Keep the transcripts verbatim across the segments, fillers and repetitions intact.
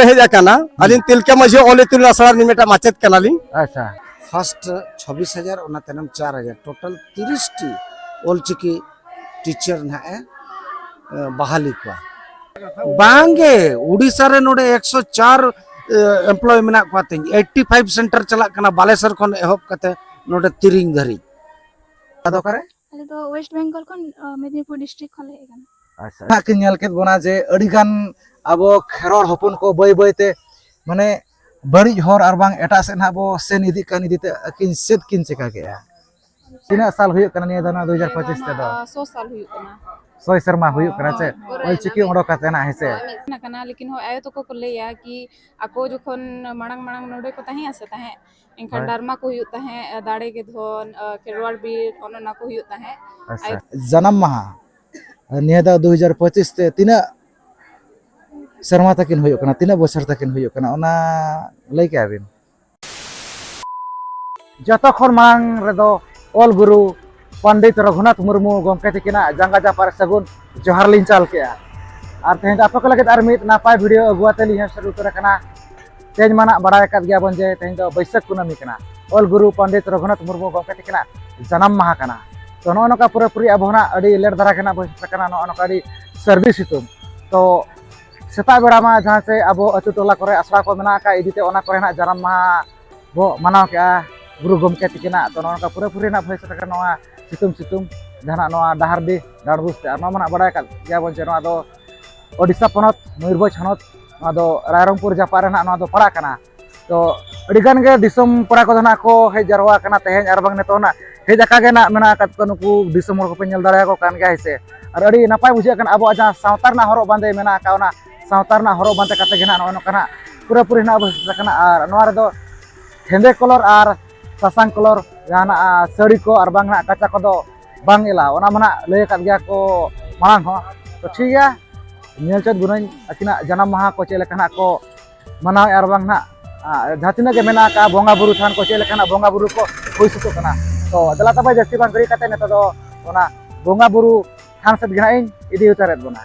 ᱦᱮᱡ ᱟᱠᱟᱱᱟ᱾ ᱟᱹᱞᱤᱧ ᱛᱤᱞᱠᱟᱹ ᱢᱟᱹᱡᱷᱤ ᱚᱞ ᱤᱛᱩᱱ ᱟᱥᱲᱟ ᱨᱤᱱᱤᱡ ᱢᱤᱫᱴᱟᱝ ᱢᱟᱪᱮᱫ ᱠᱟᱱᱟᱞᱤᱧ᱾ ᱟᱪᱪᱷᱟ᱾ ᱯᱷᱟᱨᱥᱴ ᱪᱷᱚᱵᱵᱤᱥ ᱦᱟᱡᱟᱨ, ᱚᱱᱟ ᱛᱟᱭᱱᱚᱢ ᱪᱟᱨ ᱦᱟᱡᱟᱨ, ᱴᱳᱴᱟᱞ ᱛᱤᱨᱤᱥ ᱴᱤ ᱚᱞᱪᱤᱠᱤ ᱴᱤᱪᱟᱨ ᱱᱟᱦᱟᱜ ᱮ, ᱮ, ᱵᱟᱦᱟᱞᱤ ᱠᱚᱣᱟ᱾ ᱵᱟᱝᱜᱮ, ᱩᱰᱤᱥᱟ ᱨᱮ ᱱᱚᱰᱮ ᱮᱠᱥᱚ ᱪᱟᱨ, ᱮ, ᱮᱢᱯᱞᱚᱭ ᱢᱮᱱᱟᱜ ᱠᱚᱣᱟ ᱛᱤᱧ᱾ ᱮᱭᱤᱴᱤ ᱯᱷᱟᱭᱤᱵᱷ ᱥᱮᱱᱴᱟᱨ ᱪᱟᱞᱟᱜ ᱠᱟᱱᱟ, ᱵᱟᱞᱮᱥᱚᱨ ᱠᱷᱚᱱ ᱮᱦᱚᱵ ᱠᱟᱛᱮ ᱱᱚᱰᱮ ᱛᱤᱨᱤᱝ ᱫᱷᱟᱹᱨᱤᱡ᱾ ᱟᱫᱚ ᱚᱠᱟᱨᱮ? ᱟᱞᱮ ᱫᱚ ᱳᱭᱮᱥᱴ ᱵᱮᱝᱜᱚᱞ ᱠᱷᱚᱱ, ᱟᱸ, ᱢᱮᱫᱤᱱᱤᱯᱩᱨ ᱰᱤᱥᱴᱨᱤᱠᱴ ᱠᱷᱚᱱ ᱞᱮ ᱦᱮᱡ ᱟᱠᱟᱱᱟ᱾ ᱟᱪᱪᱷᱟ᱾ ᱱᱟᱦᱟᱜ ᱠᱤᱱ ᱧᱮᱞ ᱠᱮᱫ ᱵᱚᱱᱟ ᱡᱮ ᱟᱹᱰᱤᱜᱟᱱ ᱟᱵᱚ ᱠᱷᱮᱨᱣᱟᱲ ᱦᱚᱯᱚᱱ ᱠᱚ ᱵᱟᱹᱭ ᱵᱟᱹᱭ ᱛᱮ, ᱢᱟᱱᱮ, ᱵᱟᱹᱲᱤᱡ ᱦᱚᱨ ᱟᱨ ᱵᱟᱝ ᱮᱴᱟᱜ ᱥᱮᱫ ᱱᱟᱦᱟᱜ ᱵᱚ ᱥᱮᱱ ᱤᱫᱤᱜ ᱠᱟᱱ ᱤᱫᱤ ᱛᱮ ᱟᱹᱠᱤᱱ ᱪᱮᱫ ᱠᱤᱱ ᱪᱮᱠᱟ ᱠᱮᱜᱼᱟ? ᱛᱤᱱᱟᱹᱜ ᱥᱟᱞ ᱦᱩᱭᱩᱜ ᱠᱟᱱᱟ ᱱᱤᱭᱟᱹ ᱫᱚ, ᱱᱚᱣᱟ ᱫᱩ ᱦᱟᱡᱟᱨ ᱯᱚᱸᱪᱤᱥ ᱱᱤᱭᱟᱹ ᱫᱚ ᱛᱮᱫᱚ? ᱱᱟᱜ, ᱟᱸ, ᱥᱚ ᱥᱟᱞ ᱦᱩᱭᱩᱜ ᱠᱟᱱᱟ᱾ ᱥᱚᱭ ᱥᱮᱨᱢᱟ ᱦᱩᱭᱩᱜ ᱠᱟᱱᱟ ᱦᱳᱭ, ᱪᱮ? ᱦᱳᱭ, ᱚᱞᱪᱤᱠᱤ ᱚᱱᱟ ᱚᱰᱚᱠ ᱠᱟᱛᱮ ᱱᱟᱜ, ᱦᱮᱸ ᱥᱮ? ᱦᱳᱭ, ᱢᱤᱫ ᱥᱮᱨᱢᱟ ᱠᱟᱱᱟ, ᱞᱮᱠᱤᱱ ᱦᱳᱭ, ᱟᱭᱳ ᱛᱟᱠᱚ ᱠᱚ ᱞᱟᱹᱭᱟ ᱠᱤ ᱟᱠᱚ ᱡᱚᱠᱷᱚᱱ ᱢᱟᱲᱟᱝ ᱢᱟᱲᱟᱝ ᱱᱚᱰᱮ ᱠᱚ ᱛᱟᱦᱮᱸ ᱥᱮ ᱛᱟᱦᱮᱸᱫ, ᱮᱱᱠᱷᱟᱱ ᱦᱳᱭ᱾ ᱰᱟᱨᱢᱟ ᱠᱚ ᱦᱩᱭᱩᱜ ᱛᱟᱦᱮᱸᱫ, ᱫᱟᱲᱮ ᱜᱮ ᱫᱷᱚᱱ, ᱟᱸ, ᱠᱷᱮᱨᱣᱟᱲ ᱵᱤᱨ, ᱚᱱᱮ ᱚᱱᱟ ᱠᱚ ᱦᱩᱭᱩᱜ ᱛᱟᱦᱮᱸᱫ᱾ ᱟᱪᱪᱷᱟ᱾ ᱟᱭᱳ ᱡᱟᱱᱟᱢ ᱢᱟᱦᱟ, ᱱᱤᱭᱟᱹ ᱫᱷᱟᱣ ᱫᱩ ᱦᱟᱡᱟᱨ ᱯᱚᱸᱪᱤᱥ ᱛᱮ ᱛᱤᱱᱟᱹᱜ ᱥᱮᱨᱢᱟ ᱛᱟᱹᱠᱤᱱ ᱦᱩᱭᱩᱜ ᱠᱟᱱᱟ, ᱛᱤᱱᱟᱹᱜ ᱵᱚᱪᱷᱚᱨ ᱛᱟᱹᱠᱤᱱ ᱦᱩᱭᱩᱜ ᱠᱟᱱᱟ, ᱚᱱᱟ ᱞᱟᱹᱭ ᱠᱮᱜᱼᱟ ᱵᱤᱱ? ᱡᱚᱛᱚ ᱠᱷᱚᱱ ᱢᱟᱲᱟᱝ ᱨᱮᱫᱚ ᱚᱞ ᱜᱩᱨᱩ ᱯᱚᱱᱰᱤᱛ ᱨᱚᱜᱷᱩᱱᱟᱛᱷ ᱢᱩᱨᱢᱩ ᱜᱚᱢᱠᱮ ᱛᱤᱠᱤᱱᱟᱜ ᱡᱟᱸᱜᱟ ᱡᱟᱯᱟᱜ ᱨᱮ ᱥᱟᱹᱜᱩᱱ ᱡᱚᱦᱟᱨ ᱞᱤᱧ ᱪᱟᱞ ᱠᱮᱜᱼᱟ᱾ ᱟᱨ ᱛᱮᱦᱮᱧ ᱫᱚ ᱟᱯᱮ ᱠᱚ ᱞᱟᱹᱜᱤᱫ ᱟᱨ ᱢᱤᱫ ᱱᱟᱯᱟᱭ ᱵᱷᱤᱰᱤᱭᱳ ᱟᱹᱜᱩ ᱟᱛᱮ ᱞᱤᱧ ᱦᱮᱡ ᱥᱮᱴᱮᱨ ᱩᱛᱟᱹᱨ ᱟᱠᱟᱱᱟ᱾ ᱛᱮᱦᱮᱧ ᱢᱟ ᱱᱟᱜ ᱵᱟᱲᱟᱭ ᱟᱠᱟᱫ ᱜᱮᱭᱟ ᱵᱚᱱ ᱡᱮ ᱛᱮᱦᱮᱧ ᱫᱚ ᱵᱟᱹᱭᱥᱟᱹᱠᱷ ᱠᱩᱱᱟᱹᱢᱤ ᱠᱟᱱᱟ, ᱚᱞ ᱜᱩᱨᱩ ᱯᱚᱱᱰᱤᱛ ᱨᱚᱜᱷᱩᱱᱟᱛᱷ ᱢᱩᱨᱢᱩ ᱜᱚᱢᱠᱮ ᱛᱤᱠᱤᱱᱟᱜ ᱡᱟᱱᱟᱢ ᱢᱟᱦᱟ ᱠᱟᱱᱟ᱾ ᱛᱚ, ᱱᱚᱜᱼᱚ ᱱᱚᱝᱠᱟ ᱯᱩᱨᱟᱹᱯᱩᱨᱤ ᱟᱵᱚ ᱱᱟᱜ ᱟᱹᱰᱤ ᱞᱮᱴ ᱫᱷᱟᱨᱟ ᱜᱮ ᱱᱟᱜ ᱵᱚᱱ ᱥᱮᱴᱮᱨ ᱠᱟᱱᱟ, ᱱᱚᱜᱼᱚ ᱱᱚᱝᱠᱟ ᱟᱹᱰᱤ ᱥᱟᱹᱨᱫᱤ ᱥᱤᱛᱩᱝ᱾ ᱛᱚ, ᱥᱮᱛᱟᱜ ᱵᱮᱲᱟ ᱢᱟ ᱡᱟᱦᱟᱸ ᱥᱮ ᱟᱵᱚ ᱟᱹᱛᱩ ᱴᱚᱞᱟ ᱠᱚᱨᱮ ᱟᱥᱲᱟ ᱠᱚ ᱢᱮᱱᱟᱜ ᱟᱠᱟᱫ ᱤᱫᱤ ᱛᱮ, ᱚᱱᱟ ᱠᱚᱨᱮ ᱱᱟᱜ ᱡᱟᱱᱟᱢ ᱢᱟᱦᱟ ᱵᱚ ᱢᱟᱱᱟᱣ ᱠᱮᱜᱼᱟ ᱜᱩᱨᱩ ᱜᱚᱢᱠᱮ ᱛᱤᱠᱤᱱᱟᱜ᱾ ᱛᱚ, ᱱᱚᱜᱼᱚ ᱱᱚᱝᱠᱟ ᱯᱩᱨᱟᱹᱯᱩᱨᱤ ᱱᱟᱜ ᱵᱷᱚᱭᱮᱥ ᱥᱮᱴᱮᱨ ᱠᱟᱱᱟ ᱱᱚᱣᱟ ᱥᱤᱛᱩᱝ ᱥᱤᱛᱩᱝ ᱡᱟᱦᱟᱱᱟᱜ ᱱᱚᱣᱟ ᱰᱟᱦᱟᱨᱰᱤ ᱰᱟᱸᱰᱵᱩᱥ ᱛᱮ᱾ ᱟᱨ ᱱᱚᱣᱟ ᱢᱟ ᱱᱟᱜ ᱵᱟᱲᱟᱭ ᱟᱠᱟᱫ ᱜᱮᱭᱟ ᱵᱚᱱ ᱡᱮ ᱱᱚᱣᱟ ᱫᱚ ᱳᱰᱤᱥᱟ ᱯᱚᱱᱚᱛ, ᱢᱚᱭᱩᱨᱵᱷᱚᱸᱡᱽ ᱦᱚᱱᱚᱛ, ᱱᱚᱣᱟ ᱫᱚ ᱨᱟᱭᱨᱚᱝᱯᱩᱨ ᱡᱟᱯᱟᱜ ᱨᱮ ᱱᱟᱜ ᱱᱚᱣᱟ ᱫᱚ ᱯᱟᱲᱟᱜ ᱠᱟᱱᱟ᱾ ᱛᱚ, ᱟᱹᱰᱤᱜᱟᱱ ᱜᱮ ᱫᱤᱥᱚᱢ ᱯᱟᱲᱟ ᱠᱚᱫᱚ ᱱᱟᱜ ᱠᱚ ᱦᱮᱡ ᱡᱟᱨᱣᱟ ᱟᱠᱟᱱᱟ ᱛᱮᱦᱮᱧ, ᱟᱨ ᱵᱟᱝ ᱱᱤᱛᱚᱜ ᱱᱟᱜ ᱦᱮᱡ ᱟᱠᱟ ᱜᱮ ᱱᱟᱜ ᱢᱮᱱᱟᱜ ᱟᱠᱟᱫ ᱠᱚᱣᱟ᱾ ᱱᱩᱠᱩ ᱫᱤᱥᱚᱢ ᱦᱚᱲ ᱠᱚᱯᱮ ᱧᱮᱞ ᱫᱟᱲᱮᱭᱟᱠᱚ ᱠᱟᱱ ᱜᱮᱭᱟ, ᱦᱮᱸ ᱥᱮ? ᱟᱨ ᱟᱹᱰᱤ ᱱᱟᱯᱟᱭ ᱵᱩᱡᱷᱟᱹᱜ ᱠᱟᱱᱟ, ᱟᱵᱚᱣᱟᱜ ᱡᱟᱦᱟᱸ ᱥᱟᱶᱛᱟ ᱨᱮᱱᱟᱜ ᱦᱚᱨᱚᱜ ᱵᱟᱸᱫᱮ ᱢᱮᱱᱟᱜ ᱟᱠᱟᱫ, ᱚᱱᱟ ᱥᱟᱶᱛᱟ ᱨᱮᱱᱟᱜ ᱦᱚᱨᱚᱜ ᱵᱟᱸᱫᱮ ᱠᱟᱛᱮ ᱜᱮ ᱱᱟᱜ ᱱᱚᱜᱼᱚ ᱱᱚᱝᱠᱟ ᱱᱟᱜ ᱯᱩᱨᱟᱹᱯᱩᱨᱤ ᱱᱟᱜ ᱵᱚ ᱥᱮᱴᱮᱨ ᱟᱠᱟᱱᱟ᱾ ᱟᱨ ᱱᱚᱣᱟ ᱨᱮᱫᱚ ᱦᱮᱸᱫᱮ ᱠᱚᱞᱚᱨ ᱟᱨ ᱥᱟᱥᱟᱝ ᱠᱚᱞᱚᱨ ᱡᱟᱦᱟᱱᱟᱜ, ᱟ, ᱥᱟᱹᱲᱤ ᱠᱚ ᱟᱨ ᱵᱟᱝ ᱱᱟᱜ ᱠᱟᱪᱟ ᱠᱚᱫᱚ ᱵᱟᱝ ᱮᱞᱟᱣ, ᱚᱱᱟ ᱢᱟ ᱱᱟᱜ ᱞᱟᱹᱭ ᱟᱠᱟᱫ ᱜᱮᱭᱟ ᱠᱚ ᱢᱟᱲᱟᱝ ᱦᱚᱸ᱾ ᱛᱚ, ᱴᱷᱤᱠ ᱜᱮᱭᱟ, ᱧᱮᱞ ᱪᱮᱫ ᱜᱩᱱᱟᱹᱧ ᱟᱹᱠᱤᱱᱟᱜ ᱡᱟᱱᱟᱢ ᱢᱟᱦᱟ ᱠᱚ ᱪᱮᱫ ᱞᱮᱠᱟ ᱱᱟᱜ ᱠᱚ ᱢᱟᱱᱟᱣᱮᱫᱼᱟ ᱟᱨ ᱵᱟᱝ ᱱᱟᱜ, ᱟ, ᱡᱟᱦᱟᱸ ᱛᱤᱱᱟᱹᱜ ᱜᱮ ᱢᱮᱱᱟᱜ ᱟᱠᱟᱫ ᱵᱚᱸᱜᱟ ᱵᱩᱨᱩ ᱛᱷᱟᱱ ᱠᱚ ᱪᱮᱫ ᱞᱮᱠᱟᱱᱟᱜ ᱵᱚᱸᱜᱟ ᱵᱩᱨᱩ ᱠᱚ ᱦᱩᱭ ᱥᱟᱹᱛᱚᱜ ᱠᱟᱱᱟ᱾ ᱛᱚ, ᱫᱮᱞᱟ ᱛᱚᱵᱮ ᱡᱟᱹᱥᱛᱤ ᱵᱟᱝ ᱜᱷᱟᱹᱲᱤ ᱠᱟᱛᱮ ᱱᱤᱛᱚᱜ ᱫᱚ ᱚᱱᱟ ᱵᱚᱸᱜᱟ ᱵᱩᱨᱩ ᱛᱷᱟᱱ ᱥᱮᱫ ᱜᱮ ᱱᱟᱜ ᱤᱧ ᱤᱫᱤ ᱩᱛᱟᱹᱨᱮᱫ ᱵᱚᱱᱟ᱾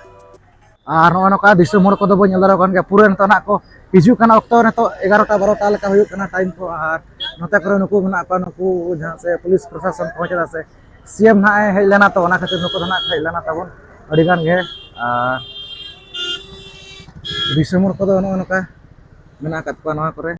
ᱟᱨ ᱱᱚᱜᱼᱚᱭ ᱱᱚᱝᱠᱟ ᱫᱤᱥᱚᱢ ᱦᱚᱲ ᱠᱚᱫᱚ ᱵᱚᱱ ᱧᱮᱞ ᱫᱟᱲᱮᱭᱟᱠᱚ ᱠᱟᱱ ᱜᱮᱭᱟ, ᱯᱩᱨᱟᱹ ᱱᱤᱛᱚᱜ ᱱᱟᱜ ᱠᱚ ᱦᱤᱡᱩᱜ ᱠᱟᱱᱟ᱾ ᱚᱠᱛᱚ ᱱᱤᱛᱚᱜ ᱮᱜᱟᱨᱚᱴᱟ ᱵᱟᱨᱚᱴᱟ ᱞᱮᱠᱟ ᱦᱩᱭᱩᱜ ᱠᱟᱱᱟ ᱴᱟᱭᱤᱢ ᱠᱚ᱾ ᱟᱨ ᱱᱚᱛᱮ ᱠᱚᱨᱮ ᱱᱩᱠᱩ ᱢᱮᱱᱟᱜ ᱠᱚᱣᱟ, ᱱᱩᱠᱩ ᱡᱟᱦᱟᱸ ᱥᱮ ᱯᱩᱞᱤᱥ ᱯᱨᱚᱥᱟᱥᱚᱱ ᱠᱚ, ᱪᱮᱫᱟᱜ ᱥᱮ ᱥᱤ ᱮᱢ ᱱᱟᱜ ᱮ ᱦᱮᱡ ᱞᱮᱱᱟ, ᱛᱚ ᱚᱱᱟ ᱠᱷᱟᱹᱛᱤᱨ ᱱᱩᱠᱩ ᱫᱚ ᱱᱟᱜ ᱦᱮᱡ ᱞᱮᱱᱟ ᱛᱟᱵᱚᱱ ᱟᱹᱰᱤ ᱜᱟᱱ ᱜᱮ᱾ ᱟᱨ ᱫᱤᱥᱚᱢ ᱦᱚᱲ ᱠᱚᱫᱚ ᱱᱚᱜᱼᱚ ᱱᱚᱝᱠᱟ ᱢᱮᱱᱟᱜ ᱟᱠᱟᱫ ᱠᱚᱣᱟ ᱱᱚᱣᱟ ᱠᱚᱨᱮ᱾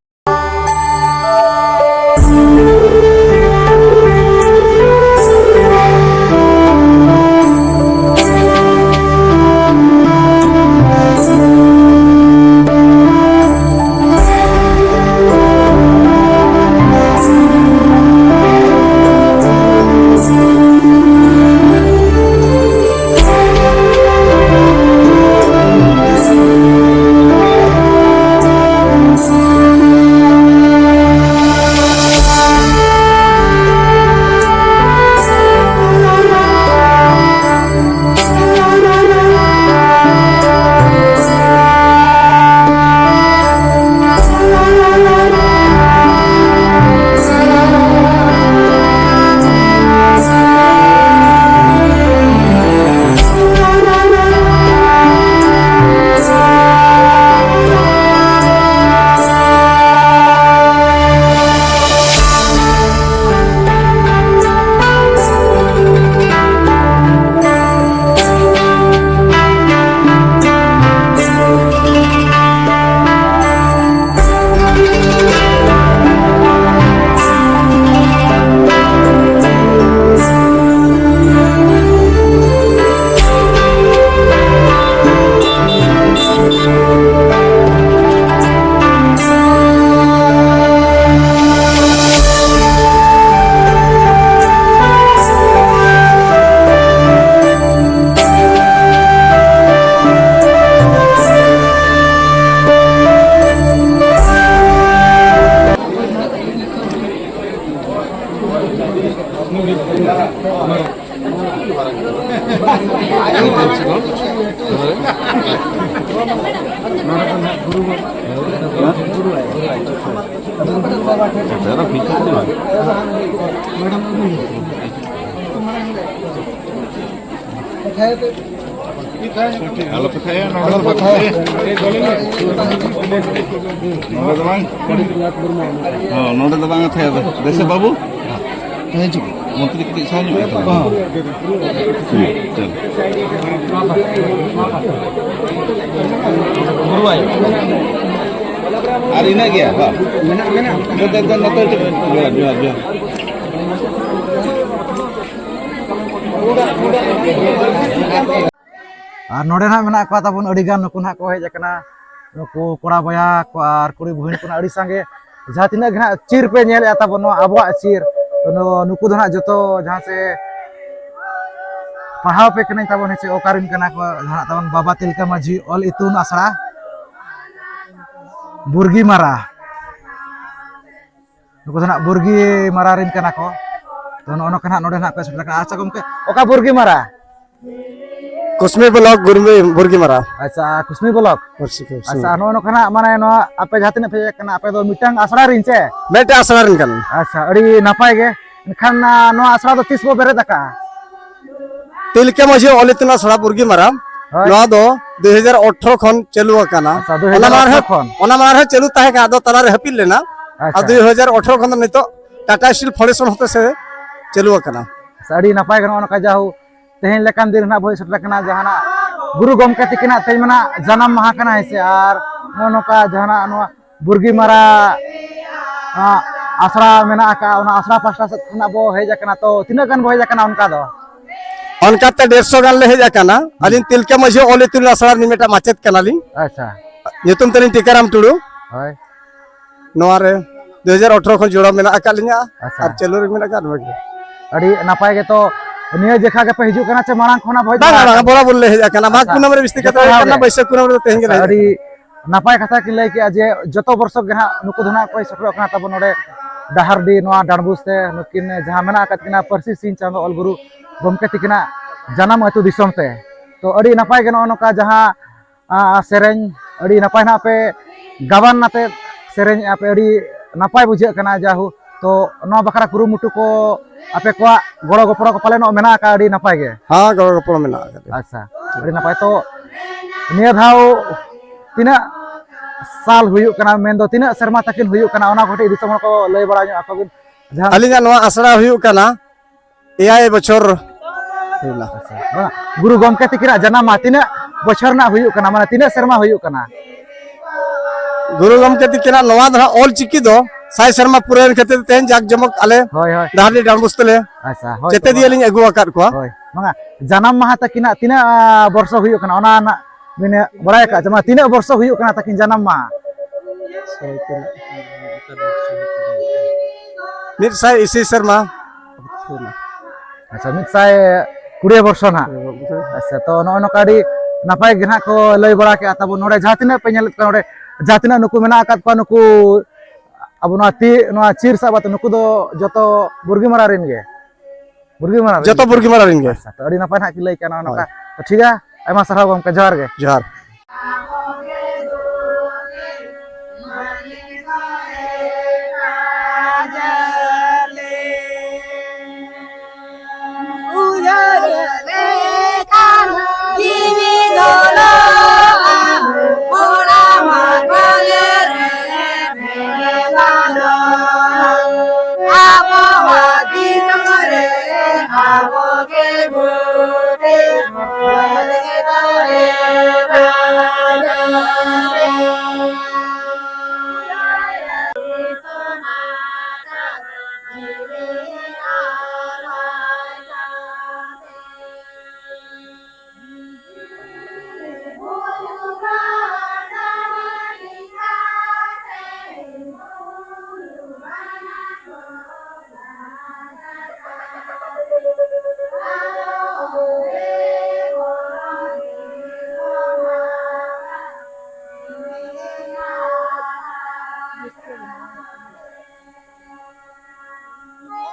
ᱟᱞᱚ ᱯᱮ ᱠᱷᱟᱭᱟ, ᱱᱚᱰᱮ ᱫᱚ ᱵᱟᱝ ᱠᱟᱛᱷᱟᱭᱟ᱾ ᱱᱚᱰᱮ ᱫᱚ ᱵᱟᱝ᱾ ᱦᱚᱸ, ᱱᱚᱰᱮ ᱫᱚ ᱵᱟᱝ ᱠᱟᱛᱷᱟᱭᱟ᱾ ᱫᱮᱥᱮ ᱵᱟᱹᱵᱩ᱾ ᱦᱮᱸ, ᱦᱤᱡᱩᱜ ᱢᱮ᱾ ᱢᱚᱱᱛᱨᱤ ᱠᱟᱹᱴᱤᱡ ᱥᱟᱦᱟ ᱧᱚᱜ ᱠᱟᱱᱟ᱾ ᱦᱚᱸ᱾ ᱦᱩᱸ, ᱪᱚᱞ᱾ ᱟᱨ ᱤᱱᱟᱹᱜ ᱜᱮᱭᱟ, ᱵᱟᱝ? ᱢᱮᱱᱟᱜ, ᱢᱮᱱᱟᱜ᱾ ᱫᱮ, ᱫᱮ, ᱫᱮ, ᱱᱚᱛᱮ ᱦᱤᱡᱩᱜ ᱢᱮ᱾ ᱡᱚᱦᱟᱨ, ᱡᱚᱦᱟᱨ, ᱡᱚᱦᱟᱨ᱾ ᱟᱨ ᱱᱚᱰᱮ ᱱᱟᱦᱟᱜ ᱢᱮᱱᱟᱜ ᱠᱚᱣᱟ ᱛᱟᱵᱚᱱ ᱟᱹᱰᱤ ᱜᱟᱱ, ᱱᱩᱠᱩ ᱱᱟᱦᱟᱜ ᱠᱚ ᱦᱮᱡ ᱟᱠᱟᱱᱟ, ᱱᱩᱠᱩ ᱠᱚᱲᱟ ᱵᱚᱭᱦᱟ ᱠᱚ ᱟᱨ ᱠᱩᱲᱤ ᱵᱩᱦᱤᱱ ᱠᱚ ᱱᱟᱦᱟᱜ ᱟᱹᱰᱤ ᱥᱟᱸᱜᱮ᱾ ᱡᱟᱦᱟᱸ ᱛᱤᱱᱟᱹᱜ ᱜᱮ ᱱᱟᱦᱟᱜ ᱪᱤᱨ ᱯᱮ ᱧᱮᱞᱮᱫᱼᱟ ᱛᱟᱵᱚᱱ, ᱱᱚᱣᱟ ᱟᱵᱚᱣᱟᱜ ᱪᱤᱨ, ᱛᱚ ᱱᱩ-, ᱱᱩᱠᱩ ᱫᱚ ᱱᱟᱦᱟᱜ ᱡᱚᱛᱚ ᱡᱟᱦᱟᱸ ᱥᱮ ᱯᱟᱲᱦᱟᱣ ᱯᱮ ᱠᱟᱹᱱᱟᱹᱧ ᱛᱟᱵᱚᱱ, ᱦᱮᱸ ᱪᱮ, ᱚᱠᱟᱨᱮᱱ ᱠᱟᱱᱟ ᱠᱚ? ᱡᱟᱦᱟᱸ ᱛᱟᱵᱚᱱ ᱵᱟᱵᱟ ᱛᱤᱞᱠᱟᱹ ᱢᱟᱹᱡᱷᱤ ᱚᱞ ᱤᱛᱩᱱ ᱟᱥᱲᱟ ᱵᱩᱨᱜᱤ ᱢᱟᱨᱟ᱾ ᱱᱩᱠᱩ ᱫᱚ ᱱᱟᱜ ᱵᱩᱨᱜᱤ ᱢᱟᱨᱟ ᱨᱮᱱ ᱠᱟᱱᱟ ᱠᱚ᱾ ᱛᱚ, ᱱᱚᱜᱼᱚ ᱱᱚᱝᱠᱟ ᱱᱟᱜ ᱱᱚᱰᱮ ᱱᱟᱜ ᱯᱮ ᱥᱮᱴᱮᱨ ᱟᱠᱟᱱᱟ᱾ ᱟᱪᱪᱷᱟ ᱜᱚᱢᱠᱮ, ᱚᱠᱟ ᱵᱩᱨᱜᱤ ᱢᱟᱨᱟ? ᱠᱩᱥᱢᱤ ᱵᱞᱚᱠ ᱜᱩᱨᱢᱤ ᱵᱩᱨᱜᱤ ᱢᱟᱨᱟ᱾ ᱟᱪᱪᱷᱟ, ᱠᱩᱥᱢᱤ ᱵᱞᱚᱠ᱾ ᱠᱩᱥᱢᱤ, ᱠᱩᱥᱢᱤ᱾ ᱟᱪᱪᱷᱟ, ᱱᱚᱜᱼᱚ ᱱᱚᱝᱠᱟ ᱱᱟᱜ, ᱢᱟᱱᱮ, ᱱᱚᱣᱟ ᱟᱯᱮ ᱡᱟᱦᱟᱸ ᱛᱤᱱᱟᱹᱜ ᱯᱮ ᱦᱮᱡ ᱟᱠᱟᱱᱟ, ᱟᱯᱮ ᱫᱚ ᱢᱤᱫᱴᱟᱝ ᱟᱥᱲᱟ ᱨᱮᱱ ᱪᱮ? ᱢᱤᱫᱴᱟᱝ ᱟᱥᱲᱟ ᱨᱮᱱ ᱠᱟᱱᱟ᱾ ᱟᱪᱪᱷᱟ, ᱟᱹᱰᱤ ᱱᱟᱯᱟᱭ ᱜᱮ᱾ ᱮᱱᱠᱷᱟᱱ, ᱟ, ᱱᱚᱣᱟ ᱟᱥᱲᱟ ᱫᱚ ᱛᱤᱥ ᱵᱚ ᱵᱮᱨᱮᱫ ᱟᱠᱟᱜᱼᱟ? ᱛᱤᱞᱠᱟᱹ ᱢᱟᱹᱡᱷᱤ ᱚᱞ ᱤᱛᱩᱱ ᱟᱥᱲᱟ ᱵᱩᱨᱜᱤ ᱢᱟᱨᱟ, ᱦᱳᱭ᱾ ᱱᱚᱣᱟ ᱫᱚ ᱫᱩ ᱦᱟᱡᱟᱨ ᱟᱴᱷᱨᱚ ᱠᱷᱚᱱ ᱪᱟᱹᱞᱩ ᱟᱠᱟᱱᱟ᱾ ᱟᱪᱪᱷᱟ, ᱚᱱᱟ ᱢᱟᱲᱟᱝ ᱨᱮ, ᱫᱩ ᱦᱟᱡᱟᱨ ᱟᱴᱷᱨᱚ ᱠᱷᱚᱱ᱾ ᱚᱱᱟ ᱢᱟᱲᱟᱝ ᱨᱮ ᱪᱟᱹᱞᱩ ᱛᱟᱦᱮᱸ ᱠᱟᱱᱟ, ᱟᱫᱚ ᱛᱟᱞᱟᱨᱮ ᱦᱟᱹᱯᱤᱫ ᱞᱮᱱᱟ᱾ ᱟᱪᱪᱷᱟ᱾ ᱟᱨ ᱫᱩ ᱦᱟᱡᱟᱨ ᱟᱴᱷᱨᱚ ᱠᱷᱚᱱ ᱫᱚ ᱱᱤᱛᱚᱜ ᱴᱟᱴᱟ ᱥᱴᱤᱞ ᱯᱷᱟᱣᱩᱱᱰᱮᱥᱚᱱ ᱦᱚᱛᱮ ᱥᱮ ᱪᱟᱹᱞᱩ ᱟᱠᱟᱱᱟ᱾ ᱟᱪᱪᱷᱟ, ᱟᱹᱰᱤ ᱱᱟᱯᱟᱭ ᱜᱮ ᱱᱚᱜᱼᱚ ᱱᱚᱝᱠᱟ ᱡᱟᱦᱳ ᱛᱮᱦᱮᱧ ᱞᱮᱠᱟᱱ ᱫᱤᱱ ᱨᱮᱱᱟᱜ ᱵᱚ ᱦᱮᱡ ᱥᱮᱴᱮᱨ ᱟᱠᱟᱱᱟ, ᱡᱟᱦᱟᱱᱟᱜ ᱜᱩᱨᱩ ᱜᱚᱢᱠᱮ ᱛᱤᱠᱤᱱᱟᱜ ᱛᱮᱦᱮᱧ ᱢᱟ ᱱᱟᱜ ᱡᱟᱱᱟᱢ ᱢᱟᱦᱟ ᱠᱟᱱᱟ, ᱦᱮᱸ ᱥᱮ? ᱟᱨ ᱱᱚᱜᱼᱚ ᱱᱚᱝᱠᱟ ᱡᱟᱦᱟᱱᱟᱜ ᱱᱚᱣᱟ ᱵᱩᱨᱜᱤ ᱢᱟᱨᱟ, ᱟ, ᱟᱥᱲᱟ ᱢᱮᱱᱟᱜ ᱟᱠᱟᱫᱼᱟ, ᱚᱱᱟ ᱟᱥᱲᱟ ᱯᱟᱥᱴᱟ ᱥᱮᱫ ᱠᱷᱚᱱᱟᱜ ᱵᱚ ᱦᱮᱡ ᱟᱠᱟᱱᱟ, ᱛᱚ ᱛᱤᱱᱟᱹᱜ ᱜᱟᱱ ᱵᱚ ᱦᱮᱡ ᱟᱠᱟᱱᱟ ᱚᱱᱠᱟ ᱫᱚ? ᱚᱱᱠᱟᱛᱮ ᱰᱮᱲᱥᱚ ᱜᱟᱱ ᱞᱮ ᱦᱮᱡ ᱟᱠᱟᱱᱟ᱾ ᱟᱹᱞᱤᱧ ᱛᱤᱞᱠᱟᱹ ᱢᱟᱹᱡᱷᱤ ᱚᱞ ᱤᱛᱩᱱ ᱟᱥᱲᱟ ᱨᱤᱱᱤᱡ ᱢᱤᱫᱴᱟᱝ ᱢᱟᱪᱮᱫ ᱠᱟᱱᱟᱞᱤᱧ᱾ ᱟᱪᱪᱷᱟ᱾ ᱧᱩᱛᱩᱢ ᱛᱟᱹᱞᱤᱧ ᱴᱤᱠᱟᱨᱟᱢ ᱴᱩᱰᱩ᱾ ᱦᱳᱭ᱾ ᱱᱚᱣᱟ ᱨᱮ ᱫᱩ ᱦᱟᱡᱟᱨ ᱟᱴᱷᱨᱚ ᱠᱷᱚᱱ ᱡᱚᱲᱟᱣ ᱢᱮᱱᱟᱜ ᱟᱠᱟᱫ ᱞᱤᱧᱟ᱾ ᱟᱪᱪᱷᱟ᱾ ᱟᱨ ᱪᱟᱹᱞᱩ ᱨᱮ ᱢᱮᱱᱟᱜ ᱟᱠᱟᱫ ᱞᱤᱧᱟ᱾ ᱟᱹᱰᱤ ᱱᱟᱯᱟᱭ ᱜᱮᱛᱚ᱾ ᱱᱤᱭᱟᱹ ᱡᱮᱠᱷᱟ ᱜᱮᱯᱮ ᱦᱤᱡᱩᱜ ᱠᱟᱱᱟ ᱪᱮ ᱢᱟᱲᱟᱝ ᱠᱷᱚᱱᱟᱜ ᱵᱚ ᱦᱮᱡ ᱵᱟᱝ, ᱵᱟᱲᱟ ᱵᱟᱝ, ᱟᱠᱟᱱᱟ? ᱵᱚᱨᱟᱵᱚᱨ ᱞᱮ ᱦᱮᱡ ᱟᱠᱟᱱᱟ᱾ ᱢᱟᱜᱽ ᱟᱪᱪᱷᱟ᱾ ᱠᱩᱱᱟᱹᱢᱤ ᱨᱮ ᱵᱤᱥᱛᱤ ᱠᱟᱛᱮ ᱡᱚᱛᱚ ᱦᱮᱡ ᱦᱚᱲ ᱟᱠᱟᱱᱟ, ᱜᱮ? ᱵᱟᱹᱭᱥᱟᱹᱠᱷ ᱠᱩᱱᱟᱹᱢᱤ ᱨᱮ ᱛᱮᱦᱮᱧ ᱜᱮᱞᱮ ᱟᱪᱪᱷᱟ, ᱦᱮᱡ ᱟᱹᱰᱤ ᱟᱠᱟᱱᱟ᱾ ᱱᱟᱯᱟᱭ ᱠᱟᱛᱷᱟ ᱠᱤᱱ ᱞᱟᱹᱭ ᱠᱮᱜᱼᱟ ᱡᱮ ᱡᱚᱛᱚ ᱵᱚᱨᱥᱚ ᱜᱮ ᱱᱟᱦᱟᱜ ᱱᱩᱠᱩ ᱫᱚ ᱱᱟᱦᱟᱜ ᱠᱚ ᱥᱮᱴᱮᱨᱚᱜ ᱠᱟᱱᱟ ᱛᱟᱵᱚᱱ ᱱᱚᱰᱮ ᱰᱟᱦᱟᱨᱰᱤ ᱱᱚᱣᱟ ᱰᱟᱸᱰᱵᱳᱥ ᱛᱮ, ᱱᱩᱠᱤᱱ ᱡᱟᱦᱟᱸ ᱢᱮᱱᱟᱜ ᱟᱠᱟᱫ ᱠᱤᱱᱟ ᱯᱟᱹᱨᱥᱤ ᱥᱤᱧ ᱪᱟᱸᱫᱚ ᱚᱞ ᱜᱩᱨᱩ ᱜᱚᱢᱠᱮ ᱛᱤᱠᱤᱱᱟᱜ ᱡᱟᱱᱟᱢ ᱟᱹᱛᱩ ᱫᱤᱥᱚᱢ ᱛᱮ᱾ ᱛᱚ ᱟᱹᱰᱤ ᱱᱟᱯᱟᱭ ᱜᱮ ᱱᱚᱜᱼᱚ ᱱᱚᱝᱠᱟ ᱡᱟᱦᱟᱸ ᱟ, ᱟ, ᱥᱮᱨᱮᱧ ᱟᱹᱰᱤ ᱱᱟᱯᱟᱭ ᱱᱟᱜ ᱯᱮ ᱜᱟᱵᱟᱱ ᱟᱛᱮ ᱥᱮᱨᱮᱧᱮᱜᱼᱟ ᱯᱮ, ᱟᱹᱰᱤ ᱱᱟᱯᱟᱭ ᱵᱩᱡᱷᱟᱹᱜ ᱠᱟᱱᱟ᱾ ᱡᱟᱦᱳ, ᱛᱚ ᱱᱚᱣᱟ ᱵᱟᱠᱷᱨᱟ ᱠᱩᱨᱩᱢᱩᱴᱩ ᱠᱚ ᱟᱯᱮ ᱠᱚᱣᱟᱜ ᱜᱚᱲᱚ ᱜᱚᱯᱚᱲᱚ ᱠᱚ ᱯᱟᱞᱮᱱᱚᱜ ᱢᱮᱱᱟᱜ ᱟᱠᱟᱫᱼᱟ, ᱟᱹᱰᱤ ᱱᱟᱯᱟᱭ ᱜᱮ᱾ ᱦᱮᱸ, ᱜᱚᱲᱚ ᱜᱚᱯᱚᱲᱚ ᱢᱮᱱᱟᱜ ᱟᱠᱟᱫᱟ᱾ ᱟᱪᱪᱷᱟ, ᱟᱹᱰᱤ ᱱᱟᱯᱟᱭ᱾ ᱛᱚ ᱱᱤᱭᱟᱹ ᱫᱷᱟᱣ ᱛᱤᱱᱟᱹᱜ ᱥᱟᱞ ᱦᱩᱭᱩᱜ ᱠᱟᱱᱟ, ᱢᱮᱱᱫᱚ ᱛᱤᱱᱟᱹᱜ ᱥᱮᱨᱢᱟ ᱛᱟᱹᱠᱤᱱ ᱦᱩᱭᱩᱜ ᱠᱟᱱᱟ, ᱚᱱᱟ ᱠᱟᱹᱴᱤᱡ ᱫᱤᱥᱚᱢ ᱦᱚᱲ ᱠᱚ ᱞᱟᱹᱭ ᱵᱟᱲᱟ ᱧᱚᱜ ᱟᱠᱚ ᱵᱤᱱ᱾ ᱡᱟᱦᱟᱸ ᱟᱹᱞᱤᱧᱟᱜ ᱱᱚᱣᱟ ᱟᱥᱲᱟ ᱦᱩᱭᱩᱜ ᱠᱟᱱᱟ ᱮᱭᱟᱭ ᱵᱚᱪᱷᱚᱨ ᱦᱩᱭᱱᱟ᱾ ᱟᱪᱪᱷᱟ, ᱵᱟᱝ, ᱜᱩᱨᱩ ᱜᱚᱢᱠᱮ ᱛᱤᱠᱤᱱᱟᱜ ᱡᱟᱱᱟᱢ ᱢᱟ ᱛᱤᱱᱟᱹᱜ ᱵᱚᱪᱷᱚᱨ ᱨᱮᱱᱟᱜ ᱦᱩᱭᱩᱜ ᱠᱟᱱᱟ, ᱢᱟᱱᱮ ᱛᱤᱱᱟᱹᱜ ᱥᱮᱨᱢᱟ ᱦᱩᱭᱩᱜ ᱠᱟᱱᱟ? ᱜᱩᱨᱩ ᱜᱚᱢᱠᱮ ᱛᱤᱠᱤᱱᱟᱜ ᱱᱚᱣᱟ ᱫᱚ ᱦᱟᱸᱜ ᱚᱞ ᱪᱤᱠᱤ ᱫᱚ ᱥᱟᱭ ᱥᱮᱨᱢᱟ ᱯᱩᱨᱟᱹᱣᱮᱱ ᱠᱷᱟᱹᱛᱤᱨ ᱛᱮ ᱛᱮᱦᱮᱧ ᱡᱟᱠ ᱡᱚᱢᱚᱠ ᱟᱞᱮ ᱦᱳᱭ, ᱦᱳᱭ᱾ ᱰᱟᱦᱟᱨᱰᱤ ᱰᱟᱱ ᱵᱚᱥᱛᱤ ᱞᱮ ᱟᱪᱪᱷᱟ, ᱦᱳᱭ, ᱪᱮᱛᱮᱫᱤᱭᱟᱹ ᱛᱚᱵᱮ᱾ ᱞᱤᱧ ᱟᱹᱜᱩ ᱟᱠᱟᱫ ᱠᱚᱣᱟ᱾ ᱦᱳᱭ, ᱵᱟᱝᱟ, ᱡᱟᱱᱟᱢ ᱢᱟᱦᱟ ᱛᱟᱹᱠᱤᱱᱟᱜ ᱛᱤᱱᱟᱹᱜ, ᱟᱸ, ᱵᱚᱨᱥᱚ ᱦᱩᱭᱩᱜ ᱠᱟᱱᱟ, ᱚᱱᱟ ᱨᱮᱱᱟᱜ ᱵᱤᱱ ᱵᱟᱲᱟᱭ ᱟᱠᱟᱫ ᱪᱮ? ᱢᱟ, ᱛᱤᱱᱟᱹᱜ ᱵᱚᱨᱥᱚ ᱦᱩᱭᱩᱜ ᱠᱟᱱᱟ ᱛᱟᱹᱠᱤᱱ ᱡᱟᱱᱟᱢ ᱢᱟᱦᱟ? ᱢᱤᱫ ᱥᱟᱭ ᱤᱥᱤ ᱥᱮᱨᱢᱟ᱾ ᱟᱪᱪᱷᱟ, ᱢᱤᱫ ᱥᱟᱭ ᱠᱩᱲᱤ ᱵᱚᱨᱥᱚ ᱱᱟᱦᱟᱜ᱾ ᱦᱳᱭ, ᱜᱚᱢᱠᱮ᱾ ᱟᱪᱪᱷᱟ, ᱛᱚ ᱱᱚᱜᱼᱚᱭ ᱱᱚᱝᱠᱟ ᱟᱹᱰᱤ ᱱᱟᱯᱟᱭ ᱜᱮ ᱱᱟᱦᱟᱜ ᱠᱚ ᱞᱟᱹᱭ ᱵᱟᱲᱟ ᱠᱮᱫᱼᱟ ᱛᱟᱵᱚᱱ᱾ ᱱᱚᱰᱮ ᱡᱟᱦᱟᱸ ᱛᱤᱱᱟᱹᱜ ᱯᱮ ᱧᱮᱞᱮᱫ ᱠᱚᱣᱟ, ᱱᱚᱰᱮ ᱡᱟᱦᱟᱸ ᱛᱤᱱᱟᱹᱜ ᱱᱩᱠᱩ ᱢᱮᱱᱟᱜ ᱟᱠᱟᱫ ᱠᱚᱣᱟ, ᱱᱩᱠᱩ ᱟᱵᱚ ᱱᱚᱣᱟ ᱛᱤ, ᱱᱚᱣᱟ ᱪᱤᱨ ᱥᱟᱵ ᱟᱛᱮ, ᱱᱩᱠᱩ ᱫᱚ ᱡᱚᱛᱚ ᱵᱩᱨᱜᱤ ᱢᱟᱨᱟ ᱨᱮᱱ ᱜᱮ᱾ ᱵᱩᱨᱜᱤ ᱢᱟᱨᱟ ᱨᱮᱱ ᱡᱚᱛᱚ ᱜᱮ? ᱵᱩᱨᱜᱤ ᱢᱟᱨᱟ ᱨᱮᱱ ᱜᱮ᱾ ᱟᱪᱪᱷᱟ, ᱛᱚ ᱟᱹᱰᱤ ᱱᱟᱯᱟᱭ ᱱᱟᱦᱟᱜ ᱠᱤᱱ ᱞᱟᱹᱭ ᱠᱮᱜᱼᱟ ᱱᱚᱜᱼᱚ ᱱᱚᱝᱠᱟ᱾ ᱦᱳᱭ᱾ ᱛᱚ ᱴᱷᱤᱠ ᱜᱮᱭᱟ, ᱟᱭᱢᱟ ᱥᱟᱨᱦᱟᱣ ᱜᱚᱢᱠᱮ, ᱡᱚᱦᱟᱨ ᱜᱮ᱾ ᱡᱚᱦᱟᱨ᱾ ᱩᱭᱦᱟᱹᱨ ᱞᱮᱠᱷᱟᱱ ᱡᱤᱣᱤ ᱫᱚᱞᱚᱜᱼᱟ, ᱠᱚᱲᱟ ᱢᱟ ᱠᱚᱞᱮ ᱨᱮ ᱵᱷᱮᱡᱟ ᱫᱚ᱾ ᱟᱵᱚᱣᱟᱜ ᱫᱤᱥᱚᱢ ᱨᱮ ᱟᱵᱚ ᱜᱮ ᱵᱷᱳᱴ ᱮᱢ ᱫᱟᱲᱮᱭᱟᱜᱼᱟ᱾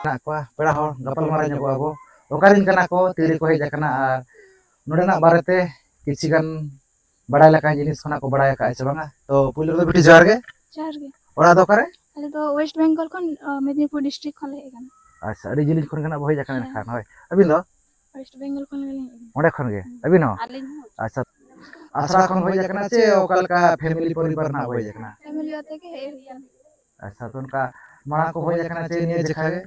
ᱢᱮᱱᱟᱜ ᱠᱚᱣᱟ, ᱯᱮᱲᱟ ᱦᱚᱲ ᱜᱟᱯᱟᱞᱢᱟᱨᱟᱣ ᱧᱚᱜᱚᱜ ᱟᱵᱚ, ᱚᱠᱟ ᱨᱮᱱ ᱠᱟᱱᱟ ᱠᱚ, ᱛᱤ ᱨᱮᱠᱚ ᱦᱮᱡ ᱟᱠᱟᱱᱟ, ᱟᱨ ᱱᱚᱰᱮᱱᱟᱜ ᱵᱟᱨᱮᱛᱮ ᱠᱤᱪᱷᱤ ᱜᱟᱱ ᱵᱟᱲᱟᱭ ᱞᱮᱠᱟᱱ ᱡᱤᱱᱤᱥ ᱠᱷᱚᱱᱟᱜ ᱠᱚ ᱵᱟᱲᱟᱭ ᱟᱠᱟᱫᱼᱟ ᱥᱮ ᱵᱟᱝᱟ? ᱛᱚ ᱯᱩᱭᱞᱩ ᱨᱮᱫᱚ ᱵᱤᱴᱤ ᱡᱚᱦᱟᱨ ᱜᱮ᱾ ᱡᱚᱦᱟᱨ ᱜᱮ᱾ ᱚᱲᱟᱜ ᱫᱚ ᱚᱠᱟᱨᱮ? ᱟᱞᱮ ᱫᱚ ᱳᱭᱮᱥᱴ ᱵᱮᱝᱜᱚᱞ ᱠᱷᱚᱱ, ᱟᱸ, ᱢᱮᱫᱤᱱᱤᱯᱩᱨ ᱰᱤᱥᱴᱨᱤᱠᱴ ᱠᱷᱚᱱ ᱞᱮ ᱦᱮᱡ ᱟᱠᱟᱱᱟ᱾ ᱟᱪᱪᱷᱟ, ᱟᱹᱰᱤ ᱡᱤᱞᱤᱧ ᱠᱷᱚᱱ ᱜᱮ ᱱᱟᱜ ᱵᱚ ᱦᱮᱡ ᱟᱠᱟᱱᱟ᱾ ᱦᱮᱸ᱾ ᱮᱱᱠᱷᱟᱱ, ᱦᱳᱭ᱾ ᱟᱹᱵᱤᱱ ᱫᱚ? ᱳᱭᱮᱥᱴ ᱵᱮᱝᱜᱚᱞ ᱠᱷᱚᱱ ᱜᱮᱞᱤᱧ ᱦᱮᱡ ᱟᱠᱟᱱᱟ᱾ ᱚᱸᱰᱮ ᱠᱷᱚᱱ ᱜᱮ? ᱟᱹᱵᱤᱱ ᱦᱚᱸ? ᱟᱹᱞᱤᱧ ᱦᱚᱸ᱾ ᱟᱪᱪᱷᱟ, ᱟᱥᱲᱟ ᱠᱷᱚᱱ ᱵᱚ ᱦᱮᱡ ᱟᱠᱟᱱᱟ ᱪᱮ ᱚᱠᱟ ᱞᱮᱠᱟ ᱯᱷᱮᱢᱤᱞᱤ ᱯᱚᱨᱤᱵᱟᱨ ᱨᱮᱱᱟᱜ ᱵᱚ ᱦᱮᱡ ᱟᱠᱟᱱᱟ? ᱯᱷᱮᱢᱤᱞᱤ ᱟᱛᱮ ᱜᱮ ᱦᱮᱡ ᱦᱩᱭ ᱟᱠᱟᱱᱟ᱾ ᱟᱪᱪᱷᱟ, ᱛᱚ ᱚᱱᱠᱟ ᱢᱟᱲᱟᱝ ᱠᱚ ᱦᱮᱡ ᱟᱠᱟᱱᱟ ᱪᱮ ᱱᱤᱭᱟᱹ ᱡᱮᱠᱷᱟ ᱜᱮ?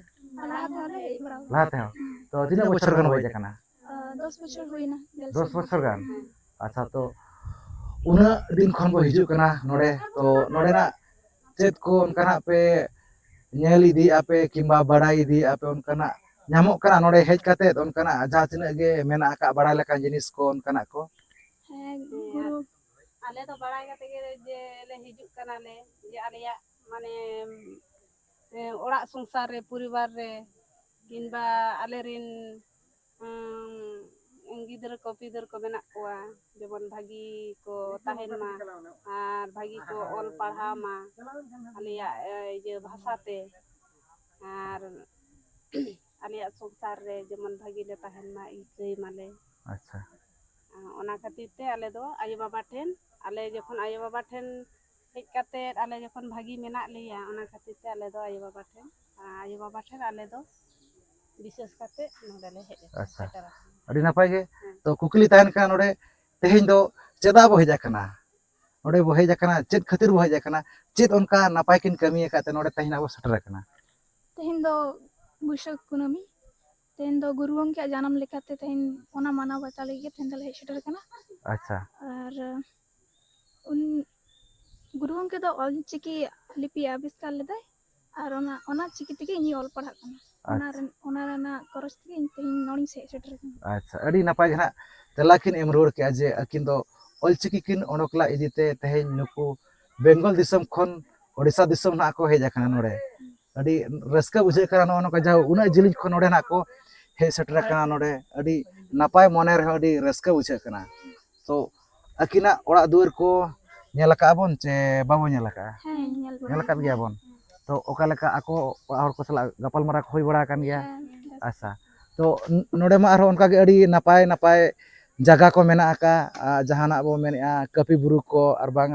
ᱞᱟᱦᱟ ᱛᱮᱦᱚᱸ ᱞᱮ ᱦᱮᱡ ᱵᱟᱲᱟ ᱟᱠᱟᱱᱟ᱾ ᱞᱟᱦᱟ ᱛᱮᱦᱚᱸ? ᱛᱚ ᱛᱤᱱᱟᱹᱜ ᱵᱚᱪᱷᱚᱨ ᱜᱟᱱ ᱵᱚ ᱦᱮᱡ ᱟᱠᱟᱱᱟ? ᱟᱸ, ᱫᱚᱥ ᱵᱚᱪᱷᱚᱨ ᱦᱩᱭᱱᱟ, ᱜᱮᱞ ᱫᱚᱥ ᱥᱮᱨᱢᱟ᱾ ᱵᱚᱪᱷᱚᱨ ᱜᱟᱱ? ᱦᱮᱸ᱾ ᱟᱪᱪᱷᱟ, ᱛᱚ ᱩᱱᱟᱹᱜ ᱫᱤᱱ ᱠᱷᱚᱱ ᱵᱚ ᱦᱤᱡᱩᱜ ᱠᱟᱱᱟ ᱱᱚᱰᱮ, ᱛᱚ ᱱᱚᱰᱮᱱᱟᱜ ᱪᱮᱫ ᱠᱚ ᱚᱱᱠᱟᱱᱟᱜ ᱯᱮ ᱧᱮᱞ ᱤᱫᱤᱭᱮᱫᱼᱟ ᱯᱮ ᱠᱤᱝᱵᱟ ᱵᱟᱲᱟᱭ ᱤᱫᱤᱭᱮᱫᱼᱟ ᱯᱮ, ᱚᱱᱠᱟᱱᱟᱜ ᱧᱟᱢᱚᱜ ᱠᱟᱱᱟ ᱱᱚᱰᱮ ᱦᱮᱡ ᱠᱟᱛᱮᱫ, ᱚᱱᱠᱟᱱᱟᱜ ᱡᱟᱦᱟᱸ ᱛᱤᱱᱟᱹᱜ ᱜᱮ ᱢᱮᱱᱟᱜ ᱟᱠᱟᱫ ᱵᱟᱲᱟᱭ ᱞᱮᱠᱟᱱ ᱡᱤᱱᱤᱥ ᱠᱚ ᱚᱱᱠᱟᱱᱟᱜ ᱠᱚ? ᱦᱮᱸ, ᱦᱮᱸ, ᱜᱩᱨᱩ᱾ ᱟᱞᱮ ᱫᱚ ᱵᱟᱲᱟᱭ ᱠᱟᱛᱮ ᱜᱮ ᱡᱮ ᱞᱮ ᱦᱤᱡᱩᱜ ᱠᱟᱱᱟᱞᱮ, ᱡᱮ ᱟᱞᱮᱭᱟᱜ ᱢᱟᱱᱮ, ᱮ, ᱚᱲᱟᱜ ᱥᱚᱝᱥᱟᱨ ᱨᱮ, ᱯᱚᱨᱤᱵᱟᱨ ᱨᱮ, ᱠᱤᱝᱵᱟ ᱟᱞᱮᱨᱮᱱ, ᱩᱸ, ᱜᱤᱫᱽᱨᱟᱹ ᱠᱚ ᱯᱤᱫᱟᱹᱨ ᱠᱚ ᱢᱮᱱᱟᱜ ᱠᱚᱣᱟ, ᱡᱮᱢᱚᱱ ᱵᱷᱟᱹᱜᱤ ᱠᱚ ᱛᱟᱦᱮᱱ ᱢᱟ ᱟᱨ ᱵᱷᱟᱹᱜᱤ ᱠᱚ ᱚᱞ ᱯᱟᱲᱦᱟᱣ ᱢᱟ ᱟᱞᱮᱭᱟᱜ, ᱮ, ᱤᱭᱟᱹ ᱵᱷᱟᱥᱟ ᱛᱮ, ᱟᱨ ᱟᱞᱮᱭᱟᱜ ᱥᱚᱝᱥᱟᱨ ᱨᱮ ᱡᱮᱢᱚᱱ ᱵᱷᱟᱹᱜᱤ ᱞᱮ ᱛᱟᱦᱮᱱ ᱢᱟ, ᱤᱠᱟᱹᱭ ᱢᱟᱞᱮ᱾ ᱟᱪᱪᱷᱟ᱾ ᱚᱱᱟ ᱠᱷᱟᱹᱛᱤᱨ ᱛᱮ ᱟᱞᱮ ᱫᱚ ᱟᱭᱳ ᱵᱟᱵᱟ ᱴᱷᱮᱱ, ᱟᱞᱮ ᱡᱚᱠᱷᱚᱱ ᱟᱭᱳ ᱵᱟᱵᱟ ᱴᱷᱮᱱ ᱦᱮᱡ ᱠᱟᱛᱮᱫ ᱟᱞᱮ ᱡᱚᱠᱷᱚᱱ ᱵᱷᱟᱹᱜᱤ ᱢᱮᱱᱟᱜ ᱞᱮᱭᱟ, ᱚᱱᱟ ᱠᱷᱟᱹᱛᱤᱨ ᱛᱮ ᱟᱞᱮ ᱫᱚ ᱟᱭᱳ ᱵᱟᱵᱟ ᱴᱷᱮᱱ, ᱟᱭᱳ ᱵᱟᱵᱟ ᱴᱷᱮᱱ ᱟᱞᱮ ᱫᱚ ᱵᱤᱥᱮᱥ ᱠᱟᱛᱮ ᱱᱚᱰᱮ ᱞᱮ ᱦᱮᱡ ᱟᱪᱪᱷᱟ᱾ ᱥᱮᱴᱮᱨ ᱟᱠᱟᱱᱟ᱾ ᱟᱹᱰᱤ ᱱᱟᱯᱟᱭ ᱜᱮ᱾ ᱦᱮᱸ᱾ ᱛᱚ ᱠᱩᱠᱞᱤ ᱛᱟᱦᱮᱱ ᱠᱟᱱᱟ ᱱᱚᱰᱮ, ᱛᱮᱦᱮᱧ ᱫᱚ ᱪᱮᱫᱟᱜ ᱵᱚ ᱦᱮᱡ ᱟᱠᱟᱱᱟ? ᱱᱚᱰᱮ ᱵᱚ ᱦᱮᱡ ᱟᱠᱟᱱᱟ, ᱪᱮᱫ ᱠᱷᱟᱹᱛᱤᱨ ᱵᱚ ᱦᱮᱡ ᱟᱠᱟᱱᱟ? ᱪᱮᱫ ᱚᱱᱠᱟ ᱱᱟᱯᱟᱭ ᱠᱤᱱ ᱠᱟᱹᱢᱤ ᱟᱠᱟᱫ ᱛᱮ ᱱᱚᱰᱮ ᱛᱮᱦᱮᱧ ᱟᱵᱚ ᱥᱮᱴᱮᱨ ᱟᱠᱟᱱᱟ? ᱛᱮᱦᱮᱧ ᱫᱚ ᱵᱟᱹᱭᱥᱟᱹᱠᱷ ᱠᱩᱱᱟᱹᱢᱤ᱾ ᱛᱮᱦᱮᱧ ᱫᱚ ᱜᱩᱨᱩ ᱜᱚᱢᱠᱮᱭᱟᱜ ᱡᱟᱱᱟᱢ ᱞᱮᱠᱟᱛᱮ ᱛᱮᱦᱮᱧ ᱚᱱᱟ ᱢᱟᱱᱟᱣ ᱵᱟᱛᱟᱣ ᱞᱟᱹᱜᱤᱫ ᱜᱮ ᱛᱮᱦᱮᱧ ᱫᱚᱞᱮ ᱦᱮᱡ ᱥᱮᱴᱮᱨ ᱟᱠᱟᱱᱟ᱾ ᱟᱪᱪᱷᱟ᱾ ᱟᱨ ᱩᱱ ᱜᱩᱨᱩ ᱜᱚᱢᱠᱮ ᱫᱚ ᱚᱞᱪᱤᱠᱤ ᱞᱤᱯᱤ ᱟᱵᱤᱥᱠᱟᱨ ᱞᱮᱫᱟᱭ, ᱟᱨ ᱚᱱᱟ, ᱚᱱᱟ ᱪᱤᱠᱤ ᱛᱮᱜᱮ ᱤᱧᱤᱧ ᱚᱞ ᱯᱟᱲᱦᱟᱜ ᱠᱟᱱᱟ᱾ ᱚᱱᱟ ᱟᱪᱪᱷᱟ᱾ ᱨᱮᱱ, ᱚᱱᱟ ᱨᱮᱱᱟᱜ ᱠᱷᱚᱨᱚᱪ ᱛᱮᱜᱮ ᱤᱧ ᱛᱮᱦᱮᱧ ᱱᱚᱰᱮᱧ ᱦᱮᱡ ᱥᱮᱴᱮᱨ ᱟᱠᱟᱱᱟ᱾ ᱟᱪᱪᱷᱟ, ᱟᱹᱰᱤ ᱱᱟᱯᱟᱭ ᱜᱮ ᱱᱟᱦᱟᱜ ᱛᱮᱞᱟ ᱠᱤᱱ ᱮᱢ ᱨᱩᱣᱟᱹᱲ ᱠᱮᱜᱼᱟ ᱡᱮ ᱟᱹᱠᱤᱱ ᱫᱚ ᱚᱞᱪᱤᱠᱤ ᱠᱤᱱ ᱚᱰᱚᱠ ᱞᱮᱫ ᱤᱫᱤ ᱛᱮ ᱛᱮᱦᱮᱧ ᱱᱩᱠᱩ ᱵᱮᱝᱜᱚᱞ ᱫᱤᱥᱚᱢ ᱠᱷᱚᱱ ᱳᱰᱤᱥᱟ ᱫᱤᱥᱚᱢ ᱱᱟᱦᱟᱜ ᱠᱚ ᱦᱮᱡ ᱟᱠᱟᱱᱟ ᱱᱚᱰᱮ᱾ ᱟᱹᱰᱤ ᱨᱟᱹᱥᱠᱟᱹ ᱵᱩᱡᱷᱟᱹᱜ ᱠᱟᱱᱟ ᱱᱚᱜᱼᱚ ᱱᱚᱝᱠᱟ ᱡᱟᱦᱟᱸ ᱩᱱᱟᱹᱜ ᱡᱤᱞᱤᱧ ᱠᱷᱚᱱ ᱱᱚᱰᱮ ᱱᱟᱦᱟᱜ ᱠᱚ ᱦᱮᱡ ᱥᱮᱴᱮᱨ ᱟᱠᱟᱱᱟ ᱱᱚᱰᱮ᱾ ᱟᱹᱰᱤ ᱱᱟᱯᱟᱭ, ᱢᱚᱱᱮ ᱨᱮᱦᱚᱸ ᱟᱹᱰᱤ ᱨᱟᱹᱥᱠᱟᱹ ᱵᱩᱡᱷᱟᱹᱜ ᱠᱟᱱᱟ᱾ ᱛᱚ ᱟᱹᱠᱤᱱᱟᱜ ᱚᱲᱟᱜ ᱫᱩᱣᱟᱹᱨ ᱠᱚ ᱧᱮᱞ ᱟᱠᱟᱫᱼᱟ ᱵᱚᱱ ᱪᱮ ᱵᱟᱵᱚᱱ ᱧᱮᱞ ᱟᱠᱟᱫᱼᱟ? ᱦᱮᱸ, ᱧᱮᱞ ᱵᱟᱲᱟ ᱧᱮᱞ ᱟᱠᱟᱫ ᱦᱩᱭ ᱜᱮᱭᱟ ᱵᱚᱱ᱾ ᱟᱠᱟᱱᱟ᱾ ᱛᱚ ᱚᱠᱟ ᱞᱮᱠᱟ ᱟᱠᱚ ᱚᱲᱟᱜ ᱦᱚᱲ ᱠᱚ ᱥᱟᱞᱟᱜ ᱜᱟᱯᱟᱞᱢᱟᱨᱟᱣ ᱠᱚ ᱦᱩᱭ ᱵᱟᱲᱟ ᱟᱠᱟᱱ ᱜᱮᱭᱟ? ᱦᱮᱸ, ᱵᱮᱥ᱾ ᱟᱪᱪᱷᱟ, ᱛᱚ ᱱ-, ᱱᱚᱰᱮ ᱢᱟ ᱟᱨᱦᱚᱸ ᱚᱱᱠᱟ ᱜᱮ ᱟᱹᱰᱤ ᱱᱟᱯᱟᱭ ᱱᱟᱯᱟᱭ ᱡᱟᱭᱜᱟ ᱠᱚ ᱢᱮᱱᱟᱜ ᱟᱠᱟᱫ, ᱟᱨ ᱡᱟᱦᱟᱱᱟᱜ ᱵᱚ ᱢᱮᱱᱮᱫᱼᱟ ᱠᱟᱹᱯᱤ ᱵᱩᱨᱩ ᱠᱚ, ᱟᱨ ᱵᱟᱝ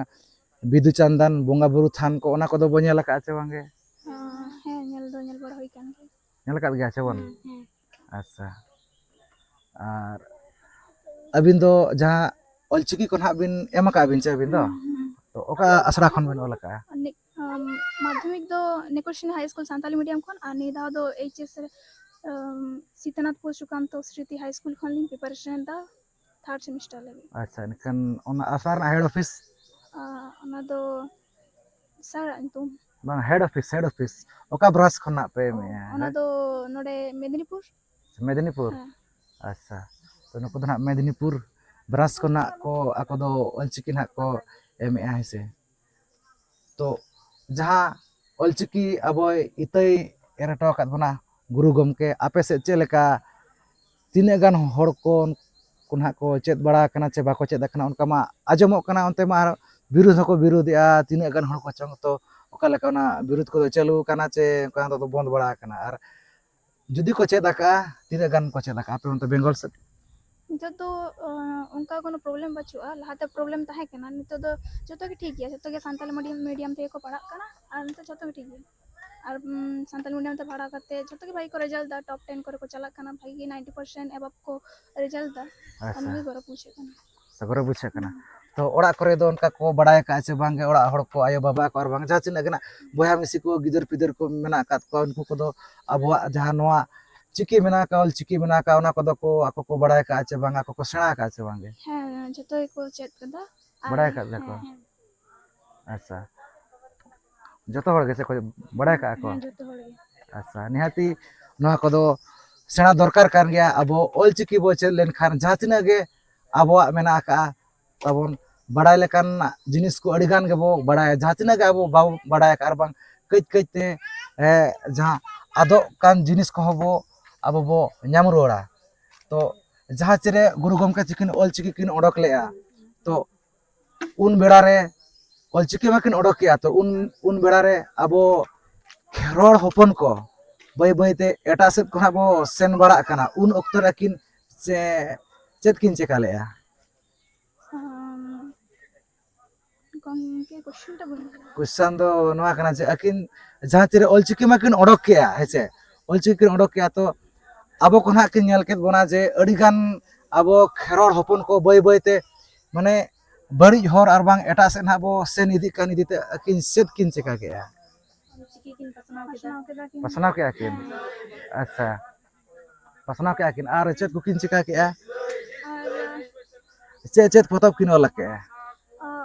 ᱵᱤᱫᱩ ᱪᱟᱸᱫᱟᱱ ᱵᱚᱸᱜᱟ ᱵᱩᱨᱩ ᱛᱷᱟᱱ ᱠᱚ, ᱚᱱᱟ ᱠᱚᱫᱚ ᱵᱚ ᱧᱮᱞ ᱟᱠᱟᱫᱼᱟ ᱪᱮ ᱵᱟᱝ ᱜᱮ? ᱦᱮᱸ, ᱧᱮᱞ ᱫᱚ ᱧᱮᱞ ᱵᱟᱲᱟ ᱦᱩᱭ ᱟᱠᱟᱱ ᱜᱮᱭᱟ᱾ ᱧᱮᱞ ᱟᱠᱟᱫ ᱜᱮᱭᱟ ᱪᱮ ᱵᱚᱱ? ᱦᱮᱸ, ᱦᱮᱸ᱾ ᱟᱪᱪᱷᱟ, ᱟᱨ ᱟᱹᱵᱤᱱ ᱫᱚ ᱡᱟᱦᱟᱸ ᱚᱞᱪᱤᱠᱤ ᱠᱚ ᱱᱟᱦᱟᱜ ᱵᱤᱱ ᱮᱢ ᱟᱠᱟᱫ ᱵᱤᱱ ᱪᱮ ᱟᱹᱵᱤᱱ ᱫᱚ? ᱛᱚ ᱚᱠᱟ ᱟᱥᱲᱟ ᱠᱷᱚᱱ ᱵᱤᱱ ᱚᱞ ᱟᱠᱟᱫᱼᱟ? ᱢᱟᱫᱽᱫᱷᱚᱢᱤᱠ ᱫᱚ ᱱᱮᱠᱚᱨᱥᱤᱱᱟ ᱦᱟᱭ ᱥᱠᱩᱞ ᱥᱟᱱᱛᱟᱞᱤ ᱢᱤᱰᱤᱭᱟᱢ ᱠᱷᱚᱱ, ᱟᱨ ᱱᱤᱭᱟᱹ ᱫᱷᱟᱣ ᱫᱚ ᱮᱭᱤᱪ ᱮᱥ ᱥᱤᱛᱟᱱᱟᱛᱷᱯᱩᱨ ᱥᱩᱠᱟᱱᱛᱚ ᱥᱨᱤᱛᱤ ᱦᱟᱭ ᱥᱠᱩᱞ ᱠᱷᱚᱱ ᱞᱤᱧ ᱯᱨᱤᱯᱟᱨᱮᱥᱚᱱ ᱮᱫᱟ, ᱛᱷᱟᱨᱰ ᱥᱮᱢᱤᱥᱴᱟᱨ ᱞᱟᱹᱜᱤᱫ᱾ ᱟᱪᱪᱷᱟ, ᱮᱱᱠᱷᱟᱱ ᱚᱱᱟ ᱟᱥᱲᱟ ᱨᱮᱱᱟᱜ ᱦᱮᱰ ᱚᱯᱷᱤᱥ? ᱚᱱᱟ ᱫᱚ ᱥᱟᱨᱟᱜ ᱧᱩᱛᱩᱢ᱾ ᱵᱟᱝ, ᱦᱮᱰ ᱚᱯᱷᱤᱥ, ᱦᱮᱰ ᱚᱯᱷᱤᱥ᱾ ᱚᱠᱟ ᱵᱨᱟᱧᱪ ᱠᱷᱚᱱᱟᱜ ᱯᱮ ᱮᱢᱮᱜᱼᱟ? ᱚᱱᱟ ᱫᱚ ᱱᱚᱰᱮ ᱢᱮᱫᱽᱱᱤᱯᱩᱨ᱾ ᱢᱮᱫᱽᱱᱤᱯᱩᱨ? ᱦᱮᱸ᱾ ᱟᱪᱪᱷᱟ, ᱛᱚ ᱱᱩᱠᱩ ᱫᱚ ᱱᱟᱦᱟᱜ ᱢᱮᱫᱽᱱᱤᱯᱩᱨ ᱵᱨᱟᱧᱪ ᱠᱷᱚᱱᱟᱜ ᱠᱚ, ᱟᱠᱚ ᱫᱚ ᱚᱞᱪᱤᱠᱤ ᱱᱟᱦᱟᱜ ᱠᱚ ᱮᱢᱮᱜᱼᱟ, ᱦᱮᱸ ᱥᱮ᱾ ᱛᱚ ᱡᱟᱦᱟᱸ ᱚᱞᱪᱤᱠᱤ ᱟᱵᱚᱭ ᱤᱛᱟᱹᱭ ᱮᱨ ᱦᱚᱴᱚ ᱟᱠᱟᱫ ᱵᱚᱱᱟ ᱜᱩᱨᱩ ᱜᱚᱢᱠᱮ, ᱟᱯᱮ ᱥᱮᱫ ᱪᱮᱫ ᱞᱮᱠᱟ, ᱛᱤᱱᱟᱹᱜ ᱜᱟᱱ ᱦᱚᱲ ᱠᱚ ᱠᱚ ᱱᱟᱦᱟᱜ ᱠᱚ ᱪᱮᱫ ᱵᱟᱲᱟ ᱟᱠᱟᱱᱟ ᱪᱮ ᱵᱟᱠᱚ ᱪᱮᱫ ᱟᱠᱟᱱᱟ, ᱚᱱᱠᱟ ᱢᱟ ᱟᱸᱡᱚᱢᱚᱜ ᱠᱟᱱᱟ ᱚᱱᱛᱮ ᱢᱟ ᱟᱨ ᱵᱤᱨᱩᱫᱷ ᱦᱚᱸᱠᱚ ᱵᱤᱨᱩᱫᱷᱮᱜᱼᱟ, ᱛᱤᱱᱟᱹᱜ ᱜᱟᱱ ᱦᱚᱲ ᱠᱚ ᱪᱚᱝ ᱛᱚ ᱚᱠᱟ ᱞᱮᱠᱟ ᱚᱱᱟ ᱵᱤᱨᱩᱫᱷ ᱠᱚᱫᱚ ᱪᱟᱹᱞᱩ ᱟᱠᱟᱱᱟ ᱪᱮ ᱚᱱᱠᱟ ᱫᱚ ᱵᱚᱱᱫ ᱵᱟᱲᱟ ᱟᱠᱟᱱᱟ? ᱟᱨ ᱡᱩᱫᱤ ᱠᱚ ᱪᱮᱫ ᱟᱠᱟᱫᱼᱟ, ᱛᱤᱱᱟᱹᱜ ᱜᱟᱱ ᱠᱚ ᱪᱮᱫ ᱟᱠᱟᱫᱼᱟ ᱟᱯᱮ ᱚᱱᱛᱮ ᱵᱮᱝᱜᱚᱞ ᱥᱮᱫ? ᱱᱤᱛᱚᱜ ᱫᱚ ᱚᱱᱠᱟ ᱠᱳᱱᱳ ᱯᱨᱚᱵᱞᱮᱢ ᱵᱟᱹᱪᱩᱜᱼᱟ᱾ ᱞᱟᱦᱟᱛᱮ ᱯᱨᱚᱵᱞᱮᱢ ᱛᱟᱦᱮᱸ ᱠᱟᱱᱟ, ᱱᱤᱛᱚᱜ ᱫᱚ ᱡᱚᱛᱚ ᱜᱮ ᱴᱷᱤᱠ ᱜᱮᱭᱟ, ᱡᱚᱛᱚ ᱜᱮ ᱥᱟᱱᱛᱟᱞᱤ ᱢᱤᱰᱤᱭᱟᱢ ᱛᱮᱜᱮ ᱠᱚ ᱯᱟᱲᱦᱟᱜ ᱠᱟᱱᱟ, ᱟᱨ ᱱᱤᱛᱚᱜ ᱡᱚᱛᱚ ᱜᱮ ᱴᱷᱤᱠ ᱜᱮᱭᱟ᱾ ᱟᱨ ᱥᱟᱱᱛᱟᱞᱤ ᱢᱤᱰᱤᱭᱟᱢ ᱛᱮ ᱯᱟᱲᱦᱟᱣ ᱠᱟᱛᱮ ᱡᱚᱛᱚ ᱜᱮ ᱵᱷᱟᱜᱮ ᱠᱚ ᱨᱮᱡᱟᱞᱴ ᱫᱟ, ᱴᱚᱯ ᱴᱮᱱ ᱠᱚᱨᱮ ᱠᱚ ᱪᱟᱞᱟᱜ ᱠᱟᱱᱟ, ᱵᱷᱟᱜᱮ ᱜᱮ ᱱᱟᱭᱤᱱᱴᱤ ᱯᱟᱨᱥᱮᱱᱴ ᱮᱵᱟᱵᱷ ᱠᱚ ᱨᱮᱡᱟᱞᱴ ᱫᱟ᱾ ᱟᱪᱪᱷᱟ᱾ ᱟᱨ ᱱᱚᱣᱟ ᱜᱮ ᱜᱚᱨᱚᱵᱽ ᱵᱩᱡᱷᱟᱹᱜ ᱠᱟᱱᱟ᱾ ᱥᱮ ᱜᱚᱨᱚᱵᱽ ᱵᱩᱡᱷᱟᱹᱜ ᱠᱟᱱᱟ᱾ ᱛᱚ ᱚᱲᱟᱜ ᱠᱚᱨᱮ ᱫᱚ ᱚᱱᱠᱟ ᱠᱚ ᱵᱟᱲᱟᱭ ᱟᱠᱟᱫᱼᱟ ᱪᱮ ᱵᱟᱝᱜᱮ, ᱚᱲᱟᱜ ᱦᱚᱲ ᱠᱚ, ᱟᱭᱳᱼᱵᱟᱵᱟ ᱠᱚ, ᱟᱨ ᱵᱟᱝ ᱡᱟᱦᱟᱸ ᱛᱤᱱᱟᱹᱜ ᱜᱮ ᱱᱟᱜ ᱵᱚᱭᱦᱟ ᱢᱤᱥᱤ ᱠᱚ, ᱜᱤᱫᱟᱹᱨ ᱯᱤᱫᱟᱹᱨ ᱠᱚ ᱢᱮᱱᱟᱜ ᱟᱠᱟᱫ ᱠᱚᱣᱟ, ᱩᱱᱠᱩ ᱠᱚᱫᱚ ᱟᱵᱚᱣᱟᱜ ᱡᱟᱦᱟᱸ ᱱᱚᱣᱟ ᱪᱤᱠᱤ ᱢᱮᱱᱟᱜ ᱟᱠᱟᱫ, ᱚᱞ ᱪᱤᱠᱤ ᱢᱮᱱᱟᱜ ᱟᱠᱟᱫ, ᱚᱱᱟ ᱠᱚᱫᱚ ᱠᱚ ᱟᱠᱚ ᱠᱚ ᱵᱟᱲᱟᱭ ᱟᱠᱟᱫᱼᱟ ᱪᱮ ᱵᱟᱝ, ᱟᱠᱚ ᱠᱚ ᱥᱮᱬᱟ ᱟᱠᱟᱫᱼᱟ ᱪᱮ ᱵᱟᱝᱜᱮ? ᱦᱮᱸ, ᱡᱚᱛᱚ ᱜᱮᱠᱚ ᱪᱮᱫ ᱠᱟᱫᱟ᱾ ᱟᱨ ᱵᱟᱲᱟᱭ ᱟᱠᱟᱫ ᱜᱮᱭᱟ ᱠᱚ? ᱦᱮᱸ, ᱦᱮᱸ᱾ ᱟᱪᱪᱷᱟ, ᱡᱚᱛᱚ ᱦᱚᱲ ᱜᱮᱥᱮ ᱠᱚ ᱵᱟᱲᱟᱭ ᱟᱠᱟᱫᱼᱟ ᱠᱚ? ᱦᱮᱸ, ᱡᱚᱛᱚ ᱦᱚᱲ ᱜᱮ᱾ ᱟᱪᱪᱷᱟ, ᱱᱤᱦᱟᱹᱛᱤ ᱱᱚᱣᱟ ᱠᱚᱫᱚ ᱥᱮᱬᱟ ᱫᱚᱨᱠᱟᱨ ᱠᱟᱱ ᱜᱮᱭᱟ᱾ ᱟᱵᱚ ᱚᱞ ᱪᱤᱠᱤ ᱵᱚ ᱪᱮᱫ ᱞᱮᱱᱠᱷᱟᱱ ᱡᱟᱦᱟᱸ ᱛᱤᱱᱟᱹᱜ ᱜᱮ ᱟᱵᱚᱣᱟᱜ ᱢᱮᱱᱟᱜ ᱟᱠᱟᱫᱼᱟ, ᱛᱟᱵᱚᱱ ᱵᱟᱲᱟᱭ ᱞᱮᱠᱟᱱ ᱡᱤᱱᱤᱥ ᱠᱚ ᱟᱹᱰᱤ ᱜᱟᱱ ᱜᱮᱵᱚ ᱵᱟᱲᱟᱭᱟ, ᱡᱟᱦᱟᱸ ᱛᱤᱱᱟᱹᱜ ᱜᱮ ᱟᱵᱚ ᱵᱟᱵᱚ ᱵᱟᱲᱟᱭ ᱟᱠᱟᱫ, ᱟᱨ ᱵᱟᱝ ᱠᱟᱹᱡ ᱠᱟᱹᱡ ᱛᱮ, ᱮ, ᱡᱟᱦᱟᱸ ᱟᱫᱚᱜ ᱠᱟᱱ ᱡᱤᱱᱤᱥ ᱠᱚᱦᱚᱸ ᱵᱚ, ᱟᱵᱚ ᱵᱚ ᱧᱟᱢ ᱨᱩᱣᱟᱹᱲᱟ᱾ ᱛᱚ ᱡᱟᱦᱟᱸ ᱪᱮᱨᱮ ᱜᱩᱨᱩ ᱜᱚᱢᱠᱮ ᱛᱤᱠᱤᱱ ᱚᱞ ᱪᱤᱠᱤ ᱠᱤᱱ ᱚᱰᱚᱠ ᱞᱮᱫᱼᱟ, ᱛᱚ ᱩᱱ ᱵᱮᱲᱟ ᱨᱮ ᱚᱞ ᱪᱤᱠᱤ ᱢᱟᱠᱤᱱ ᱚᱰᱚᱠ ᱠᱮᱜᱼᱟ, ᱛᱚ ᱩᱱ, ᱩᱱ ᱵᱮᱲᱟ ᱨᱮ ᱟᱵᱚ ᱠᱷᱮᱨᱣᱟᱲ ᱦᱚᱯᱚᱱ ᱠᱚ ᱵᱟᱹᱭ ᱵᱟᱹᱭ ᱛᱮ ᱮᱴᱟᱜ ᱥᱮᱫ ᱠᱷᱚᱱᱟᱜ ᱵᱚ ᱥᱮᱱ ᱵᱟᱲᱟᱜ ᱠᱟᱱᱟ᱾ ᱩᱱ ᱚᱠᱛᱚ ᱨᱮ ᱟᱹᱠᱤᱱ ᱪᱮ-, ᱪᱮᱫ ᱠᱤᱱ ᱪᱮᱠᱟ ᱞᱮᱜᱼᱟ? ᱟᱢ, ᱜᱚᱢᱠᱮ, question ᱴᱟ ᱵᱟᱹᱧ ᱵᱩᱡᱷᱟᱹᱣ᱾ ᱠᱚᱥᱪᱟᱱ ᱫᱚ ᱱᱚᱣᱟ ᱠᱟᱱᱟ ᱡᱮ ᱟᱹᱠᱤᱱ ᱡᱟᱦᱟᱸ ᱛᱤᱨᱮ ᱚᱞᱪᱤᱠᱤ ᱢᱟᱠᱤᱱ ᱚᱰᱚᱠ ᱠᱮᱜᱼᱟ, ᱦᱮᱸ ᱥᱮ, ᱚᱞᱪᱤᱠᱤ ᱠᱤᱱ ᱚᱰᱚᱠ ᱠᱮᱜᱼᱟ, ᱛᱚ ᱟᱵᱚ ᱠᱚ ᱱᱟᱦᱟᱜ ᱠᱤᱱ ᱧᱮᱞ ᱠᱮᱫ ᱵᱚᱱᱟ ᱡᱮ ᱟᱹᱰᱤ ᱜᱟᱱ ᱟᱵᱚ ᱠᱷᱮᱨᱣᱟᱲ ᱦᱚᱯᱚᱱ ᱠᱚ ᱵᱟᱹᱭ ᱵᱟᱹᱭ ᱛᱮ ᱢᱟᱱᱮ ᱵᱟᱹᱲᱤᱡ ᱦᱚᱨ ᱟᱨ ᱵᱟᱝ ᱮᱴᱟᱜ ᱥᱮᱫ ᱱᱟᱦᱟᱜ ᱵᱚ ᱥᱮᱱ ᱤᱫᱤᱜ ᱠᱟᱱ ᱤᱫᱤ ᱛᱮ ᱟᱹᱠᱤᱱ ᱪᱮᱫ ᱠᱤᱱ ᱪᱮᱠᱟ ᱠᱮᱜᱼᱟ? ᱪᱤᱠᱤ ᱠᱤᱱ ᱯᱟᱥᱱᱟᱣ ᱠᱮᱫᱟ᱾ ᱯᱟᱥᱱᱟᱣ ᱠᱮᱜᱼᱟ ᱠᱤᱱ? ᱟᱪᱪᱷᱟ, ᱯᱟᱥᱱᱟᱣ ᱠᱮᱜᱼᱟ ᱠᱤᱱ᱾ ᱟᱨ ᱪᱮᱫ ᱠᱚᱠᱤᱱ ᱪᱮᱠᱟ ᱠᱮᱜᱼᱟ? ᱟᱨ ᱪᱮᱫ ᱪᱮᱫ ᱯᱚᱛᱚᱵ ᱠᱤᱱ ᱚᱞ ᱠᱮᱜᱼᱟ?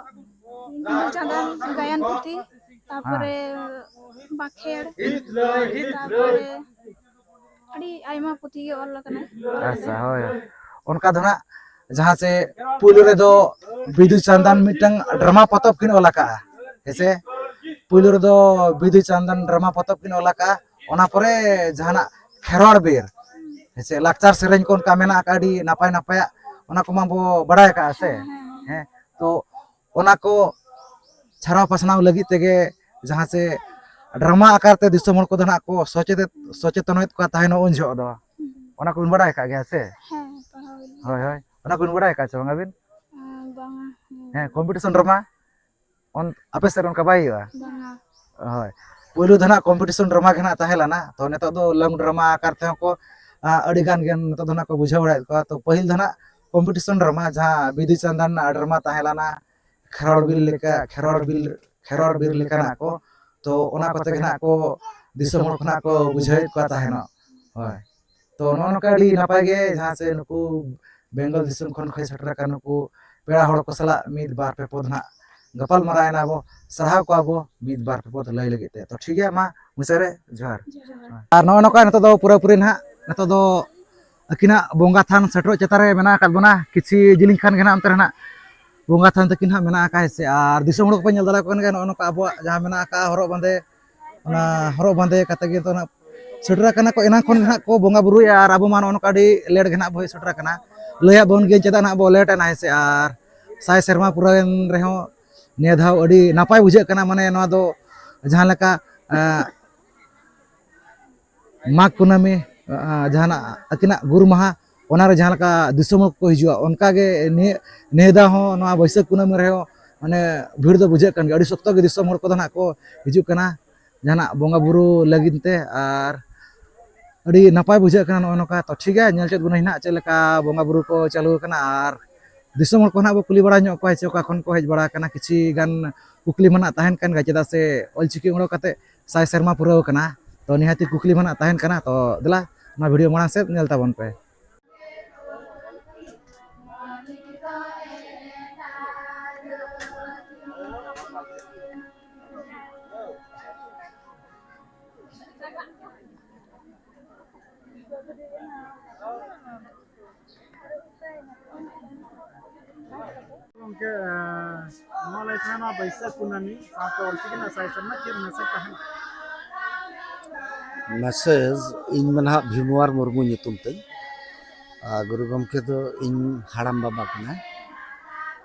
ᱵᱤᱫᱩ ᱪᱟᱸᱫᱟᱱ ᱜᱟᱭᱟᱱ ᱯᱩᱛᱷᱤ, ᱛᱟᱨᱯᱚᱨᱮ ᱵᱟᱸᱠᱷᱮᱲ, ᱛᱟᱨᱯᱚᱨᱮ ᱟᱹᱰᱤ ᱟᱭᱢᱟ ᱯᱩᱛᱷᱤ ᱜᱮ ᱚᱞ ᱟᱠᱟᱱᱟ᱾ ᱟᱪᱪᱷᱟ, ᱦᱳᱭ᱾ ᱚᱱᱠᱟ ᱫᱚ ᱱᱟᱜ ᱡᱟᱦᱟᱸ ᱥᱮ ᱯᱩᱭᱞᱩ ᱨᱮᱫᱚ ᱵᱤᱫᱩ ᱪᱟᱸᱫᱟᱱ ᱢᱤᱫᱴᱟᱝ ᱰᱨᱟᱢᱟ ᱯᱚᱛᱚᱵ ᱠᱤᱱ ᱚᱞ ᱟᱠᱟᱜᱼᱟ, ᱦᱮᱸᱥᱮ? ᱯᱩᱭᱞᱩ ᱨᱮᱫᱚ ᱵᱤᱫᱩ ᱪᱟᱸᱫᱟᱱ ᱰᱨᱟᱢᱟ ᱯᱚᱛᱚᱵ ᱠᱤᱱ ᱚᱞ ᱟᱠᱟᱜᱼᱟ, ᱚᱱᱟ ᱯᱚᱨᱮ ᱡᱟᱦᱟᱱᱟᱜ ᱠᱷᱮᱨᱣᱟᱲ ᱵᱤᱨ, ᱦᱮᱸᱥᱮ, ᱞᱟᱠᱪᱟᱨ ᱥᱮᱨᱮᱧ ᱠᱚ ᱚᱱᱠᱟ ᱢᱮᱱᱟᱜ ᱟᱠᱟᱫ ᱟᱹᱰᱤ ᱱᱟᱯᱟᱭ ᱱᱟᱯᱟᱭᱟᱜ, ᱚᱱᱟ ᱠᱚᱢᱟ ᱵᱚ ᱵᱟᱲᱟᱭ ᱟᱠᱟᱫᱼᱟ ᱥᱮ? ᱦᱮᱸ, ᱛᱚ ᱚᱱᱟ ᱠᱚ ᱪᱷᱟᱨᱟᱣ ᱯᱟᱥᱱᱟᱣ ᱞᱟᱹᱜᱤᱫ ᱛᱮᱜᱮ ᱡᱟᱦᱟᱸ ᱥᱮ ᱰᱨᱟᱢᱟ ᱟᱠᱟᱨ ᱛᱮ ᱫᱤᱥᱚᱢ ᱦᱚᱲ ᱠᱚᱫᱚ ᱱᱟᱜ ᱠᱚ ᱥᱚᱪᱮᱛᱮᱫ ᱥᱚᱪᱮᱛᱚᱱᱮᱫ ᱠᱚᱣᱟ ᱛᱟᱦᱮᱱᱚᱜ ᱩᱱ ᱡᱚᱦᱚᱜ ᱫᱚ᱾ ᱚᱱᱟ ᱠᱚᱵᱤᱱ ᱵᱟᱲᱟᱭ ᱟᱠᱟᱫ ᱜᱮᱭᱟ ᱥᱮ? ᱦᱮᱸ, ᱯᱟᱲᱦᱟᱣ ᱦᱩᱭ ᱞᱮᱱᱟ᱾ ᱦᱳᱭ, ᱦᱳᱭ᱾ ᱚᱱᱟ ᱠᱚᱵᱤᱱ ᱵᱟᱲᱟᱭ ᱟᱠᱟᱫ ᱪᱮ ᱵᱟᱝ ᱟᱹᱵᱤᱱ? ᱟᱸ, ᱵᱟᱝᱟ᱾ ᱦᱮᱸ, ᱠᱚᱢᱯᱤᱴᱤᱥᱚᱱ ᱰᱨᱟᱢᱟ ᱚᱱ-, ᱟᱯᱮ ᱥᱮᱫ ᱚᱱᱠᱟ ᱵᱟᱭ ᱦᱩᱭᱩᱜᱼᱟ? ᱵᱟᱝᱟ᱾ ᱦᱳᱭ, ᱯᱳᱭᱞᱳ ᱫᱚ ᱱᱟᱜ ᱠᱚᱢᱯᱤᱴᱤᱥᱚᱱ ᱰᱨᱟᱢᱟ ᱜᱮ ᱱᱟᱜ ᱛᱟᱦᱮᱸ ᱞᱮᱱᱟ, ᱛᱚ ᱱᱤᱛᱚᱜ ᱫᱚ ᱞᱚᱝ ᱰᱨᱟᱢᱟ ᱟᱠᱟᱨ ᱛᱮᱦᱚᱸ ᱠᱚ ᱟ, ᱟᱹᱰᱤ ᱜᱟᱱ ᱜᱮ ᱱᱤᱛᱚᱜ ᱫᱚ ᱱᱟᱜ ᱠᱚ ᱵᱩᱡᱷᱟᱹᱣ ᱵᱟᱲᱟᱭᱮᱫ ᱠᱚᱣᱟ᱾ ᱛᱚ ᱯᱟᱹᱦᱤᱞ ᱫᱚ ᱱᱟᱜ ᱠᱚᱢᱯᱤᱴᱤᱥᱚᱱ ᱰᱨᱟᱢᱟ ᱡᱟᱦᱟᱸ ᱵᱤᱫᱩ ᱪᱟᱸᱫᱟᱱ ᱰᱨᱟᱢᱟ ᱛᱟᱦᱮᱸ ᱞᱮᱱᱟ, ᱠᱷᱮᱨᱣᱟᱲ ᱵᱤᱨ ᱞᱮᱠᱟ, ᱠᱷᱮᱨᱣᱟᱲ ᱵᱤᱨ, ᱠᱷᱮᱨᱣᱟᱲ ᱵᱤᱨ ᱞᱮᱠᱟᱱᱟᱜ ᱠᱚ, ᱛᱚ ᱚᱱᱟ ᱠᱚᱛᱮ ᱜᱮ ᱱᱟᱜ ᱠᱚ ᱫᱤᱥᱚᱢ ᱦᱚᱲ ᱠᱚ ᱱᱟᱜ ᱠᱚ ᱵᱩᱡᱷᱟᱹᱣᱮᱫ ᱠᱚᱣᱟ ᱛᱟᱦᱮᱱᱚᱜ᱾ ᱦᱳᱭ, ᱛᱚ ᱱᱚᱜᱼᱚ ᱱᱚᱝᱠᱟ ᱟᱹᱰᱤ ᱱᱟᱯᱟᱭ ᱜᱮ ᱡᱟᱦᱟᱸ ᱥᱮ ᱱᱩᱠᱩ ᱵᱮᱝᱜᱚᱞ ᱫᱤᱥᱚᱢ ᱠᱷᱚᱱ ᱠᱚ ᱦᱮᱡ ᱥᱮᱴᱮᱨ ᱟᱠᱟᱱ ᱱᱩᱠᱩ ᱯᱮᱲᱟ ᱦᱚᱲ ᱠᱚ ᱥᱟᱞᱟᱜ ᱢᱤᱫ ᱵᱟᱨ ᱯᱮ ᱯᱚᱫ ᱱᱟᱜ ᱜᱟᱯᱟᱞ ᱢᱟᱨᱟᱣ ᱮᱱᱟ ᱵᱚ, ᱥᱟᱨᱦᱟᱣ ᱠᱚᱣᱟ ᱵᱚ ᱢᱤᱫ ᱵᱟᱨ ᱯᱮ ᱯᱚᱫ ᱞᱟᱹᱭ ᱞᱟᱹᱜᱤᱫ ᱛᱮ᱾ ᱛᱚ ᱴᱷᱤᱠ ᱜᱮᱭᱟ, ᱢᱟ ᱢᱩᱪᱟᱹᱫ ᱨᱮ ᱡᱚᱦᱟᱨ᱾ ᱡᱚᱦᱟᱨ᱾ ᱟᱨ ᱱᱚᱜᱼᱚᱭ ᱱᱚᱝᱠᱟ ᱱᱤᱛᱚᱜ ᱫᱚ ᱯᱩᱨᱟᱹᱯᱩᱨᱤ ᱱᱟᱦᱟᱜ ᱱᱤᱛᱚᱜ ᱫᱚ ᱟᱹᱠᱤᱱᱟᱜ ᱵᱚᱸᱜᱟ ᱛᱷᱟᱱ ᱥᱮᱴᱮᱨᱚᱜ ᱪᱮᱛᱟᱱ ᱨᱮ ᱢᱮᱱᱟᱜ ᱟᱠᱟᱫ ᱵᱚᱱᱟ᱾ ᱠᱤᱪᱷᱤ ᱡᱤᱞᱤᱧ ᱠᱷᱟᱱ ᱜᱮ ᱱᱟᱦᱟᱜ ᱚᱱᱛᱮ ᱨᱮ ᱱᱟᱦᱟᱜ ᱵᱚᱸᱜᱟ ᱛᱷᱟᱱ ᱛᱟᱹᱠᱤᱱ ᱦᱟᱸᱜ ᱢᱮᱱᱟᱜ ᱟᱠᱟᱫ ᱦᱮᱸ ᱥᱮ᱾ ᱟᱨ ᱫᱤᱥᱚᱢ ᱦᱚᱲ ᱠᱚᱠᱚ ᱧᱮᱞ ᱫᱟᱲᱮᱭᱟᱠᱚ ᱠᱟᱱ ᱜᱮᱭᱟ ᱱᱚᱜᱼᱚ ᱱᱚᱝᱠᱟ ᱟᱵᱚᱣᱟᱜ ᱡᱟᱦᱟᱸ ᱢᱮᱱᱟᱜ ᱟᱠᱟᱫ ᱦᱚᱨᱚᱜ ᱵᱟᱸᱫᱮ, ᱚᱱᱟ ᱦᱚᱨᱚᱜ ᱵᱟᱸᱫᱮ ᱠᱟᱛᱮ ᱜᱮ ᱱᱤᱛᱚᱜ ᱱᱟᱦᱟᱜ ᱥᱮᱴᱮᱨ ᱟᱠᱟᱱᱟ ᱠᱚ᱾ ᱮᱱᱟᱝ ᱠᱷᱚᱱ ᱜᱮ ᱱᱟᱦᱟᱜ ᱠᱚ ᱵᱚᱸᱜᱟ ᱵᱩᱨᱩᱭᱮᱫᱼᱟ ᱟᱨ ᱟᱵᱚ ᱢᱟ ᱱᱚᱜᱼᱚ ᱱᱚᱝᱠᱟ ᱟᱹᱰᱤ ᱞᱮᱴ ᱜᱮ ᱱᱟᱦᱟᱜ ᱵᱚ ᱦᱮᱡ ᱥᱮᱴᱮᱨ ᱟᱠᱟᱱᱟ᱾ ᱞᱟᱹᱭᱟᱫ ᱵᱚᱱ ᱜᱮ ᱪᱮᱫᱟᱜ ᱱᱟᱦᱟᱜ ᱵᱚ ᱞᱮᱴ ᱮᱱᱟ ᱦᱮᱸ ᱥᱮ᱾ ᱟᱨ ᱥᱟᱭ ᱥᱮᱨᱢᱟ ᱯᱩᱨᱟᱹᱣᱮᱱ ᱨᱮᱦᱚᱸ ᱱᱤᱭᱟᱹ ᱫᱷᱟᱣ ᱟᱹᱰᱤ ᱱᱟᱯᱟᱭ ᱵᱩᱡᱷᱟᱹᱜ ᱠᱟᱱᱟ᱾ ᱢᱟᱱᱮ ᱱᱚᱣᱟ ᱫᱚ ᱡᱟᱦᱟᱸ ᱞᱮᱠᱟ, ᱮᱸ, ᱢᱟᱜᱽ ᱠᱩᱱᱟᱹᱢᱤ, ᱟᱸ, ᱡᱟᱦᱟᱱᱟᱜ ᱟᱹᱠᱤᱱᱟᱜ ᱜᱩᱨ ᱢᱟᱦᱟ, ᱚᱱᱟᱨᱮ ᱡᱟᱦᱟᱸ ᱞᱮᱠᱟ ᱫᱤᱥᱚᱢ ᱦᱚᱲ ᱠᱚ ᱦᱤᱡᱩᱜᱼᱟ, ᱚᱱᱠᱟᱜᱮ ᱱᱤᱭᱟᱹ, ᱱᱤᱭᱟᱹ ᱫᱷᱟᱣ ᱦᱚᱸ ᱱᱚᱣᱟ ᱵᱟᱹᱭᱥᱟᱹᱠᱷ ᱠᱩᱱᱟᱹᱢᱤ ᱨᱮᱦᱚᱸ ᱢᱟᱱᱮ ᱵᱷᱤᱲ ᱫᱚ ᱵᱩᱡᱷᱟᱹᱜ ᱠᱟᱱ ᱜᱮᱭᱟ᱾ ᱟᱹᱰᱤ ᱥᱚᱠᱛᱚ ᱜᱮ ᱫᱤᱥᱚᱢ ᱦᱚᱲ ᱠᱚᱫᱚ ᱱᱟᱜ ᱠᱚ ᱦᱤᱡᱩᱜ ᱠᱟᱱᱟ ᱡᱟᱦᱟᱱᱟᱜ ᱵᱚᱸᱜᱟ ᱵᱩᱨᱩ ᱞᱟᱹᱜᱤᱫ ᱛᱮ᱾ ᱟᱨ ᱟᱹᱰᱤ ᱱᱟᱯᱟᱭ ᱵᱩᱡᱷᱟᱹᱜ ᱠᱟᱱᱟ ᱱᱚᱜᱼᱚ ᱱᱚᱝᱠᱟ᱾ ᱛᱚ ᱴᱷᱤᱠ ᱜᱮᱭᱟ, ᱧᱮᱞ ᱪᱮᱫ ᱵᱚᱱ ᱦᱟᱸᱜ ᱪᱮᱫ ᱞᱮᱠᱟ ᱵᱚᱸᱜᱟ ᱵᱩᱨᱩ ᱠᱚ ᱪᱟᱹᱞᱩ ᱟᱠᱟᱱᱟ, ᱟᱨ ᱫᱤᱥᱚᱢ ᱦᱚᱲ ᱠᱚ ᱦᱟᱸᱜ ᱵᱚ ᱠᱩᱞᱤ ᱵᱟᱲᱟ ᱧᱚᱜ ᱠᱚᱣᱟ ᱪᱮ ᱚᱠᱟ ᱠᱷᱚᱱ ᱠᱚ ᱦᱮᱡ ᱵᱟᱲᱟ ᱟᱠᱟᱱᱟ᱾ ᱠᱤᱪᱷᱤ ᱜᱟᱱ ᱠᱩᱠᱞᱤ ᱢᱟ ᱱᱟᱜ ᱛᱟᱦᱮᱱ ᱠᱟᱱ ᱜᱮᱭᱟ, ᱪᱮᱫᱟᱜ ᱥᱮ ᱚᱞᱪᱤᱠᱤ ᱩᱰᱩᱠ ᱠᱟᱛᱮ ᱥᱟᱭ ᱥᱮᱨᱢᱟ ᱯᱩᱨᱟᱹᱣ ᱠᱟᱱᱟ᱾ ᱛᱚ ᱱᱤᱦᱟᱹᱛᱤ ᱠᱩᱠᱞᱤ ᱢᱟ ᱱᱟᱜ ᱛᱟᱦᱮᱱ ᱠᱟᱱᱟ᱾ ᱛᱚ ᱫᱮᱞᱟ, ᱚᱱᱟ ᱵᱷᱤᱰᱤᱭᱳ ᱢᱟᱲᱟᱝ ᱥᱮᱫ ᱧᱮᱞ ᱛᱟᱵᱚᱱ ᱯᱮ᱾ ᱜᱚᱢᱠᱮ, ᱱᱚᱣᱟ ᱞᱟᱹᱭ ᱛᱟᱦᱮᱸ, ᱱᱚᱣᱟ ᱵᱟᱹᱭᱥᱟᱹᱠᱷ ᱠᱩᱱᱟᱹᱢᱤ ᱥᱟᱶᱛᱮ ᱚᱞᱪᱤᱠᱤ ᱨᱮᱱᱟᱜ ᱥᱟᱭ ᱥᱮᱨᱢᱟ ᱪᱮᱫ ᱢᱮᱥᱮᱡᱽ ᱛᱟᱦᱮᱱᱟ? ᱢᱮᱥᱮᱡᱽ, ᱤᱧ ᱢᱟ ᱱᱟᱦᱟᱜ ᱵᱷᱤᱢᱣᱟᱨ ᱢᱩᱨᱢᱩ ᱧᱩᱛᱩᱢ ᱛᱤᱧ᱾ ᱟᱨ ᱜᱩᱨᱩ ᱜᱚᱢᱠᱮ ᱫᱚ ᱤᱧ ᱦᱟᱲᱟᱢ ᱵᱟᱵᱟ ᱠᱟᱱᱟᱭ᱾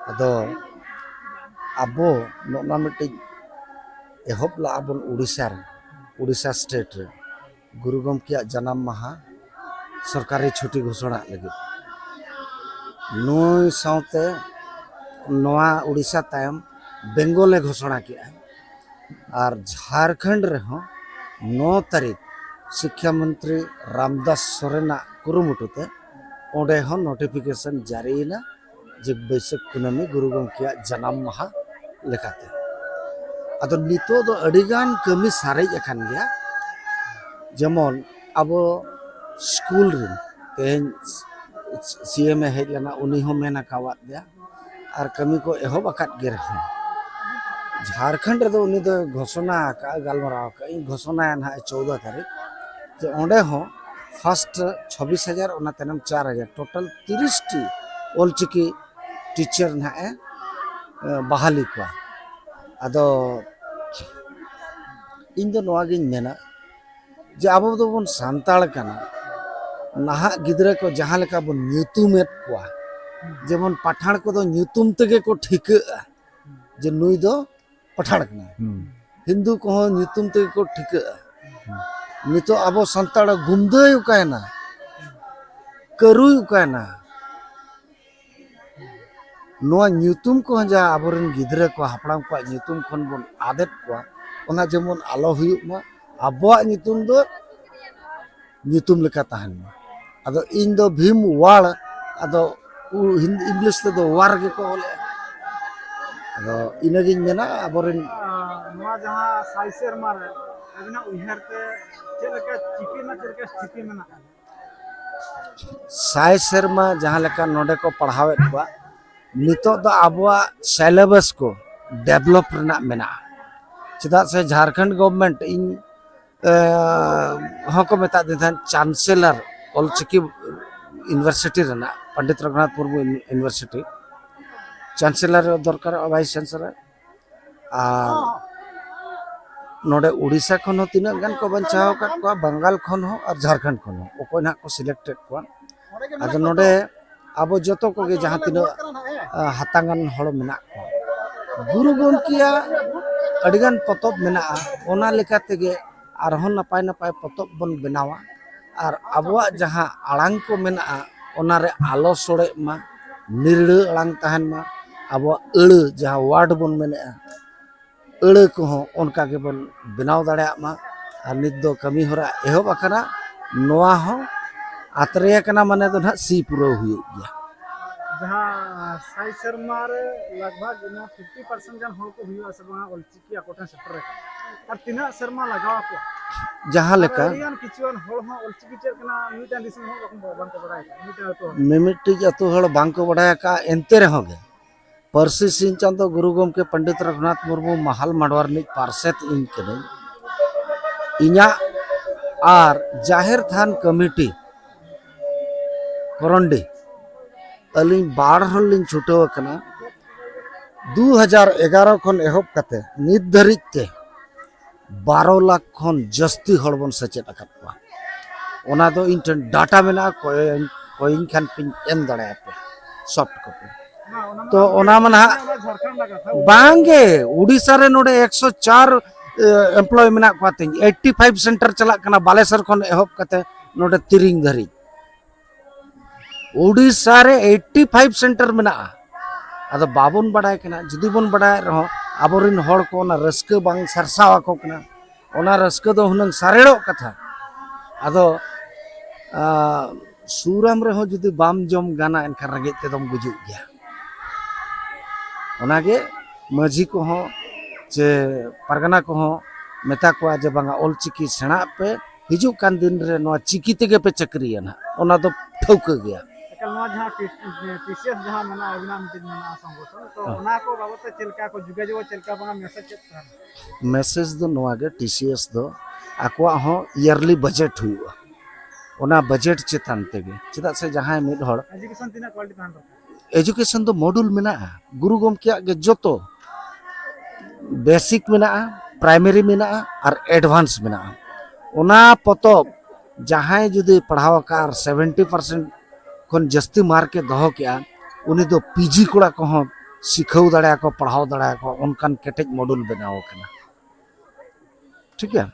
ᱟᱫᱚ ᱟᱵᱚ ᱱᱚᱜᱼᱚ ᱱᱚᱣᱟ ᱢᱤᱫᱴᱤᱡ ᱮᱦᱚᱵ ᱞᱟᱜᱼᱟ ᱵᱚᱱ ᱩᱲᱤᱥᱥᱟ ᱨᱮ, ᱩᱲᱤᱥᱥᱟ ᱥᱴᱮᱴ ᱨᱮ ᱜᱩᱨᱩ ᱜᱚᱢᱠᱮᱭᱟᱜ ᱡᱟᱱᱟᱢ ᱢᱟᱦᱟ ᱥᱚᱨᱠᱟᱨᱤ ᱪᱷᱩᱴᱤ ᱜᱷᱳᱥᱚᱱᱟ ᱞᱟᱹᱜᱤᱫ᱾ ᱱᱩᱭ ᱥᱟᱶᱛᱮ ᱱᱚᱣᱟ ᱩᱲᱤᱥᱥᱟ ᱛᱟᱭᱚᱢ ᱵᱮᱝᱜᱚᱞᱮ ᱜᱷᱳᱥᱚᱱᱟ ᱠᱮᱜᱼᱟ᱾ ᱟᱨ ᱡᱷᱟᱲᱠᱷᱚᱸᱰ ᱨᱮᱦᱚᱸ ᱱᱚ ᱛᱟᱹᱨᱤᱠᱷ ᱥᱤᱠᱠᱷᱟ ᱢᱚᱱᱛᱨᱤ ᱨᱟᱢᱫᱟᱥ ᱥᱚᱨᱮᱱᱟᱜ ᱠᱩᱨᱩᱢᱩᱴᱩ ᱛᱮ ᱚᱸᱰᱮ ᱦᱚᱸ ᱱᱳᱴᱤᱯᱷᱤᱠᱮᱥᱚᱱ ᱡᱟᱹᱨᱤᱭᱮᱱᱟ ᱡᱮ ᱵᱟᱹᱭᱥᱟᱹᱠᱷ ᱠᱩᱱᱟᱹᱢᱤ ᱜᱩᱨᱩ ᱜᱚᱢᱠᱮᱭᱟᱜ ᱡᱟᱱᱟᱢ ᱢᱟᱦᱟ ᱞᱮᱠᱟᱛᱮ᱾ ᱟᱫᱚ ᱱᱤᱛᱚᱜ ᱫᱚ ᱟᱹᱰᱤᱜᱟᱱ ᱠᱟᱹᱢᱤ ᱥᱟᱨᱮᱡ ᱟᱠᱟᱱ ᱜᱮᱭᱟ᱾ ᱡᱮᱢᱚᱱ ᱟᱵᱚ ᱥᱠᱩᱞ ᱨᱮ ᱛᱮᱦᱮᱧ ᱥᱤ ᱮᱢ ᱮ ᱦᱮᱡ ᱞᱮᱱᱟ, ᱩᱱᱤ ᱦᱚᱸ ᱢᱮᱱ ᱟᱠᱟᱣᱟᱫ ᱞᱮᱭᱟ, ᱟᱨ ᱠᱟᱹᱢᱤ ᱠᱚ ᱮᱦᱚᱵ ᱟᱠᱟᱫ ᱜᱮ ᱨᱮᱦᱚᱸ, ᱡᱷᱟᱲᱠᱷᱚᱸᱰ ᱨᱮᱫᱚ ᱩᱱᱤ ᱫᱚ ᱜᱷᱳᱥᱚᱱᱟ ᱟᱠᱟᱫᱼᱟ, ᱜᱟᱞᱢᱟᱨᱟᱣ ᱟᱠᱟᱫᱼᱟ, ᱤᱧ ᱜᱷᱳᱥᱚᱱᱟᱭᱟ ᱱᱟᱦᱟᱜ ᱪᱳᱫᱫᱚ ᱛᱟᱹᱨᱤᱠᱷ, ᱡᱮ ᱚᱸᱰᱮ ᱦᱚᱸ ᱯᱷᱟᱥᱴ ᱪᱷᱚᱵᱵᱤᱥ ᱦᱟᱡᱟᱨ, ᱚᱱᱟ ᱛᱟᱭᱱᱚᱢ ᱪᱟᱨ ᱦᱟᱡᱟᱨ, ᱴᱳᱴᱟᱞ ᱛᱤᱨᱤᱥ ᱴᱤ ᱚᱞᱪᱤᱠᱤ ᱴᱤᱪᱟᱨ ᱱᱟᱦᱟᱜ ᱮ, ᱮ, ᱵᱟᱦᱟᱞᱤ ᱠᱚᱣᱟ᱾ ᱟᱫᱚ ᱤᱧ ᱫᱚ ᱱᱚᱣᱟ ᱜᱤᱧ ᱢᱮᱱᱟ ᱡᱮ ᱟᱵᱚ ᱫᱚᱵᱚᱱ ᱥᱟᱱᱛᱟᱲ ᱠᱟᱱᱟ, ᱱᱟᱦᱟᱜ ᱜᱤᱫᱽᱨᱟᱹ ᱠᱚ ᱡᱟᱦᱟᱸ ᱞᱮᱠᱟ ᱵᱚᱱ ᱧᱩᱛᱩᱢᱮᱫ ᱠᱚᱣᱟ, ᱡᱮᱢᱚᱱ ᱯᱟᱴᱷᱟᱲ ᱠᱚᱫᱚ ᱧᱩᱛᱩᱢ ᱛᱮᱜᱮ ᱠᱚ ᱴᱷᱤᱠᱟᱹᱜᱼᱟ ᱡᱮ ᱱᱩᱭ ᱫᱚ ᱯᱟᱴᱷᱟᱲ ᱠᱟᱱᱟᱭ᱾ ᱦᱩᱸ᱾ ᱦᱤᱱᱫᱩ ᱠᱚᱦᱚᱸ ᱧᱩᱛᱩᱢ ᱛᱮᱜᱮ ᱠᱚ ᱴᱷᱤᱠᱟᱹᱜᱼᱟ᱾ ᱦᱩᱸ᱾ ᱱᱤᱛᱚᱜ ᱟᱵᱚ ᱥᱟᱱᱛᱟᱲ ᱜᱩᱢᱫᱟᱹᱭ ᱚᱠᱟᱭᱮᱱᱟ? ᱠᱟᱹᱨᱩᱭ ᱚᱠᱟᱭᱮᱱᱟ? ᱱᱚᱣᱟ ᱧᱩᱛᱩᱢ ᱠᱚᱦᱚᱸ ᱡᱟ ᱟᱵᱚᱨᱮᱱ ᱜᱤᱫᱽᱨᱟᱹ ᱠᱚ ᱦᱟᱯᱲᱟᱢ ᱠᱚᱣᱟᱜ ᱧᱩᱛᱩᱢ ᱠᱷᱚᱱ ᱵᱚᱱ ᱟᱫᱮᱫ ᱠᱚᱣᱟ, ᱚᱱᱟ ᱡᱮᱢᱚᱱ ᱟᱞᱚ ᱦᱩᱭᱩᱜ ᱢᱟ᱾ ᱟᱵᱚᱣᱟᱜ ᱧᱩᱛᱩᱢ ᱫᱚ ᱧᱩᱛᱩᱢ ᱞᱮᱠᱟ ᱛᱟᱦᱮᱱ ᱢᱟ᱾ ᱟᱫᱚ ᱤᱧ ᱫᱚ ᱵᱷᱤᱢ ᱣᱟᱲ, ᱟᱫᱚ ᱩ-, ᱦᱤᱱ-, ᱤᱝᱞᱤᱥ ᱛᱮᱫᱚ ᱣᱟᱨ ᱜᱮᱠᱚ ᱚᱞᱮᱫᱼᱟ᱾ ᱟᱫᱚ ᱤᱱᱟᱹᱜᱤᱧ ᱢᱮᱱᱟ, ᱟᱵᱚᱨᱮᱱ ᱟᱨ ᱱᱚᱣᱟ ᱡᱟᱦᱟᱸ ᱥᱟᱭ ᱥᱮᱨᱢᱟ ᱨᱮ ᱟᱹᱵᱤᱱᱟᱜ ᱩᱭᱦᱟᱹᱨ ᱛᱮ ᱪᱮᱫ ᱞᱮᱠᱟ ᱪᱤᱠᱟᱹ ᱨᱮᱱᱟᱜ ᱪᱮᱫ ᱞᱮᱠᱟ ᱥᱛᱷᱤᱛᱤ ᱢᱮᱱᱟᱜᱼᱟ? ᱥᱟᱭ ᱥᱮᱨᱢᱟ ᱡᱟᱦᱟᱸ ᱞᱮᱠᱟ ᱱᱚᱰᱮ ᱠᱚ ᱯᱟᱲᱦᱟᱣᱮᱫ ᱠᱚᱣᱟ, ᱱᱤᱛᱚᱜ ᱫᱚ ᱟᱵᱚᱣᱟᱜ ᱥᱤᱞᱮᱵᱟᱥ ᱠᱚ ᱰᱮᱵᱷᱞᱚᱯ ᱨᱮᱱᱟᱜ ᱢᱮᱱᱟᱜᱼᱟ᱾ ᱪᱮᱫᱟᱜ ᱥᱮ ᱡᱷᱟᱲᱠᱷᱚᱸᱰ ᱜᱚᱵᱷᱢᱮᱱᱴ, ᱤᱧ ᱮ, ᱦᱚᱸᱠᱚ ᱢᱮᱛᱟᱫ ᱫᱤᱧ ᱛᱟᱦᱮᱸᱫ, ᱪᱟᱱᱥᱮᱞᱟᱨ ᱚᱞᱪᱤᱠᱤ ᱤᱭᱩᱱᱤᱵᱷᱟᱨᱥᱤᱴᱤ ᱨᱮᱱᱟᱜ, ᱯᱚᱱᱰᱤᱛ ᱨᱚᱜᱷᱩᱱᱟᱛᱷ ᱢᱩᱨᱢᱩ ᱤᱭᱩᱱᱤᱵᱷᱟᱨᱥᱤᱴᱤ, ᱪᱟᱱᱥᱮᱞᱟᱨ ᱫᱚᱨᱠᱟᱨᱚᱜᱼᱟ, ᱵᱷᱟᱭᱤᱥ ᱪᱟᱱᱥᱮᱞᱟᱨ᱾ ᱟᱨ ᱱᱚᱰᱮ ᱩᱲᱤᱥᱥᱟ ᱠᱷᱚᱱ ᱦᱚᱸ ᱛᱤᱱᱟᱹᱜ ᱜᱟᱱ ᱠᱚ ᱵᱟᱧᱪᱟᱣ ᱟᱠᱟᱫ ᱠᱚᱣᱟ, ᱵᱟᱝᱜᱟᱞ ᱠᱷᱚᱱ ᱦᱚᱸ ᱟᱨ ᱡᱷᱟᱲᱠᱷᱚᱸᱰ ᱠᱷᱚᱱ ᱦᱚᱸ ᱚᱠᱚᱭ ᱱᱟᱦᱟᱜ ᱠᱚ ᱥᱤᱞᱮᱠᱴᱮᱰ ᱠᱚᱣᱟ᱾ ᱟᱫᱚ ᱱᱚᱰᱮ ᱟᱵᱚ ᱡᱚᱛᱚ ᱠᱚᱜᱮ ᱡᱟᱦᱟᱸ ᱛᱤᱱᱟᱹᱜ, ᱟ, ᱦᱟᱛᱟᱝᱟᱱ ᱦᱚᱲ ᱢᱮᱱᱟᱜ ᱠᱚᱣᱟ, ᱜᱩᱨᱩ ᱜᱚᱢᱠᱮᱭᱟᱜ ᱟᱹᱰᱤᱜᱟᱱ ᱯᱚᱛᱚᱵ ᱢᱮᱱᱟᱜᱼᱟ, ᱚᱱᱟ ᱞᱮᱠᱟ ᱛᱮᱜᱮ ᱟᱨᱦᱚᱸ ᱱᱟᱯᱟᱭ ᱱᱟᱯᱟᱭ ᱯᱚᱛᱚᱵ ᱵᱚᱱ ᱵᱮᱱᱟᱣᱟ᱾ ᱟᱨ ᱟᱵᱚᱣᱟᱜ ᱡᱟᱦᱟᱸ ᱟᱲᱟᱝ ᱠᱚ ᱢᱮᱱᱟᱜᱼᱟ, ᱚᱱᱟᱨᱮ ᱟᱞᱚ ᱥᱚᱲᱮᱜ ᱢᱟ, ᱱᱤᱨᱲᱟᱹ ᱟᱲᱟᱝ ᱛᱟᱦᱮᱱ ᱢᱟ, ᱟᱵᱚᱣᱟᱜ ᱟᱹᱲᱟᱹ ᱡᱟᱦᱟᱸ ᱣᱟᱨᱰ ᱵᱚᱱ ᱢᱮᱱᱮᱜᱼᱟ, ᱟᱹᱲᱟᱹ ᱠᱚᱦᱚᱸ ᱚᱱᱠᱟ ᱜᱮᱵᱚᱱ ᱵᱮᱱᱟᱣ ᱫᱟᱲᱮᱭᱟᱜ ᱢᱟ᱾ ᱟᱨ ᱱᱤᱛ ᱫᱚ ᱠᱟᱹᱢᱤ ᱦᱚᱨᱟ ᱮᱦᱚᱵ ᱟᱠᱟᱱᱟ, ᱱᱚᱣᱟ ᱦᱚᱸ ᱟᱛᱨᱮ ᱟᱠᱟᱱᱟ ᱢᱟᱱᱮ ᱫᱚ ᱱᱟᱦᱟᱜ ᱥᱤ ᱯᱩᱨᱟᱹᱣ ᱦᱩᱭᱩᱜ ᱜᱮᱭᱟ᱾ ᱡᱟᱦᱟᱸ ᱥᱟᱭ ᱥᱮᱨᱢᱟ ᱨᱮ ᱞᱟᱜᱽ ᱵᱷᱟᱜᱽ ᱚᱱᱟ ᱯᱷᱤᱯᱴᱤ ᱯᱟᱨᱥᱮᱱᱴ ᱜᱟᱱ ᱦᱚᱲ ᱠᱚ ᱦᱩᱭᱩᱜᱼᱟ ᱥᱮ ᱵᱟᱝᱟ ᱚᱞᱪᱤᱠᱤ ᱟᱠᱚ ᱴᱷᱮᱱ ᱥᱮᱴᱮᱨ ᱟᱠᱟᱱᱟ, ᱟᱨ ᱛᱤᱱᱟᱹᱜ ᱥᱮᱨᱢᱟ ᱞᱟᱜᱟᱣ ᱟᱠᱚᱣᱟ? ᱡᱟᱦᱟᱸ ᱟᱨ ᱞᱮᱠᱟ ᱟᱹᱰᱤᱜᱟᱱ ᱠᱤᱪᱷᱩᱜᱟᱱ ᱦᱚᱲ ᱦᱚᱸ ᱚᱞᱪᱤᱠᱤ ᱪᱮᱫ ᱠᱟᱱᱟ ᱢᱤᱫᱴᱟᱝ ᱫᱤᱥᱚᱢ ᱦᱚᱲ ᱵᱟᱠᱚ, ᱵᱟᱝᱠᱚ ᱵᱟᱲᱟᱭ ᱠᱟᱱᱟ, ᱢᱤᱫᱴᱟᱝ ᱟᱹᱛᱩ ᱦᱚᱲ᱾ ᱢᱤᱢᱤᱫᱴᱤᱡ ᱟᱹᱛᱩ ᱦᱚᱲ ᱵᱟᱝᱠᱚ ᱵᱟᱲᱟᱭ ᱟᱠᱟᱫᱼᱟ, ᱮᱱᱛᱮ ᱨᱮᱦᱚᱸ ᱜᱮ ᱯᱟᱹᱨᱥᱤ ᱥᱤᱧ ᱪᱟᱸᱫᱚ ᱜᱩᱨᱩ ᱜᱚᱢᱠᱮ ᱯᱚᱱᱰᱤᱛ ᱨᱚᱜᱷᱩᱱᱟᱛᱷ ᱢᱩᱨᱢᱩ ᱢᱟᱦᱟᱞ ᱢᱟᱰᱣᱟ ᱨᱤᱱᱤᱡ ᱯᱟᱨᱥᱮᱛ ᱤᱧ ᱠᱟᱹᱱᱟᱹᱧ᱾ ᱤᱧᱟᱹᱜ ᱟᱨ ᱡᱟᱦᱮᱨ ᱛᱷᱟᱱ ᱠᱚᱢᱤᱴᱤ ᱠᱚᱨᱚᱱᱰᱤ, ᱟᱹᱞᱤᱧ ᱵᱟᱨ ᱦᱚᱲ ᱞᱤᱧ ᱪᱷᱩᱴᱟᱹᱣ ᱟᱠᱟᱱᱟ᱾ ᱫᱩ ᱦᱟᱡᱟᱨ ᱮᱜᱟᱨᱚ ᱠᱷᱚᱱ ᱮᱦᱚᱵ ᱠᱟᱛᱮ ᱱᱤᱛ ᱫᱷᱟᱹᱨᱤᱡ ᱛᱮ ᱵᱟᱨᱚ ᱞᱟᱠᱷ ᱠᱷᱚᱱ ᱡᱟᱹᱥᱛᱤ ᱦᱚᱲ ᱵᱚᱱ ᱥᱮᱪᱮᱫ ᱟᱠᱟᱫ ᱠᱚᱣᱟ᱾ ᱚᱱᱟ ᱫᱚ ᱤᱧ ᱴᱷᱮᱱ ᱰᱟᱴᱟ ᱢᱮᱱᱟᱜᱼᱟ, ᱠᱚᱭ-, ᱠᱚᱭᱤᱧ ᱠᱷᱟᱱ ᱯᱮᱧ ᱮᱢ ᱫᱟᱲᱮᱭᱟᱯᱮ, ᱥᱚᱯᱷᱴ ᱠᱚᱯᱤ᱾ ᱦᱮᱸ, ᱚᱱᱟ ᱢᱟ ᱛᱚ ᱟᱯᱮ ᱚᱱᱟ ᱢᱟ ᱱᱟᱦᱟᱜ ᱚᱱᱟ ᱡᱷᱟᱲᱠᱷᱚᱸᱰ ᱞᱟᱜᱟ ᱛᱷᱟ᱾ ᱵᱟᱝᱜᱮ, ᱩᱰᱤᱥᱟ ᱨᱮ ᱱᱚᱰᱮ ᱮᱠᱥᱚ ᱪᱟᱨ, ᱮ, ᱮᱢᱯᱞᱚᱭ ᱢᱮᱱᱟᱜ ᱠᱚᱣᱟ ᱛᱤᱧ, ᱮᱭᱤᱴᱴᱤ ᱯᱷᱟᱭᱤᱵᱷ ᱥᱮᱱᱴᱟᱨ ᱪᱟᱞᱟᱜ ᱠᱟᱱᱟ, ᱵᱟᱞᱮᱥᱚᱨ ᱠᱷᱚᱱ ᱮᱦᱚᱵ ᱠᱟᱛᱮ ᱱᱚᱰᱮ ᱛᱤᱨᱤᱝ ᱫᱷᱟᱹᱨᱤᱡ᱾ ᱩᱰᱤᱥᱟ ᱨᱮ ᱮᱭᱤᱴᱴᱤ ᱯᱷᱟᱭᱤᱵᱷ ᱥᱮᱱᱴᱟᱨ ᱢᱮᱱᱟᱜᱼᱟ᱾ ᱟᱫᱚ ᱵᱟᱵᱚᱱ ᱵᱟᱰᱟᱭ ᱠᱟᱱᱟ, ᱡᱩᱫᱤ ᱵᱚᱱ ᱵᱟᱰᱟᱭᱮᱫ ᱨᱮᱦᱚᱸ ᱟᱵᱚᱨᱮᱱ ᱦᱚᱲ ᱠᱚ ᱚᱱᱟ ᱨᱟᱹᱥᱠᱟᱹ ᱵᱟᱝ ᱥᱟᱨᱥᱟᱣ ᱟᱠᱚ ᱠᱟᱱᱟ᱾ ᱚᱱᱟ ᱨᱟᱹᱥᱠᱟᱹ ᱫᱚ ᱦᱩᱱᱟᱹᱝ ᱥᱟᱨᱮᱲᱚᱜ ᱠᱟᱛᱷᱟ᱾ ᱟᱫᱚ ᱟᱨ ᱥᱩᱨᱟᱢ ᱨᱮᱦᱚᱸ ᱡᱩᱫᱤ ᱵᱟᱢ ᱡᱚᱢ ᱜᱟᱱᱟ, ᱮᱱᱠᱷᱟᱱ ᱨᱮᱸᱜᱮᱡ ᱛᱮᱫᱚᱢ ᱜᱩᱡᱩᱜ ᱜᱮᱭᱟ᱾ ᱚᱱᱟᱜᱮ ᱢᱟᱹᱡᱷᱤ ᱠᱚᱦᱚᱸ ᱪᱮ ᱯᱟᱨᱜᱟᱱᱟ ᱠᱚᱦᱚᱸ ᱢᱮᱛᱟ ᱠᱚᱣᱟ ᱡᱮ, ᱵᱟᱝᱟ, ᱚᱞ ᱪᱤᱠᱤ ᱥᱮᱬᱟᱜ ᱯᱮ, ᱦᱤᱡᱩᱜ ᱠᱟᱱ ᱫᱤᱱ ᱨᱮ ᱱᱚᱣᱟ ᱪᱤᱠᱤ ᱛᱮᱜᱮ ᱯᱮ ᱪᱟᱹᱠᱨᱤᱭᱟ ᱱᱟᱦᱟᱜ, ᱚᱱᱟ ᱫᱚ ᱴᱷᱟᱹᱣᱠᱟᱹ ᱜᱮᱭᱟ᱾ ᱮᱠᱟᱞ, ᱱᱚᱣᱟ ᱡᱟᱦᱟᱸ ᱴᱤ-, ᱴᱤ ᱥᱤ ᱮᱥ ᱡᱟᱦᱟᱸ ᱢᱮᱱᱟᱜᱼᱟ, ᱟᱹᱵᱤᱱᱟᱜ ᱢᱤᱫᱴᱤᱡ ᱢᱮᱱᱟᱜᱼᱟ ᱥᱚᱝᱜᱚᱴᱷᱚᱱ, ᱛᱚ ᱦᱮᱸ᱾ ᱚᱱᱟ ᱠᱚ ᱵᱟᱵᱚᱫ ᱛᱮ ᱪᱮᱫ ᱞᱮᱠᱟ ᱠᱚ ᱡᱳᱜᱟᱡᱳᱜᱽ, ᱪᱮᱫ ᱞᱮᱠᱟ ᱵᱟᱝᱟ, ᱢᱮᱥᱮᱡᱽ ᱪᱮᱫ ᱛᱟᱦᱮᱱᱟ? ᱢᱮᱥᱮᱡᱽ ᱫᱚ ᱱᱚᱣᱟ ᱜᱮ, ᱴᱤ ᱥᱤ ᱮᱥ ᱫᱚ ᱟᱠᱚᱣᱟᱜ ᱦᱚᱸ ᱤᱭᱟᱨᱞᱤ ᱵᱟᱡᱮᱴ ᱦᱩᱭᱩᱜᱼᱟ, ᱚᱱᱟ ᱵᱟᱡᱮᱴ ᱪᱮᱛᱟᱱ ᱛᱮᱜᱮ᱾ ᱪᱮᱫᱟᱜ ᱥᱮ ᱡᱟᱦᱟᱸᱭ ᱢᱤᱫ ᱦᱚᱲ ᱮᱡᱩᱠᱮᱥᱚᱱ ᱛᱤᱱᱟᱹᱜ ᱠᱣᱟᱞᱤᱴᱤ ᱛᱟᱦᱮᱱ ᱫᱚᱨᱠᱟᱨ? ᱮᱡᱩᱠᱮᱥᱚᱱ ᱫᱚ ᱢᱚᱰᱩᱞ ᱢᱮᱱᱟᱜᱼᱟ, ᱜᱩᱨᱩ ᱜᱚᱢᱠᱮᱭᱟᱜ ᱜᱮ ᱡᱚᱛᱚ, ᱵᱮᱥᱤᱠ ᱢᱮᱱᱟᱜᱼᱟ, ᱯᱨᱟᱭᱢᱟᱨᱤ ᱢᱮᱱᱟᱜᱼᱟ ᱟᱨ ᱮᱰᱵᱷᱟᱱᱥ ᱢᱮᱱᱟᱜᱼᱟ᱾ ᱚᱱᱟ ᱯᱚᱛᱚᱵ ᱡᱟᱦᱟᱸᱭ ᱡᱩᱫᱤ ᱯᱟᱲᱦᱟᱣ ᱟᱠᱟᱫ ᱟᱨ ᱥᱮᱵᱷᱮᱱᱴᱤ ᱯᱟᱨᱥᱮᱱᱴ ᱠᱷᱚᱱ ᱡᱟᱹᱥᱛᱤ ᱢᱟᱨᱠ ᱮ ᱫᱚᱦᱚ ᱠᱮᱜᱼᱟ, ᱩᱱᱤ ᱫᱚ ᱯᱤ ᱡᱤ ᱠᱚᱲᱟ ᱠᱚᱦᱚᱸ ᱥᱤᱠᱷᱟᱹᱣ ᱫᱟᱲᱮᱭᱟᱠᱚ, ᱯᱟᱲᱦᱟᱣ ᱫᱟᱲᱮᱭᱟᱠᱚ, ᱚᱱᱠᱟᱱ ᱠᱮᱴᱮᱡ ᱢᱚᱰᱩᱞ ᱵᱮᱱᱟᱣ ᱟᱠᱟᱱᱟ᱾ ᱴᱷᱤᱠ ᱜᱮᱭᱟ?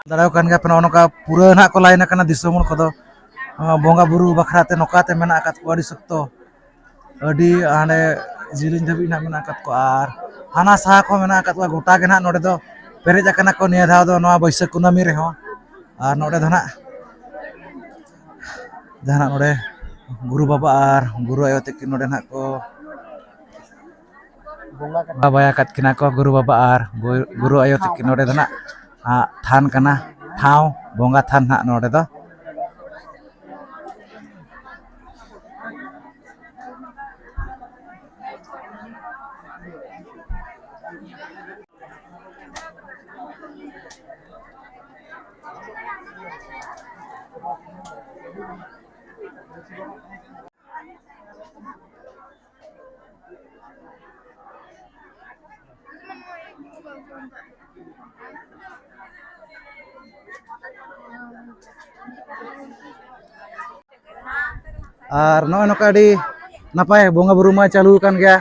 ᱫᱟᱲᱮᱭᱟᱜ ᱠᱟᱱ ᱜᱮᱭᱟ ᱯᱮ᱾ ᱱᱚᱜᱼᱚ ᱱᱚᱝᱠᱟ ᱯᱩᱨᱟᱹ ᱱᱟᱦᱟᱜ ᱠᱚ ᱞᱟᱭᱤᱱ ᱟᱠᱟᱱᱟ ᱫᱤᱥᱚᱢ ᱦᱚᱲ ᱠᱚᱫᱚ᱾ ᱵᱚᱸᱜᱟ ᱵᱩᱨᱩ ᱵᱟᱠᱷᱨᱟ ᱛᱮ ᱱᱚᱝᱠᱟ ᱛᱮ ᱢᱮᱱᱟᱜ ᱟᱠᱟᱫ ᱠᱚᱣᱟ ᱟᱹᱰᱤ ᱥᱚᱠᱛᱚ᱾ ᱟᱹᱰᱤ ᱦᱟᱸᱰᱮ ᱡᱤᱞᱤᱧ ᱫᱷᱟᱹᱵᱤᱡ ᱱᱟᱦᱟᱜ ᱢᱮᱱᱟᱜ ᱟᱠᱟᱫ ᱠᱚᱣᱟ ᱟᱨ ᱦᱟᱱᱟ ᱥᱟᱦᱟ ᱠᱚ ᱢᱮᱱᱟᱜ ᱟᱠᱟᱫ ᱠᱚᱣᱟ᱾ ᱜᱚᱴᱟ ᱜᱮ ᱱᱟᱦᱟᱜ ᱱᱚᱰᱮ ᱫᱚ ᱯᱮᱨᱮᱡ ᱟᱠᱟᱱᱟ ᱠᱚ ᱱᱤᱭᱟᱹ ᱫᱷᱟᱣ ᱫᱚ ᱱᱚᱣᱟ ᱵᱟᱹᱭᱥᱟᱹᱠᱷ ᱠᱩᱱᱟᱹᱢᱤ ᱨᱮᱦᱚᱸ᱾ ᱟᱨ ᱱᱚᱰᱮ ᱫᱚ ᱱᱟᱦᱟᱜ ᱡᱟᱦᱟᱱᱟᱜ ᱱᱚᱰᱮ ᱜᱩᱨᱩ ᱵᱟᱵᱟ ᱟᱨ ᱜᱩᱨᱩ ᱟᱭᱳ ᱛᱟᱹᱠᱤᱱ ᱱᱚᱰᱮ ᱱᱟᱦᱟᱜ ᱠᱚ ᱵᱚᱸᱜᱟ ᱵᱟᱵᱟᱭ ᱟᱠᱟᱫ ᱠᱤᱱᱟ ᱠᱚ ᱜᱩᱨᱩ ᱵᱟᱵᱟ ᱟᱨ ᱜᱩ-, ᱜᱩᱨᱩ ᱟᱭᱳ ᱛᱟᱹᱠᱤᱱ ᱱᱚᱰᱮ ᱫᱚ ᱱᱟᱜ, ᱟ, ᱛᱷᱟᱱ ᱠᱟᱱᱟ, ᱴᱷᱟᱶ, ᱵᱚᱸᱜᱟ ᱛᱷᱟᱱ ᱱᱟᱜ ᱱᱚᱰᱮ ᱫᱚ᱾ ᱟᱨ ᱱᱚᱜᱼᱚᱭ ᱱᱚᱝᱠᱟ ᱟᱹᱰᱤ ᱱᱟᱯᱟᱭ ᱵᱚᱸᱜᱟ ᱵᱩᱨᱩ ᱢᱟ ᱪᱟᱹᱞᱩ ᱟᱠᱟᱱ ᱜᱮᱭᱟ᱾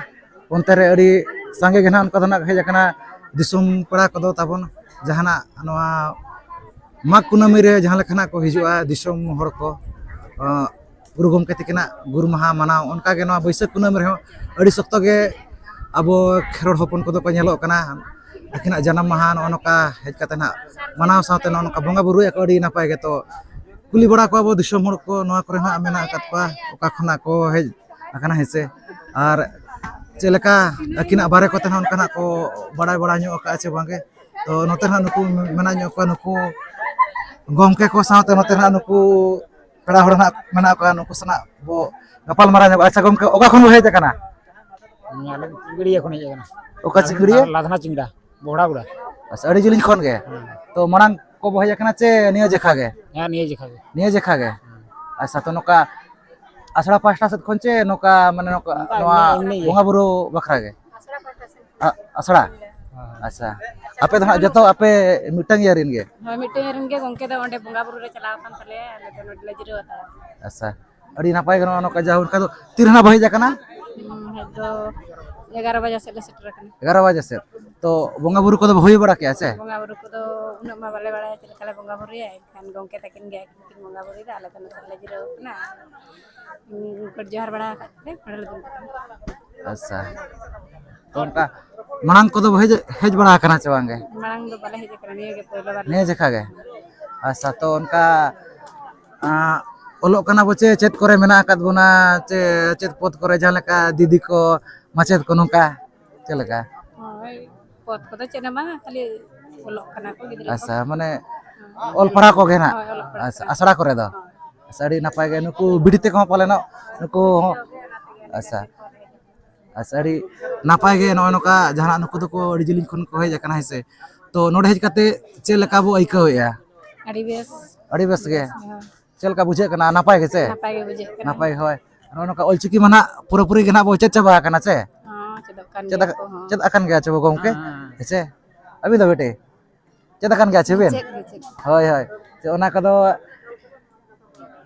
ᱚᱱᱛᱮ ᱨᱮ ᱟᱹᱰᱤ ᱥᱟᱸᱜᱮ ᱜᱮ ᱱᱟᱦᱟᱜ ᱚᱱᱠᱟ ᱫᱚ ᱱᱟᱜ ᱦᱮᱡ ᱟᱠᱟᱱᱟ ᱫᱤᱥᱚᱢ ᱯᱮᱲᱟ ᱠᱚᱫᱚ ᱛᱟᱵᱚᱱ, ᱡᱟᱦᱟᱱᱟᱜ ᱱᱚᱣᱟ ᱢᱟᱜᱽ ᱠᱩᱱᱟᱹᱢᱤ ᱨᱮ ᱡᱟᱦᱟᱸ ᱞᱮᱠᱟ ᱱᱟᱜ ᱠᱚ ᱦᱤᱡᱩᱜᱼᱟ ᱫᱤᱥᱚᱢ ᱦᱚᱲ ᱠᱚ, ᱟᱸ, ᱜᱩᱨᱩ ᱜᱚᱢᱠᱮ ᱛᱤᱠᱤᱱᱟᱜ ᱜᱩᱨ ᱢᱟᱦᱟ ᱢᱟᱱᱟᱣ, ᱚᱱᱠᱟ ᱜᱮ ᱱᱚᱣᱟ ᱵᱟᱹᱭᱥᱟᱹᱠᱷ ᱠᱩᱱᱟᱹᱢᱤ ᱨᱮᱦᱚᱸ ᱟᱹᱰᱤ ᱥᱚᱠᱛᱚ ᱜᱮ ᱟᱵᱚ ᱠᱷᱮᱨᱣᱟᱲ ᱦᱚᱯᱚᱱ ᱠᱚᱫᱚ ᱠᱚ ᱧᱮᱞᱚᱜ ᱠᱟᱱᱟ ᱟᱹᱠᱤᱱᱟᱜ ᱡᱟᱱᱟᱢ ᱢᱟᱦᱟ ᱱᱚᱜᱼᱚ ᱱᱚᱝᱠᱟ ᱦᱮᱡ ᱠᱟᱛᱮ ᱱᱟᱜ ᱢᱟᱱᱟᱣ ᱥᱟᱶᱛᱮ ᱱᱚᱜᱼᱚ ᱱᱚᱝᱠᱟ ᱵᱚᱸᱜᱟ ᱵᱩᱨᱩᱭᱟᱠᱚ ᱟᱹᱰᱤ ᱱᱟᱯᱟᱭ ᱜᱮ᱾ ᱛᱚ ᱠᱩᱞᱤ ᱵᱟᱲᱟ ᱠᱚᱣᱟ ᱵᱚ ᱫᱤᱥᱚᱢ ᱦᱚᱲ ᱠᱚ ᱱᱚᱣᱟ ᱠᱚᱨᱮ ᱦᱟᱸᱜ ᱢᱮᱱᱟᱜ ᱟᱠᱟᱫ ᱠᱚᱣᱟ, ᱚᱠᱟ ᱠᱷᱚᱱᱟᱜ ᱠᱚ ᱦᱮᱡ ᱟᱠᱟᱱᱟ ᱦᱮᱸ ᱥᱮ, ᱟᱨ ᱪᱮᱫ ᱞᱮᱠᱟ ᱟᱹᱠᱤᱱᱟᱜ ᱵᱟᱨᱮ ᱠᱚᱛᱮ ᱦᱚᱸ ᱚᱱᱠᱟᱱᱟᱜ ᱠᱚ ᱵᱟᱲᱟᱭ ᱵᱟᱲᱟ ᱧᱚᱜ ᱟᱠᱟᱫᱼᱟ ᱪᱮ ᱵᱟᱝᱜᱮ᱾ ᱛᱚ ᱱᱚᱛᱮ ᱦᱟᱸᱜ ᱱᱩᱠᱩ ᱢᱮᱱᱟᱜ ᱧᱚᱜ ᱠᱚᱣᱟ, ᱱᱩᱠᱩ ᱜᱚᱢᱠᱮ ᱠᱚ ᱥᱟᱶᱛᱮ ᱱᱚᱛᱮ ᱦᱟᱸᱜ ᱱᱩᱠᱩ ᱯᱮᱲᱟ ᱦᱚᱲ ᱦᱟᱸᱜ ᱢᱮᱱᱟᱜ ᱠᱚᱣᱟ, ᱱᱩᱠᱩ ᱥᱟᱞᱟᱜ ᱵᱚ ᱜᱟᱯᱟᱞ ᱢᱟᱨᱟᱣ ᱧᱚᱜᱼᱟ᱾ ᱟᱪᱪᱷᱟ ᱜᱚᱢᱠᱮ, ᱚᱠᱟ ᱠᱷᱚᱱ ᱵᱚ ᱦᱮᱡ ᱟᱠᱟᱱᱟ? ᱟᱞᱮ ᱥᱤᱸᱜᱟᱹᱲᱤᱭᱟᱹ ᱠᱷᱚᱱ ᱦᱮᱡ ᱟᱠᱟᱱᱟ᱾ ᱚᱠᱟ ᱥᱤᱸᱜᱟᱹᱲᱤᱭᱟᱹ? ᱞᱟᱫᱷᱱᱟ ᱪᱤᱝᱲᱟ, ᱵᱚᱦᱲᱟᱜᱩᱲᱟ᱾ ᱟᱪᱪᱷᱟ, ᱟᱹᱰᱤ ᱡᱤᱞᱤᱧ ᱠᱷᱚᱱ ᱜᱮ? ᱦᱮᱸ᱾ ᱛᱚ ᱢᱟᱲᱟᱝ ᱠᱚ ᱵᱚ ᱦᱮᱡ ᱟᱠᱟᱱᱟ ᱪᱮ ᱱᱤᱭᱟᱹ ᱡᱮᱠᱷᱟ ᱜᱮ? ᱦᱮᱸ, ᱱᱤᱭᱟᱹ ᱡᱮᱠᱷᱟ ᱜᱮ᱾ ᱱᱤᱭᱟᱹ ᱡᱮᱠᱷᱟ ᱜᱮ? ᱦᱮᱸ᱾ ᱟᱪᱪᱷᱟ, ᱛᱚ ᱱᱚᱝᱠᱟ ᱟᱥᱲᱟ ᱯᱟᱦᱴᱟ ᱥᱮᱫ ᱠᱷᱚᱱ ᱪᱮ ᱱᱚᱝᱠᱟ ᱢᱟᱱᱮ ᱱᱚᱝᱠᱟ ᱱᱚᱝᱠᱟ ᱱᱚᱣᱟ ᱮᱢᱱᱤ, ᱮᱢᱱᱤ ᱜᱮ᱾ ᱵᱚᱸᱜᱟ ᱵᱩᱨᱩ ᱵᱟᱠᱷᱨᱟ ᱜᱮ? ᱟᱥᱲᱟ ᱯᱟᱦᱴᱟ ᱥᱮᱫ ᱠᱷᱚᱱ᱾ ᱟ-, ᱟᱥᱲᱟ? ᱦᱮᱸ᱾ ᱟᱯᱮ ᱫᱚ ᱦᱟᱸᱜ ᱡᱚᱛᱚ ᱟᱯᱮ ᱢᱤᱫᱴᱟᱝ ᱤᱭᱟᱹ ᱨᱮᱱ ᱜᱮ? ᱦᱳᱭ, ᱢᱤᱫᱴᱟᱝ ᱤᱭᱟᱹ ᱨᱮᱱ ᱜᱮ ᱜᱚᱢᱠᱮ ᱫᱚ ᱚᱸᱰᱮ ᱵᱚᱸᱜᱟ ᱵᱩᱨᱩ ᱨᱮ ᱪᱟᱞᱟᱣ ᱟᱠᱟᱱ ᱛᱟᱞᱮᱭᱟ, ᱟᱞᱮ ᱫᱚ ᱱᱚᱰᱮ ᱞᱮ ᱡᱤᱨᱟᱹᱣ ᱦᱟᱛᱟᱲ ᱟᱠᱟᱱᱟ᱾ ᱟᱪᱪᱷᱟ, ᱟᱹᱰᱤ ᱱᱟᱯᱟᱭ ᱜᱮ ᱱᱚᱜᱼᱚ ᱱᱚᱝᱠᱟ ᱡᱟᱦᱳᱠ ᱚᱱᱠᱟ ᱫᱚ ᱛᱤ ᱨᱮ ᱱᱟᱜ ᱵᱚ ᱦᱮᱡ ᱟᱠᱟᱱᱟ? ᱦᱩᱸ, ᱦᱮᱡ ᱫᱚ ᱮᱜᱟᱨᱚ ᱵᱟᱡᱟ ᱥᱮᱫ ᱞᱮ ᱥᱮᱴᱮᱨ ᱟᱠᱟᱱᱟ᱾ ᱮᱜᱟᱨᱚ ᱵᱟᱡᱮ ᱥᱮᱫ᱾ ᱛᱚ ᱵᱚᱸᱜᱟ ᱵᱩᱨᱩ ᱠᱚᱫᱚ ᱦᱩᱭ ᱵᱟᱲᱟ ᱠᱮᱜᱼᱟ ᱥᱮ? ᱵᱚᱸᱜᱟ ᱵᱩᱨᱩ ᱠᱚᱫᱚ ᱩᱱᱟᱹᱜ ᱢᱟ ᱵᱟᱞᱮ ᱵᱟᱲᱟᱭᱟ ᱪᱮᱫ ᱞᱮᱠᱟ ᱞᱮ ᱵᱚᱸᱜᱟ ᱵᱩᱨᱩᱭᱟ, ᱮᱱᱠᱷᱟᱱ ᱜᱚᱢᱠᱮ ᱛᱟᱹᱠᱤᱱ ᱜᱮ ᱟᱹᱠᱤᱱ ᱠᱤᱱ ᱵᱚᱸᱜᱟ ᱵᱩᱨᱩᱭᱮᱫᱟ, ᱟᱞᱮ ᱫᱚ ᱱᱚᱛᱮ ᱨᱮᱞᱮ ᱡᱤᱨᱟᱹᱣ ᱟᱠᱟᱱᱟ᱾ ᱦᱩᱸ, ᱜᱚᱰ ᱡᱚᱦᱟᱨ ᱵᱟᱲᱟ ᱟᱠᱟᱫ ᱛᱮ ᱱᱚᱰᱮ ᱞᱮ ᱫᱩᱲᱩᱵ ᱟᱠᱟᱱᱟ᱾ ᱟᱪᱪᱷᱟ, ᱛᱚ ᱚᱱᱠᱟ ᱢᱟᱲᱟᱝ ᱠᱚᱫᱚ ᱦᱮᱡ, ᱦᱮᱡ ᱵᱟᱲᱟ ᱟᱠᱟᱱᱟ ᱪᱮ ᱵᱟᱝ ᱜᱮ? ᱢᱟᱲᱟᱝ ᱫᱚ ᱵᱟᱞᱮ ᱦᱮᱡ ᱟᱠᱟᱱᱟ, ᱱᱤᱭᱟᱹ ᱜᱮ ᱯᱳᱭᱞᱳ ᱵᱟᱨ᱾ ᱱᱤᱭᱟᱹ ᱡᱮᱠᱷᱟ ᱜᱮ? ᱟᱪᱪᱷᱟ, ᱛᱚ ᱚᱱᱠᱟ, ᱟᱸ, ᱚᱞᱚᱜ ᱠᱟᱱᱟ ᱵᱚ ᱪᱮ ᱪᱮᱫ ᱠᱚᱨᱮ ᱢᱮᱱᱟᱜ ᱟᱠᱟᱫ ᱵᱚᱱᱟ, ᱪᱮ ᱪᱮᱫ ᱯᱚᱫᱽ ᱠᱚᱨᱮ ᱡᱟᱦᱟᱸ ᱞᱮᱠᱟ ᱫᱤᱫᱤ ᱠᱚ, ᱢᱟᱪᱮᱫ ᱠᱚ ᱱᱚᱝᱠᱟ ᱪᱮᱫ ᱞᱮᱠᱟ? ᱦᱳᱭ, ᱯᱚᱫᱽ ᱠᱚᱫᱚ ᱪᱮᱫ ᱦᱚᱸ ᱵᱟᱝᱟ, ᱠᱷᱟᱹᱞᱤ ᱚᱞᱚᱜ ᱠᱟᱱᱟ ᱠᱚ ᱜᱤᱫᱽᱨᱟᱹ ᱠᱚ᱾ ᱟᱪᱪᱷᱟ, ᱢᱟᱱᱮ ᱦᱳᱭ᱾ ᱚᱞ ᱯᱟᱲᱦᱟᱣ ᱠᱚᱜᱮ ᱱᱟᱜ? ᱦᱳᱭ, ᱚᱞᱚᱜ ᱯᱟᱲᱦᱟᱜ ᱟᱪᱪᱷᱟ, ᱠᱟᱱᱟ ᱟᱥᱲᱟ ᱠᱚ᱾ ᱠᱚᱨᱮ ᱫᱚ? ᱦᱳᱭ᱾ ᱟᱪᱪᱷᱟ, ᱟᱹᱰᱤ ᱱᱟᱯᱟᱭ ᱜᱮ᱾ ᱱᱩᱠᱩ ᱵᱤᱴᱤ ᱛᱮᱠᱚ ᱦᱚᱸ ᱯᱟᱞᱮᱱᱚᱜ ᱱᱩᱠᱩ ᱦᱚᱸ? ᱟᱪᱪᱷᱟ᱾ ᱟᱪᱪᱷᱟ, ᱟᱹᱰᱤ ᱱᱟᱯᱟᱭ ᱜᱮ᱾ ᱱᱚᱜᱼᱚᱭ ᱱᱚᱝᱠᱟ ᱡᱟᱦᱟᱱᱟᱜ ᱱᱩᱠᱩ ᱫᱚᱠᱚ ᱟᱹᱰᱤ ᱡᱤᱞᱤᱧ ᱠᱷᱚᱱ ᱠᱚ ᱦᱮᱡ ᱟᱠᱟᱱᱟ, ᱦᱮᱸ ᱥᱮ? ᱛᱚ ᱱᱚᱰᱮ ᱦᱮᱡ ᱠᱟᱛᱮ ᱪᱮᱫ ᱞᱮᱠᱟ ᱵᱚ ᱟᱹᱭᱠᱟᱹᱣᱮᱫᱼᱟ? ᱟᱹᱰᱤ ᱵᱮᱥ᱾ ᱟᱹᱰᱤ ᱵᱮᱥ ᱜᱮ? ᱦᱳᱭ᱾ ᱪᱮᱫ ᱞᱮᱠᱟ ᱵᱩᱡᱷᱟᱹᱜ ᱠᱟᱱᱟ? ᱱᱟᱯᱟᱭ ᱜᱮ ᱥᱮ? ᱱᱟᱯᱟᱭ ᱜᱮ ᱵᱩᱡᱷᱟᱹᱜ ᱠᱟᱱᱟ᱾ ᱱᱟᱯᱟᱭ, ᱦᱳᱭ᱾ ᱱᱚᱜᱼᱚ ᱱᱚᱝᱠᱟ ᱚᱞᱪᱤᱠᱤ ᱢᱟ ᱱᱟᱦᱟᱜ ᱯᱩᱨᱟᱹᱯᱩᱨᱤ ᱜᱮ ᱱᱟᱦᱟᱜ ᱵᱚ ᱪᱮᱫ ᱪᱟᱵᱟ ᱟᱠᱟᱱᱟ ᱥᱮ? ᱦᱚᱸ, ᱪᱮᱫᱚᱜ ᱠᱟᱱ ᱪᱮᱫ ᱜᱮᱭᱟ ᱟᱠ-, ᱠᱚ ᱦᱚᱸ᱾ ᱪᱮᱫ ᱟᱠᱟᱱ ᱜᱮᱭᱟ ᱪᱮ ᱵᱚ ᱜᱚᱢᱠᱮ? ᱦᱮᱸ, ᱦᱮᱸ᱾ ᱦᱮᱸ ᱥᱮ? ᱟᱹᱵᱤᱱ ᱫᱚ ᱵᱤᱴᱤ? ᱪᱮᱫ ᱟᱠᱟᱱ ᱜᱮᱭᱟ ᱪᱮ ᱵᱤᱱ? ᱪᱮᱫ ᱜᱮ, ᱪᱮᱫ᱾ ᱦᱳᱭ, ᱦᱳᱭ᱾ ᱪᱮ ᱚᱱᱟ ᱠᱚᱫᱚ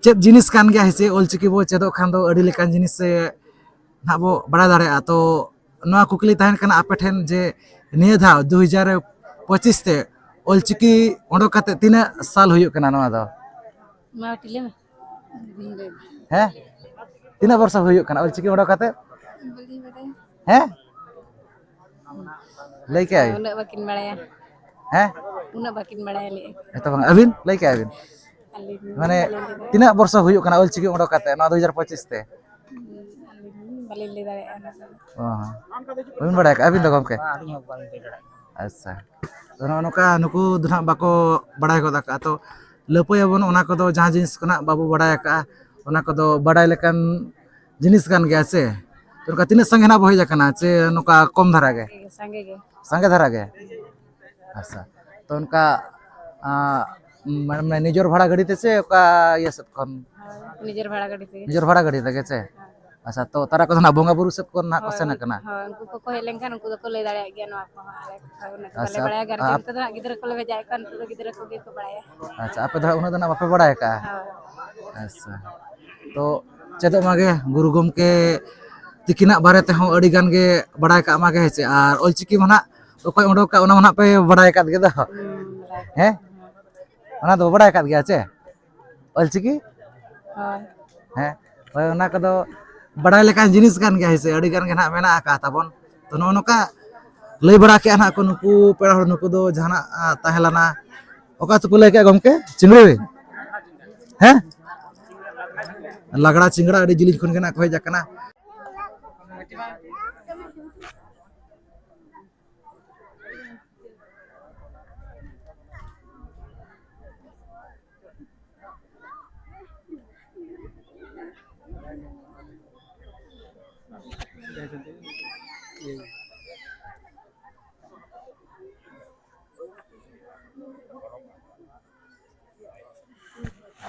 ᱪᱮᱫ ᱡᱤᱱᱤᱥ ᱠᱟᱱ ᱜᱮᱭᱟ ᱦᱮᱸᱥᱮ? ᱚᱞᱪᱤᱠᱤ ᱵᱚ ᱪᱮᱫᱚᱜ ᱠᱷᱟᱱ ᱫᱚ ᱟᱹᱰᱤ ᱞᱮᱠᱟᱱ ᱡᱤᱱᱤᱥ ᱥᱮ ᱱᱟᱦᱟᱜ ᱵᱚ ᱵᱟᱲᱟᱭ ᱫᱟᱲᱮᱭᱟᱜᱼᱟ᱾ ᱛᱚ ᱱᱚᱣᱟ ᱠᱩᱠᱞᱤ ᱛᱟᱦᱮᱱ ᱠᱟᱱᱟ ᱟᱯᱮ ᱴᱷᱮᱱ ᱡᱮ ᱱᱤᱭᱟᱹ ᱫᱷᱟᱣ ᱫᱩ ᱦᱟᱡᱟᱨ ᱯᱚᱸᱪᱤᱥ ᱛᱮ ᱚᱞᱪᱤᱠᱤ ᱚᱰᱚᱠ ᱠᱟᱛᱮ ᱛᱤᱱᱟᱹᱜ ᱥᱟᱞ ᱦᱩᱭᱩᱜ ᱠᱟᱱᱟ ᱱᱚᱣᱟ ᱫᱚ? ᱢᱟ ᱠᱟᱹᱴᱤᱡ ᱞᱟᱹᱭ ᱢᱮ᱾ ᱦᱮᱸ? ᱛᱤᱱᱟᱹᱜ ᱵᱚᱨᱥᱚ ᱦᱩᱭᱩᱜ ᱠᱟᱱᱟ ᱚᱞᱪᱤᱠᱤ ᱚᱰᱚᱠ ᱠᱟᱛᱮ? ᱵᱟᱹᱞᱤᱧ ᱵᱟᱰᱟᱭᱟ᱾ ᱦᱮᱸ? ᱞᱟᱹᱭ ᱠᱮᱜᱼᱟ ᱵᱤᱱ? ᱩᱱᱟᱹᱜ ᱵᱟᱹᱠᱤᱱ ᱵᱟᱲᱟᱭᱟ᱾ ᱦᱮᱸ? ᱩᱱᱟᱹᱜ ᱵᱟᱹᱠᱤᱱ ᱵᱟᱲᱟᱭᱟ ᱞᱟᱹᱭ᱾ ᱮᱛᱚ ᱵᱟᱝ, ᱟᱹᱵᱤᱱ ᱞᱟᱹᱭ ᱠᱮᱜᱼᱟ ᱵᱤᱱ? ᱟᱹᱞᱤᱧ ᱢᱟᱱᱮ ᱵᱟᱹᱞᱤᱧ ᱞᱟᱹᱭ ᱫᱟᱲᱮᱭᱟᱜᱼᱟ᱾ ᱛᱤᱱᱟᱹᱜ ᱵᱚᱨᱥᱚ ᱦᱩᱭᱩᱜ ᱠᱟᱱᱟ ᱚᱞᱪᱤᱠᱤ ᱚᱰᱚᱠ ᱠᱟᱛᱮ ᱱᱚᱣᱟ ᱫᱩ ᱦᱟᱡᱟᱨ ᱯᱚᱸᱪᱤᱥ ᱛᱮ? ᱟᱹᱞᱤᱧ ᱵᱟᱹᱞᱤᱧ ᱞᱟᱹᱭ ᱫᱟᱲᱮᱭᱟᱜᱼᱟ ᱚᱱᱟ ᱫᱚ᱾ ᱚ ᱦᱚᱸ᱾ ᱵᱟᱹᱵᱤᱱ ᱵᱟᱲᱟᱭ ᱠᱟᱜᱼᱟ ᱟᱹᱵᱤᱱ ᱫᱚ ᱜᱚᱢᱠᱮ? ᱵᱟᱝ, ᱟᱹᱞᱤᱧ ᱦᱚᱸ ᱵᱟᱹᱞᱤᱧ ᱞᱟᱹᱭ ᱫᱟᱲᱮᱭᱟᱜᱼᱟ᱾ ᱟᱪᱪᱷᱟ᱾ ᱛᱚ ᱱᱚᱜᱼᱚ ᱱᱚᱝᱠᱟ ᱱᱩᱠᱩ ᱫᱚ ᱱᱟᱦᱟᱜ ᱵᱟᱠᱚ ᱵᱟᱲᱟᱭ ᱜᱚᱫ ᱟᱠᱟᱫᱼᱟ᱾ ᱛᱚ ᱞᱟᱹᱯᱟᱹᱭᱟᱵᱚᱱ ᱚᱱᱟ ᱠᱚᱫᱚ, ᱡᱟᱦᱟᱸ ᱡᱤᱱᱤᱥ ᱠᱚ ᱱᱟᱦᱟᱜ ᱵᱟᱵᱚ ᱵᱟᱲᱟᱭ ᱟᱠᱟᱫᱼᱟ, ᱚᱱᱟ ᱠᱚᱫᱚ ᱵᱟᱲᱟᱭ ᱞᱮᱠᱟᱱ ᱡᱤᱱᱤᱥ ᱠᱟᱱ ᱜᱮᱭᱟ ᱥᱮ᱾ ᱛᱚ ᱱᱚᱝᱠᱟ ᱛᱤᱱᱟᱹᱜ ᱥᱟᱸᱜᱮ ᱱᱟᱦᱟᱜ ᱵᱚ ᱦᱮᱡ ᱟᱠᱟᱱᱟ ᱥᱮ ᱱᱚᱝᱠᱟ ᱠᱚᱢ ᱫᱷᱟᱨᱟ ᱜᱮ? ᱥᱟᱸᱜᱮ ᱜᱮ᱾ ᱥᱟᱸᱜᱮ ᱫᱷᱟᱨᱟ ᱜᱮ? ᱟᱪᱪᱷᱟ᱾ ᱛᱚ ᱚᱱᱠᱟ, ᱟᱸ, ᱢᱟᱱᱮ ᱱᱤᱡᱮᱨ ᱵᱷᱟᱲᱟ ᱜᱟᱹᱰᱤ ᱛᱮ ᱥᱮ ᱚᱠᱟ ᱤᱭᱟᱹ ᱥᱮᱫ ᱠᱷᱚᱱ? ᱦᱳᱭ, ᱱᱤᱡᱮᱨ ᱵᱷᱟᱲᱟ ᱜᱟᱹᱰᱤ ᱛᱮᱜᱮ᱾ ᱱᱤᱡᱮᱨ ᱵᱷᱟᱲᱟ ᱜᱟᱹᱰᱤ ᱛᱮᱜᱮ ᱪᱮ? ᱦᱳᱭ᱾ ᱟᱪᱪᱷᱟ, ᱛᱚ ᱛᱟᱨᱟ ᱠᱚᱫᱚ ᱱᱟᱜ ᱵᱚᱸᱜᱟ ᱵᱩᱨᱩ ᱥᱮᱫ ᱠᱷᱚᱱ ᱱᱟᱜ ᱠᱚ ᱦᱳᱭ, ᱥᱮᱱ ᱟᱠᱟᱱᱟ? ᱦᱳᱭ, ᱩᱱᱠᱩ ᱠᱚᱠᱚ ᱦᱮᱡ ᱞᱮᱱᱠᱷᱟᱱ ᱩᱱᱠᱩ ᱫᱚᱠᱚ ᱞᱟᱹᱭ ᱫᱟᱲᱮᱭᱟᱜ ᱜᱮᱭᱟ ᱱᱚᱣᱟ ᱠᱚᱦᱚᱸ᱾ ᱟᱞᱮ ᱠᱚᱫᱚ ᱩᱱᱟᱹᱜ ᱫᱚ ᱵᱟᱞᱮ ᱟᱪᱪᱷᱟ, ᱵᱟᱲᱟᱭᱟ, ᱟᱯ- ᱜᱟᱨᱡᱮᱱ ᱠᱚᱫᱚ ᱦᱟᱸᱜ ᱜᱤᱫᱽᱨᱟᱹ ᱠᱚᱞᱮ ᱵᱷᱮᱡᱟᱭᱮᱫ ᱠᱚᱣᱟ, ᱱᱤᱛᱚᱜ ᱫᱚ ᱜᱤᱫᱽᱨᱟᱹ ᱠᱚᱜᱮ ᱠᱚ ᱵᱟᱲᱟᱭᱟ᱾ ᱟᱪᱪᱷᱟ, ᱟᱯᱮ ᱫᱚ ᱦᱟᱸᱜ ᱩᱱᱟᱹᱜ ᱫᱚ ᱱᱟᱜ ᱵᱟᱯᱮ ᱵᱟᱲᱟᱭ ᱟᱠᱟᱜᱼᱟ? ᱦᱳᱭ᱾ ᱟᱪᱪᱷᱟ, ᱛᱚ ᱪᱮᱫᱚᱜ ᱢᱟᱜᱮ ᱜᱩᱨᱩ ᱜᱚᱢᱠᱮ ᱛᱤᱠᱤᱱᱟᱜ ᱵᱟᱨᱮ ᱛᱮᱦᱚᱸ ᱟᱹᱰᱤ ᱜᱟᱱ ᱜᱮ ᱵᱟᱲᱟᱭ ᱠᱟᱜ ᱢᱟᱜᱮ, ᱦᱮᱸ ᱪᱮ? ᱟᱨ ᱚᱞᱪᱤᱠᱤ ᱢᱟ ᱱᱟᱜ ᱚᱠᱚᱭ ᱚᱰᱚᱠ ᱠᱟᱜ, ᱚᱱᱟ ᱢᱟ ᱱᱟᱜ ᱯᱮ ᱵᱟᱲᱟᱭ ᱟᱠᱟᱫ ᱜᱮ ᱫᱚ᱾ ᱦᱩᱸ, ᱵᱟᱲᱟᱭ ᱠᱟᱜ ᱦᱮᱸ? ᱜᱮ᱾ ᱚᱱᱟ ᱫᱚ ᱵᱟᱲᱟᱭ ᱟᱠᱟᱫ ᱜᱮᱭᱟ ᱪᱮ? ᱚᱞᱪᱤᱠᱤ? ᱦᱳᱭ᱾ ᱦᱮᱸ, ᱦᱳᱭ, ᱚᱱᱟ ᱠᱚᱫᱚ ᱵᱟᱲᱟᱭ ᱞᱮᱠᱟᱱ ᱡᱤᱱᱤᱥ ᱠᱟᱱ ᱜᱮᱭᱟ, ᱦᱮᱸ ᱥᱮ? ᱟᱹᱰᱤ ᱜᱟᱱ ᱜᱮ ᱱᱟᱦᱟᱜ ᱢᱮᱱᱟᱜ ᱟᱠᱟᱫ ᱛᱟᱵᱚᱱ᱾ ᱛᱚ, ᱱᱚᱜᱼᱚ ᱱᱚᱝᱠᱟ ᱞᱟᱹᱭ ᱵᱟᱲᱟ ᱠᱮᱜᱼᱟ ᱱᱟᱦᱟᱜ ᱠᱚ ᱱᱩᱠᱩ ᱯᱮᱲᱟ ᱦᱚᱲ, ᱱᱩᱠᱩ ᱫᱚ ᱡᱟᱦᱟᱱᱟᱜ, ᱟ, ᱛᱟᱦᱮᱸ ᱞᱮᱱᱟ᱾ ᱚᱠᱟ ᱟᱹᱛᱩ ᱠᱚ ᱞᱟᱹᱭ ᱠᱮᱜᱼᱟ ᱜᱚᱢᱠᱮ? ᱪᱤᱝᱲᱟᱹ? ᱦᱮᱸ? ᱞᱟᱜᱽᱲᱟ ᱪᱤᱝᱲᱟ ᱟᱹᱰᱤ ᱡᱤᱞᱤᱧ ᱠᱷᱚᱱ ᱜᱮ ᱱᱟᱦᱟᱜ ᱠᱚ ᱦᱮᱡ ᱟᱠᱟᱱᱟ᱾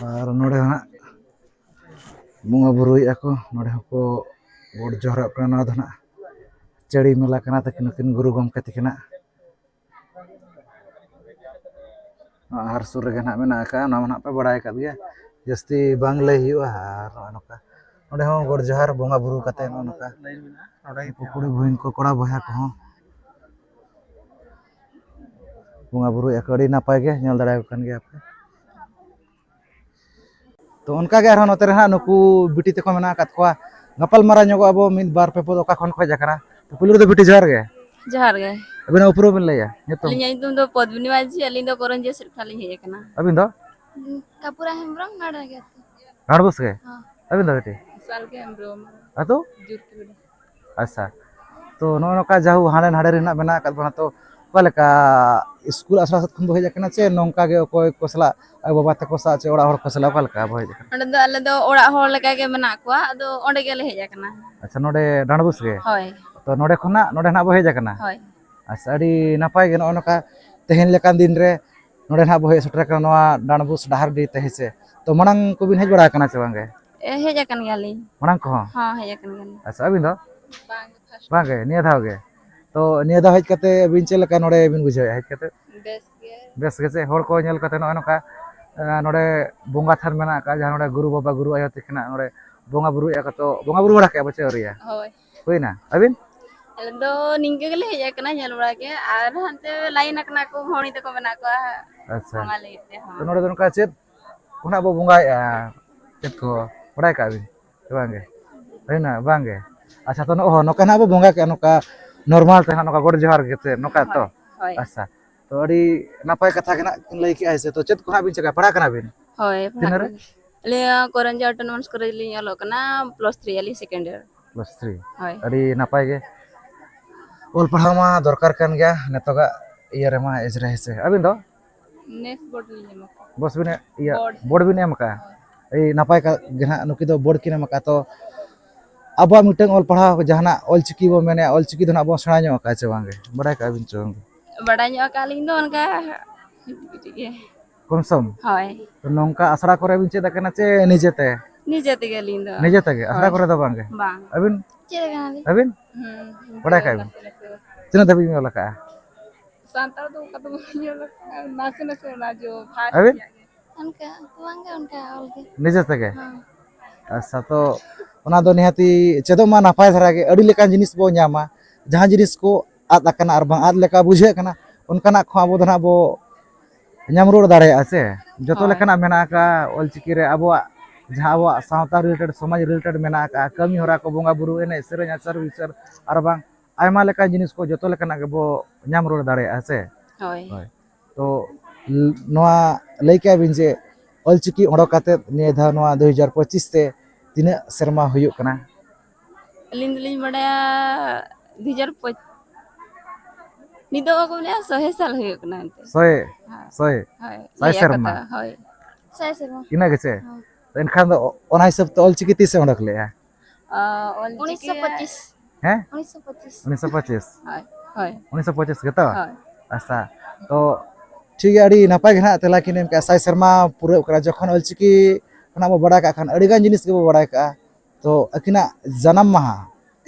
ᱟᱨ ᱱᱚᱰᱮ ᱦᱟᱸᱜ ᱵᱚᱸᱜᱟ ᱵᱩᱨᱩᱭᱮᱫᱼᱟ ᱠᱚ, ᱱᱚᱰᱮ ᱦᱚᱸᱠᱚ ᱜᱚᱰ ᱡᱚᱦᱟᱨᱚᱜ ᱠᱟᱱᱟ᱾ ᱱᱚᱣᱟ ᱫᱚ ᱦᱟᱸᱜ ᱪᱟᱹᱲᱤ ᱢᱮᱞᱟ ᱠᱟᱱᱟ ᱛᱟᱹᱠᱤᱱ, ᱱᱩᱠᱤᱱ ᱜᱩᱨᱩ ᱜᱚᱢᱠᱮ ᱛᱟᱹᱠᱤᱱᱟᱜ᱾ ᱱᱚᱣᱟ ᱟᱦᱟᱨ ᱥᱩᱨ ᱨᱮᱜᱮ ᱱᱟᱦᱟᱜ ᱢᱮᱱᱟᱜ ᱟᱠᱟᱫᱼᱟ, ᱱᱚᱣᱟ ᱢᱟ ᱱᱟᱦᱟᱜ ᱯᱮ ᱵᱟᱲᱟᱭ ᱟᱠᱟᱫ ᱜᱮᱭᱟ᱾ ᱡᱟᱹᱥᱛᱤ ᱵᱟᱝ ᱞᱟᱹᱭ ᱦᱩᱭᱩᱜᱼᱟ᱾ ᱟᱨ ᱱᱚᱜᱼᱚ ᱱᱚᱝᱠᱟ ᱱᱚᱸᱰᱮ ᱦᱚᱸ ᱜᱚᱰ ᱡᱚᱦᱟᱨ ᱵᱚᱸᱜᱟ ᱵᱩᱨᱩ ᱠᱟᱛᱮ ᱱᱚᱜᱼᱚ ᱱᱚᱝᱠᱟ ᱠᱩᱲᱤ ᱵᱩᱦᱤᱱ ᱠᱚ, ᱠᱚᱲᱟ ᱵᱚᱭᱦᱟ ᱠᱚᱦᱚᱸ ᱵᱚᱸᱜᱟ ᱵᱩᱨᱩᱭᱮᱫᱼᱟ ᱠᱚ᱾ ᱟᱹᱰᱤ ᱱᱟᱯᱟᱭ ᱜᱮ, ᱧᱮᱞ ᱫᱟᱲᱮᱭᱟᱠᱚ ᱠᱟᱱ ᱜᱮᱭᱟ ᱯᱮ᱾ ᱛᱚ ᱚᱱᱠᱟ ᱜᱮ ᱟᱨᱦᱚᱸ ᱱᱚᱛᱮ ᱨᱮ ᱦᱟᱸᱜ ᱱᱩᱠᱩ ᱵᱤᱴᱤ ᱛᱟᱠᱚ ᱢᱮᱱᱟᱜ ᱟᱠᱟᱫ ᱠᱚᱣᱟ, ᱜᱟᱯᱟᱞ ᱢᱟᱨᱟᱣ ᱧᱚᱜᱚᱜ ᱟᱵᱚ ᱢᱤᱫ ᱵᱟᱨ ᱯᱮ ᱯᱚᱫ ᱚᱠᱟ ᱠᱷᱚᱱ ᱠᱚ ᱦᱮᱡ ᱟᱠᱟᱱᱟ᱾ ᱛᱚ ᱯᱩᱭᱞᱩ ᱨᱮᱫᱚ ᱵᱤᱴᱤ ᱡᱚᱦᱟᱨ ᱜᱮ᱾ ᱡᱚᱦᱟᱨ ᱜᱮ᱾ ᱟᱹᱵᱤᱱᱟᱜ ᱩᱯᱨᱩᱢ ᱵᱤᱱ ᱞᱟᱹᱭᱟ, ᱧᱩᱛᱩᱢ? ᱟᱹᱞᱤᱧᱟᱜ ᱧᱩᱛᱩᱢ ᱫᱚ ᱯᱚᱫᱽᱢᱤᱱᱤ ᱢᱟᱹᱡᱷᱤ, ᱟᱹᱞᱤᱧ ᱫᱚ ᱠᱚᱨᱚᱧᱡᱤᱭᱟᱹ ᱥᱮᱫ ᱠᱷᱚᱱ ᱞᱤᱧ ᱦᱮᱡ ᱟᱠᱟᱱᱟ᱾ ᱟᱹᱵᱤᱱ ᱫᱚ? ᱠᱟᱯᱩᱨᱟ ᱦᱮᱢᱵᱨᱚᱢ, ᱱᱚᱰᱮ ᱜᱮ ᱟᱹᱛᱩ᱾ ᱰᱟᱸᱰᱵᱳᱥ ᱜᱮ? ᱦᱚᱸ᱾ ᱟᱹᱵᱤᱱ ᱫᱚ ᱵᱤᱴᱤ? ᱥᱟᱞᱠᱷᱤ ᱦᱮᱢᱵᱨᱚᱢ᱾ ᱟᱹᱛᱩ? ᱡᱩᱨᱠᱤᱵᱟᱹᱰᱤ᱾ ᱟᱪᱪᱷᱟ, ᱛᱚ ᱱᱚᱜᱼᱚ ᱱᱚᱝᱠᱟ ᱡᱟᱦᱩ ᱦᱟᱸᱰᱮ ᱱᱟᱰᱮ ᱨᱮᱱᱟᱜ ᱢᱮᱱᱟᱜ ᱟᱠᱟᱫ ᱵᱚᱱᱟ, ᱛᱚ ᱚᱠᱟ ᱞᱮᱠᱟ ᱥᱠᱩᱞ ᱟᱥᱲᱟ ᱥᱮᱫ ᱠᱷᱚᱱ ᱵᱚ ᱦᱮᱡ ᱟᱠᱟᱱᱟ ᱥᱮ ᱱᱚᱝᱠᱟ ᱜᱮ ᱚᱠᱚᱭ ᱠᱚ ᱥᱟᱞᱟᱜ, ᱟᱭᱳ ᱵᱟᱵᱟ ᱛᱟᱠᱚ ᱥᱟᱶ ᱪᱮ ᱚᱲᱟᱜ ᱦᱚᱲ ᱠᱚ ᱥᱟᱞᱟᱜ ᱚᱠᱟ ᱞᱮᱠᱟ ᱵᱚ ᱦᱮᱡ ᱟᱠᱟᱱᱟ? ᱱᱚᱸᱰᱮ ᱫᱚ ᱟᱞᱮ ᱫᱚ ᱚᱲᱟᱜ ᱦᱚᱲ ᱞᱮᱠᱟ ᱜᱮ ᱢᱮᱱᱟᱜ ᱠᱚᱣᱟ, ᱟᱫᱚ ᱚᱸᱰᱮ ᱜᱮᱞᱮ ᱦᱮᱡ ᱟᱠᱟᱱᱟ᱾ ᱟᱪᱪᱷᱟ, ᱱᱚᱰᱮ ᱰᱟᱸᱰᱵᱳᱥ ᱜᱮ? ᱦᱳᱭ᱾ ᱛᱚ ᱱᱚᱰᱮ ᱠᱷᱚᱱᱟᱜ ᱱᱚᱰᱮ ᱱᱟᱜ ᱵᱚ ᱦᱮᱡ ᱟᱠᱟᱱᱟ? ᱦᱳᱭ᱾ ᱟᱪᱪᱷᱟ, ᱟᱹᱰᱤ ᱱᱟᱯᱟᱭ ᱜᱮ᱾ ᱱᱚᱜᱼᱚ ᱱᱚᱝᱠᱟ ᱛᱮᱦᱮᱧ ᱞᱮᱠᱟᱱ ᱫᱤᱱ ᱨᱮ ᱱᱚᱰᱮ ᱱᱟᱜ ᱵᱚ ᱦᱮᱡ ᱥᱮᱴᱮᱨ ᱟᱠᱟᱱᱟ, ᱱᱚᱣᱟ ᱰᱟᱸᱰᱵᱳᱥ ᱰᱟᱦᱟᱨᱰᱤ ᱛᱮ, ᱦᱮᱸ ᱥᱮ? ᱛᱚ ᱢᱟᱲᱟᱝ ᱠᱚᱵᱤᱱ ᱦᱮᱡ ᱵᱟᱲᱟ ᱟᱠᱟᱱᱟ ᱪᱮ ᱵᱟᱝ ᱜᱮ? ᱮ, ᱦᱮᱡ ᱟᱠᱟᱱ ᱜᱮᱭᱟᱞᱤᱧ᱾ ᱢᱟᱲᱟᱝ ᱠᱚᱦᱚᱸ? ᱦᱚᱸ, ᱦᱮᱡ ᱟᱠᱟᱱ ᱜᱮᱭᱟᱞᱤᱧ᱾ ᱟᱪᱪᱷᱟ, ᱟᱹᱵᱤᱱ ᱫᱚ? ᱵᱟᱝ, first᱾ ᱵᱟᱝ ᱜᱮ, ᱱᱤᱭᱟᱹ ᱫᱷᱟᱣ ᱜᱮ? ᱛᱚ ᱱᱤᱭᱟᱹ ᱫᱷᱟᱣ ᱦᱮᱡ ᱠᱟᱛᱮ ᱟᱹᱵᱤᱱ ᱪᱮᱫ ᱞᱮᱠᱟ ᱱᱚᱰᱮ ᱵᱤᱱ ᱵᱩᱡᱷᱟᱹᱣᱮᱫᱼᱟ ᱦᱮᱡ ᱠᱟᱛᱮ? ᱵᱮᱥ ᱜᱮ᱾ ᱵᱮᱥ ᱜᱮ ᱥᱮ? ᱦᱚᱲ ᱠᱚ ᱧᱮᱞ ᱠᱟᱛᱮ ᱱᱚᱜᱼᱚᱭ ᱱᱚᱝᱠᱟ, ᱮ, ᱱᱚᱰᱮ ᱵᱚᱸᱜᱟ ᱛᱷᱟᱱ ᱢᱮᱱᱟᱜ ᱟᱠᱟᱫ, ᱡᱟᱦᱟᱸ ᱱᱚᱰᱮ ᱜᱩᱨᱩ ᱵᱟᱵᱟ, ᱜᱩᱨᱩ ᱟᱭᱳ ᱛᱟᱹᱠᱤᱱᱟᱜ ᱱᱚᱰᱮ ᱵᱚᱸᱜᱟ ᱵᱩᱨᱩ ᱮᱫᱼᱟ ᱠᱚ, ᱛᱚ ᱵᱚᱸᱜᱟ ᱵᱩᱨᱩ ᱵᱟᱲᱟ ᱠᱮᱫᱼᱟ ᱵᱚ ᱪᱮ ᱟᱹᱣᱨᱤᱭᱟ? ᱦᱳᱭ᱾ ᱦᱩᱭᱱᱟ? ᱟᱹᱵᱤᱱ? ᱟᱞᱮ ᱫᱚ ᱱᱤᱝᱠᱟᱹ ᱜᱮᱞᱮ ᱦᱮᱡ ᱟᱠᱟᱱᱟ ᱧᱮᱞ ᱵᱟᱲᱟ ᱜᱮ, ᱟᱨ ᱦᱟᱱᱛᱮ ᱞᱟᱭᱤᱱ ᱟᱠᱟᱱᱟ ᱠᱚ ᱵᱷᱟᱹᱣᱱᱤ ᱛᱟᱠᱚ ᱢᱮᱱᱟᱜ ᱠᱚᱣᱟ᱾ ᱟᱪᱪᱷᱟ᱾ ᱚᱱᱟ ᱞᱟᱹᱜᱤᱫ ᱛᱮ, ᱦᱚᱸ᱾ ᱛᱚ ᱱᱚᱰᱮ ᱫᱚ ᱱᱚᱝᱠᱟ ᱪᱮᱫ ᱠᱷᱚᱱᱟᱜ ᱵᱚ ᱵᱚᱸᱜᱟᱭᱮᱫᱼᱟ? ᱪᱮᱫ ᱠᱚ ᱵᱟᱲᱟᱭ ᱠᱟᱜ ᱵᱤᱱ ᱥᱮ ᱵᱟᱝ ᱜᱮ? ᱦᱩᱭᱱᱟ? ᱵᱟᱝ ᱜᱮ᱾ ᱟᱪᱪᱷᱟ, ᱛᱚ ᱱᱚᱜᱼᱚ ᱱᱚᱝᱠᱟ ᱱᱟᱜ ᱵᱚ ᱵᱚᱸᱜᱟ ᱠᱮᱜᱼᱟ, ᱱᱚᱝᱠᱟ ᱱᱚᱨᱢᱟᱞ ᱛᱮ ᱱᱟᱜ, ᱱᱚᱝᱠᱟ ᱜᱚᱰ ᱡᱚᱦᱟᱨ ᱠᱟᱛᱮ, ᱱᱚᱝᱠᱟ ᱛᱚ? ᱦᱳᱭ, ᱦᱳᱭ᱾ ᱟᱪᱪᱷᱟ, ᱛᱚ ᱟᱹᱰᱤ ᱱᱟᱯᱟᱭ ᱠᱟᱛᱷᱟ ᱜᱮ ᱱᱟᱜ ᱞᱟᱹᱭ ᱠᱮᱜᱼᱟ, ᱦᱮᱸ ᱥᱮ? ᱛᱚ ᱪᱮᱫ ᱠᱚ ᱱᱟᱜ ᱵᱤᱱ ᱪᱤᱠᱟᱹᱭᱟ? ᱯᱟᱲᱦᱟᱜ ᱠᱟᱱᱟ ᱵᱤᱱ? ᱦᱳᱭ, ᱯᱟᱲᱦᱟᱜ ᱛᱤᱱᱟᱹᱜ ᱨᱮ? ᱠᱟᱱᱟ᱾ ᱟᱹᱞᱤᱧ ᱠᱚᱨᱚᱧᱡᱤᱭᱟ ᱚᱴᱳᱱᱚᱢᱟᱥ ᱠᱚᱞᱮᱡᱽ ᱞᱤᱧ ᱚᱞᱚᱜ ᱠᱟᱱᱟ, plus three ᱟᱹᱞᱤᱧ second year᱾ Plus three᱾ ᱦᱳᱭ᱾ ᱟᱹᱰᱤ ᱱᱟᱯᱟᱭ ᱜᱮ᱾ ᱚᱞ ᱯᱟᱲᱦᱟᱣ ᱢᱟ ᱫᱚᱨᱠᱟᱨ ᱠᱟᱱ ᱜᱮᱭᱟ ᱱᱤᱛᱚᱜᱟᱜ ᱤᱭᱟᱹ ᱨᱮᱢᱟ, age ᱨᱮ, ᱦᱮᱸ ᱥᱮ? ᱟᱹᱵᱤᱱ ᱫᱚ? ᱱᱮᱥ ᱵᱳᱨᱰ ᱞᱤᱧ ᱮᱢ ᱟᱠᱟᱫᱟ᱾ ᱵᱚᱥ ᱵᱤᱱ, ᱤᱭᱟᱹ, ᱵᱳᱨᱰ᱾ ᱵᱳᱨᱰ ᱵᱤᱱ ᱮᱢ ᱟᱠᱟᱫᱼᱟ? ᱦᱳᱭ᱾ ᱟᱹᱰᱤ ᱱᱟᱯᱟᱭ ᱠᱟ-, ᱜᱮ ᱱᱟᱦᱟᱜ, ᱱᱩᱠᱤᱱ ᱫᱚ ᱵᱳᱨᱰ ᱠᱤᱱ ᱮᱢ ᱟᱠᱟᱫᱼᱟ᱾ ᱛᱚ ᱟᱵᱚᱣᱟᱜ ᱢᱤᱫᱴᱟᱝ ᱚᱞ ᱯᱟᱲᱦᱟᱣ ᱡᱟᱦᱟᱱᱟᱜ ᱚᱞ ᱪᱤᱠᱤ ᱵᱚ ᱢᱮᱱᱮᱫᱼᱟ, ᱚᱞ ᱪᱤᱠᱤ ᱫᱚ ᱱᱟᱦᱟᱜ ᱵᱚᱱ ᱥᱮᱬᱟ ᱧᱚᱜ ᱟᱠᱟᱫᱼᱟ ᱪᱮ ᱵᱟᱝ ᱜᱮ? ᱵᱟᱲᱟᱭ ᱠᱟᱜᱼᱟ ᱵᱤᱱ ᱪᱮ ᱵᱟᱝ ᱜᱮ? ᱵᱟᱰᱟᱭ ᱧᱚᱜ ᱟᱠᱟᱫ ᱞᱤᱧ ᱫᱚ ᱚᱱᱠᱟ ᱠᱟᱹᱴᱤᱡ ᱠᱟᱹᱴᱤᱡ ᱜᱮ᱾ ᱠᱚᱢ ᱥᱚᱢ? ᱦᱳᱭ᱾ ᱛᱚ ᱱᱚᱝᱠᱟ ᱟᱥᱲᱟ ᱠᱚᱨᱮ ᱵᱤᱱ ᱪᱮᱫ ᱟᱠᱟᱱᱟ ᱪᱮ ᱱᱤᱡᱮ ᱛᱮ? ᱱᱤᱡᱮ ᱛᱮᱜᱮ ᱟᱹᱞᱤᱧ ᱫᱚ᱾ ᱱᱤᱡᱮ ᱛᱮᱜᱮ? ᱟᱥᱲᱟ ᱦᱳᱭ᱾ ᱠᱚᱨᱮ ᱫᱚ ᱵᱟᱝ ᱜᱮ? ᱵᱟᱝ᱾ ᱟᱹᱵᱤᱱ? ᱪᱮᱫ ᱟᱠᱟᱱᱟᱞᱤᱧ᱾ ᱟᱹᱵᱤᱱ? ᱦᱩᱸ, ᱵᱟᱰᱟᱭ ᱤᱱᱠᱟᱹ ᱠᱟᱜ ᱵᱤᱱ? ᱱᱟᱥᱮ ᱱᱟᱥᱮ᱾ ᱛᱤᱱᱟᱹᱜ ᱫᱷᱟᱹᱵᱤᱡ ᱵᱤᱱ ᱚᱞ ᱟᱠᱟᱜᱼᱟ? ᱥᱟᱱᱛᱟᱲ ᱫᱚ ᱚᱱᱠᱟ ᱫᱚ ᱵᱟᱹᱧ ᱚᱞ ᱟᱠᱟᱫᱼᱟ, ᱱᱟᱥᱮ ᱱᱟᱥᱮ ᱚᱱᱟ ᱡᱚ first ᱟᱹᱵᱤᱱ? ᱧᱚᱜ ᱜᱮ᱾ ᱚᱱᱠᱟ ᱵᱟᱝᱜᱮ, ᱚᱱᱠᱟ ᱚᱞ ᱜᱮ᱾ ᱱᱤᱡᱮ ᱛᱮᱜᱮ? ᱦᱮᱸ᱾ ᱟᱪᱪᱷᱟ, ᱛᱚ ᱚᱱᱟ ᱫᱚ ᱱᱤᱦᱟᱹᱛᱤ ᱪᱮᱫᱚᱜ ᱢᱟ ᱱᱟᱯᱟᱭ ᱫᱷᱟᱨᱟ ᱜᱮ, ᱟᱹᱰᱤ ᱞᱮᱠᱟᱱ ᱡᱤᱱᱤᱥ ᱵᱚ ᱧᱟᱢᱟ, ᱡᱟᱦᱟᱸ ᱡᱤᱱᱤᱥ ᱠᱚ ᱟᱫ ᱟᱠᱟᱱᱟ ᱟᱨ ᱵᱟᱝ ᱟᱫ ᱞᱮᱠᱟ ᱵᱩᱡᱷᱟᱹᱜ ᱠᱟᱱᱟ, ᱚᱱᱠᱟᱱᱟᱜ ᱠᱚ ᱟᱵᱚ ᱫᱚ ᱱᱟᱦᱟᱜ ᱵᱚ ᱧᱟᱢ ᱨᱩᱣᱟᱹᱲ ᱫᱟᱲᱮᱭᱟᱜᱼᱟ ᱥᱮ᱾ ᱡᱚᱛᱚ ᱦᱳᱭ᱾ ᱞᱮᱠᱟᱱᱟᱜ ᱢᱮᱱᱟᱜ ᱟᱠᱟᱫᱼᱟ ᱚᱞᱪᱤᱠᱤ ᱨᱮ, ᱟᱵᱚᱣᱟᱜ ᱡᱟᱦᱟᱸ ᱟᱵᱚᱣᱟᱜ ᱥᱟᱶᱛᱟ related, ᱥᱚᱢᱟᱡᱽ related ᱢᱮᱱᱟᱜ ᱟᱠᱟᱫᱼᱟ, ᱠᱟᱹᱢᱤ ᱦᱚᱨᱟ ᱠᱚ, ᱵᱚᱸᱜᱟ ᱵᱩᱨᱩ, ᱮᱱᱮᱡ ᱥᱮᱨᱮᱧ, ᱟᱪᱟᱨ ᱵᱤᱪᱟᱨ, ᱟᱨ ᱵᱟᱝ ᱟᱭᱢᱟ ᱞᱮᱠᱟᱱ ᱡᱤᱱᱤᱥ ᱠᱚ ᱡᱚᱛᱚ ᱞᱮᱠᱟᱱᱟᱜ ᱜᱮᱵᱚ ᱧᱟᱢ ᱨᱩᱣᱟᱹᱲ ᱫᱟᱲᱮᱭᱟᱜᱼᱟ ᱥᱮ᱾ ᱦᱳᱭ᱾ ᱦᱳᱭ᱾ ᱛᱚ ᱱᱚᱣᱟ ᱞᱟᱹᱭ ᱠᱮᱜᱼᱟ ᱵᱤᱱ ᱡᱮ ᱚᱞᱪᱤᱠᱤ ᱚᱰᱚᱠ ᱠᱟᱛᱮᱫ ᱱᱤᱭᱟᱹ ᱫᱷᱟᱣ ᱱᱚᱣᱟ ᱫᱩ ᱦᱟᱡᱟᱨ ᱯᱚᱸᱪᱤᱥ ᱛᱮ ᱛᱤᱱᱟᱹᱜ ᱥᱮᱨᱢᱟ ᱦᱩᱭᱩᱜ ᱠᱟᱱᱟ? ᱟᱹᱞᱤᱧ ᱫᱚᱞᱤᱧ ᱵᱟᱲᱟᱭᱟ ᱫᱩ ᱦᱟᱡᱟᱨ ᱯᱚᱸᱪ-, ᱱᱤᱛᱚᱜ ᱢᱟᱠᱚ ᱢᱮᱱᱮᱫᱼᱟ ᱥᱚᱦᱮ ᱥᱟᱞ ᱦᱩᱭᱩᱜ ᱠᱟᱱᱟ ᱮᱱᱛᱮ᱾ ᱥᱚᱭ, ᱦᱮᱸ᱾ ᱥᱚᱭ, ᱦᱳᱭ, ᱥᱟᱭ ᱞᱟᱹᱭᱟ ᱠᱚ ᱥᱮᱨᱢᱟ᱾ ᱛᱚ, ᱦᱳᱭ᱾ ᱥᱟᱭ ᱥᱮᱨᱢᱟ᱾ ᱤᱱᱟᱹ ᱜᱮᱥᱮ? ᱦᱳᱭ᱾ ᱮᱱᱠᱷᱟᱱ ᱫᱚ ᱚᱱᱟ ᱦᱤᱥᱟᱹᱵ ᱛᱮ ᱚᱞᱪᱤᱠᱤ ᱛᱤᱥᱮ ᱚᱰᱚᱠ ᱞᱮᱜᱼᱟ? ᱚ, ᱚᱞᱪᱤᱠᱤ ᱩᱱᱤᱥᱥᱚ ᱯᱚᱸᱪᱤᱥ᱾ ᱦᱮᱸ? ᱩᱱᱤᱥᱥᱚ ᱯᱚᱸᱪᱤᱥ᱾ ᱩᱱᱤᱥᱥᱚ ᱯᱚᱸᱪᱤᱥ? ᱦᱳᱭ, ᱦᱳᱭ᱾ ᱩᱱᱤᱥᱥᱚ ᱯᱚᱸᱪᱤᱥ ᱜᱮᱛᱚ? ᱦᱳᱭ᱾ ᱟᱪᱪᱷᱟ, ᱛᱚ ᱴᱷᱤᱠ ᱜᱮᱭᱟ, ᱟᱹᱰᱤ ᱱᱟᱯᱟᱭ ᱜᱮ ᱱᱟᱦᱟᱜ ᱛᱮᱞᱟ ᱠᱤᱱ ᱮᱢ ᱠᱟᱜᱼᱟ, ᱥᱟᱭ ᱥᱮᱨᱢᱟ ᱯᱩᱨᱟᱹᱣ ᱠᱟᱱᱟ᱾ ᱡᱚᱠᱷᱚᱱ ᱚᱞᱪᱤᱠᱤ ᱠᱷᱚᱱᱟᱜ ᱵᱚ ᱵᱟᱲᱟᱭ ᱠᱟᱜ ᱠᱷᱟᱱ ᱟᱹᱰᱤᱜᱟᱱ ᱡᱤᱱᱤᱥ ᱜᱮᱵᱚ ᱵᱟᱲᱟᱭ ᱠᱟᱜᱼᱟ, ᱛᱚ ᱟᱹᱠᱤᱱᱟᱜ ᱡᱟᱱᱟᱢ ᱢᱟᱦᱟ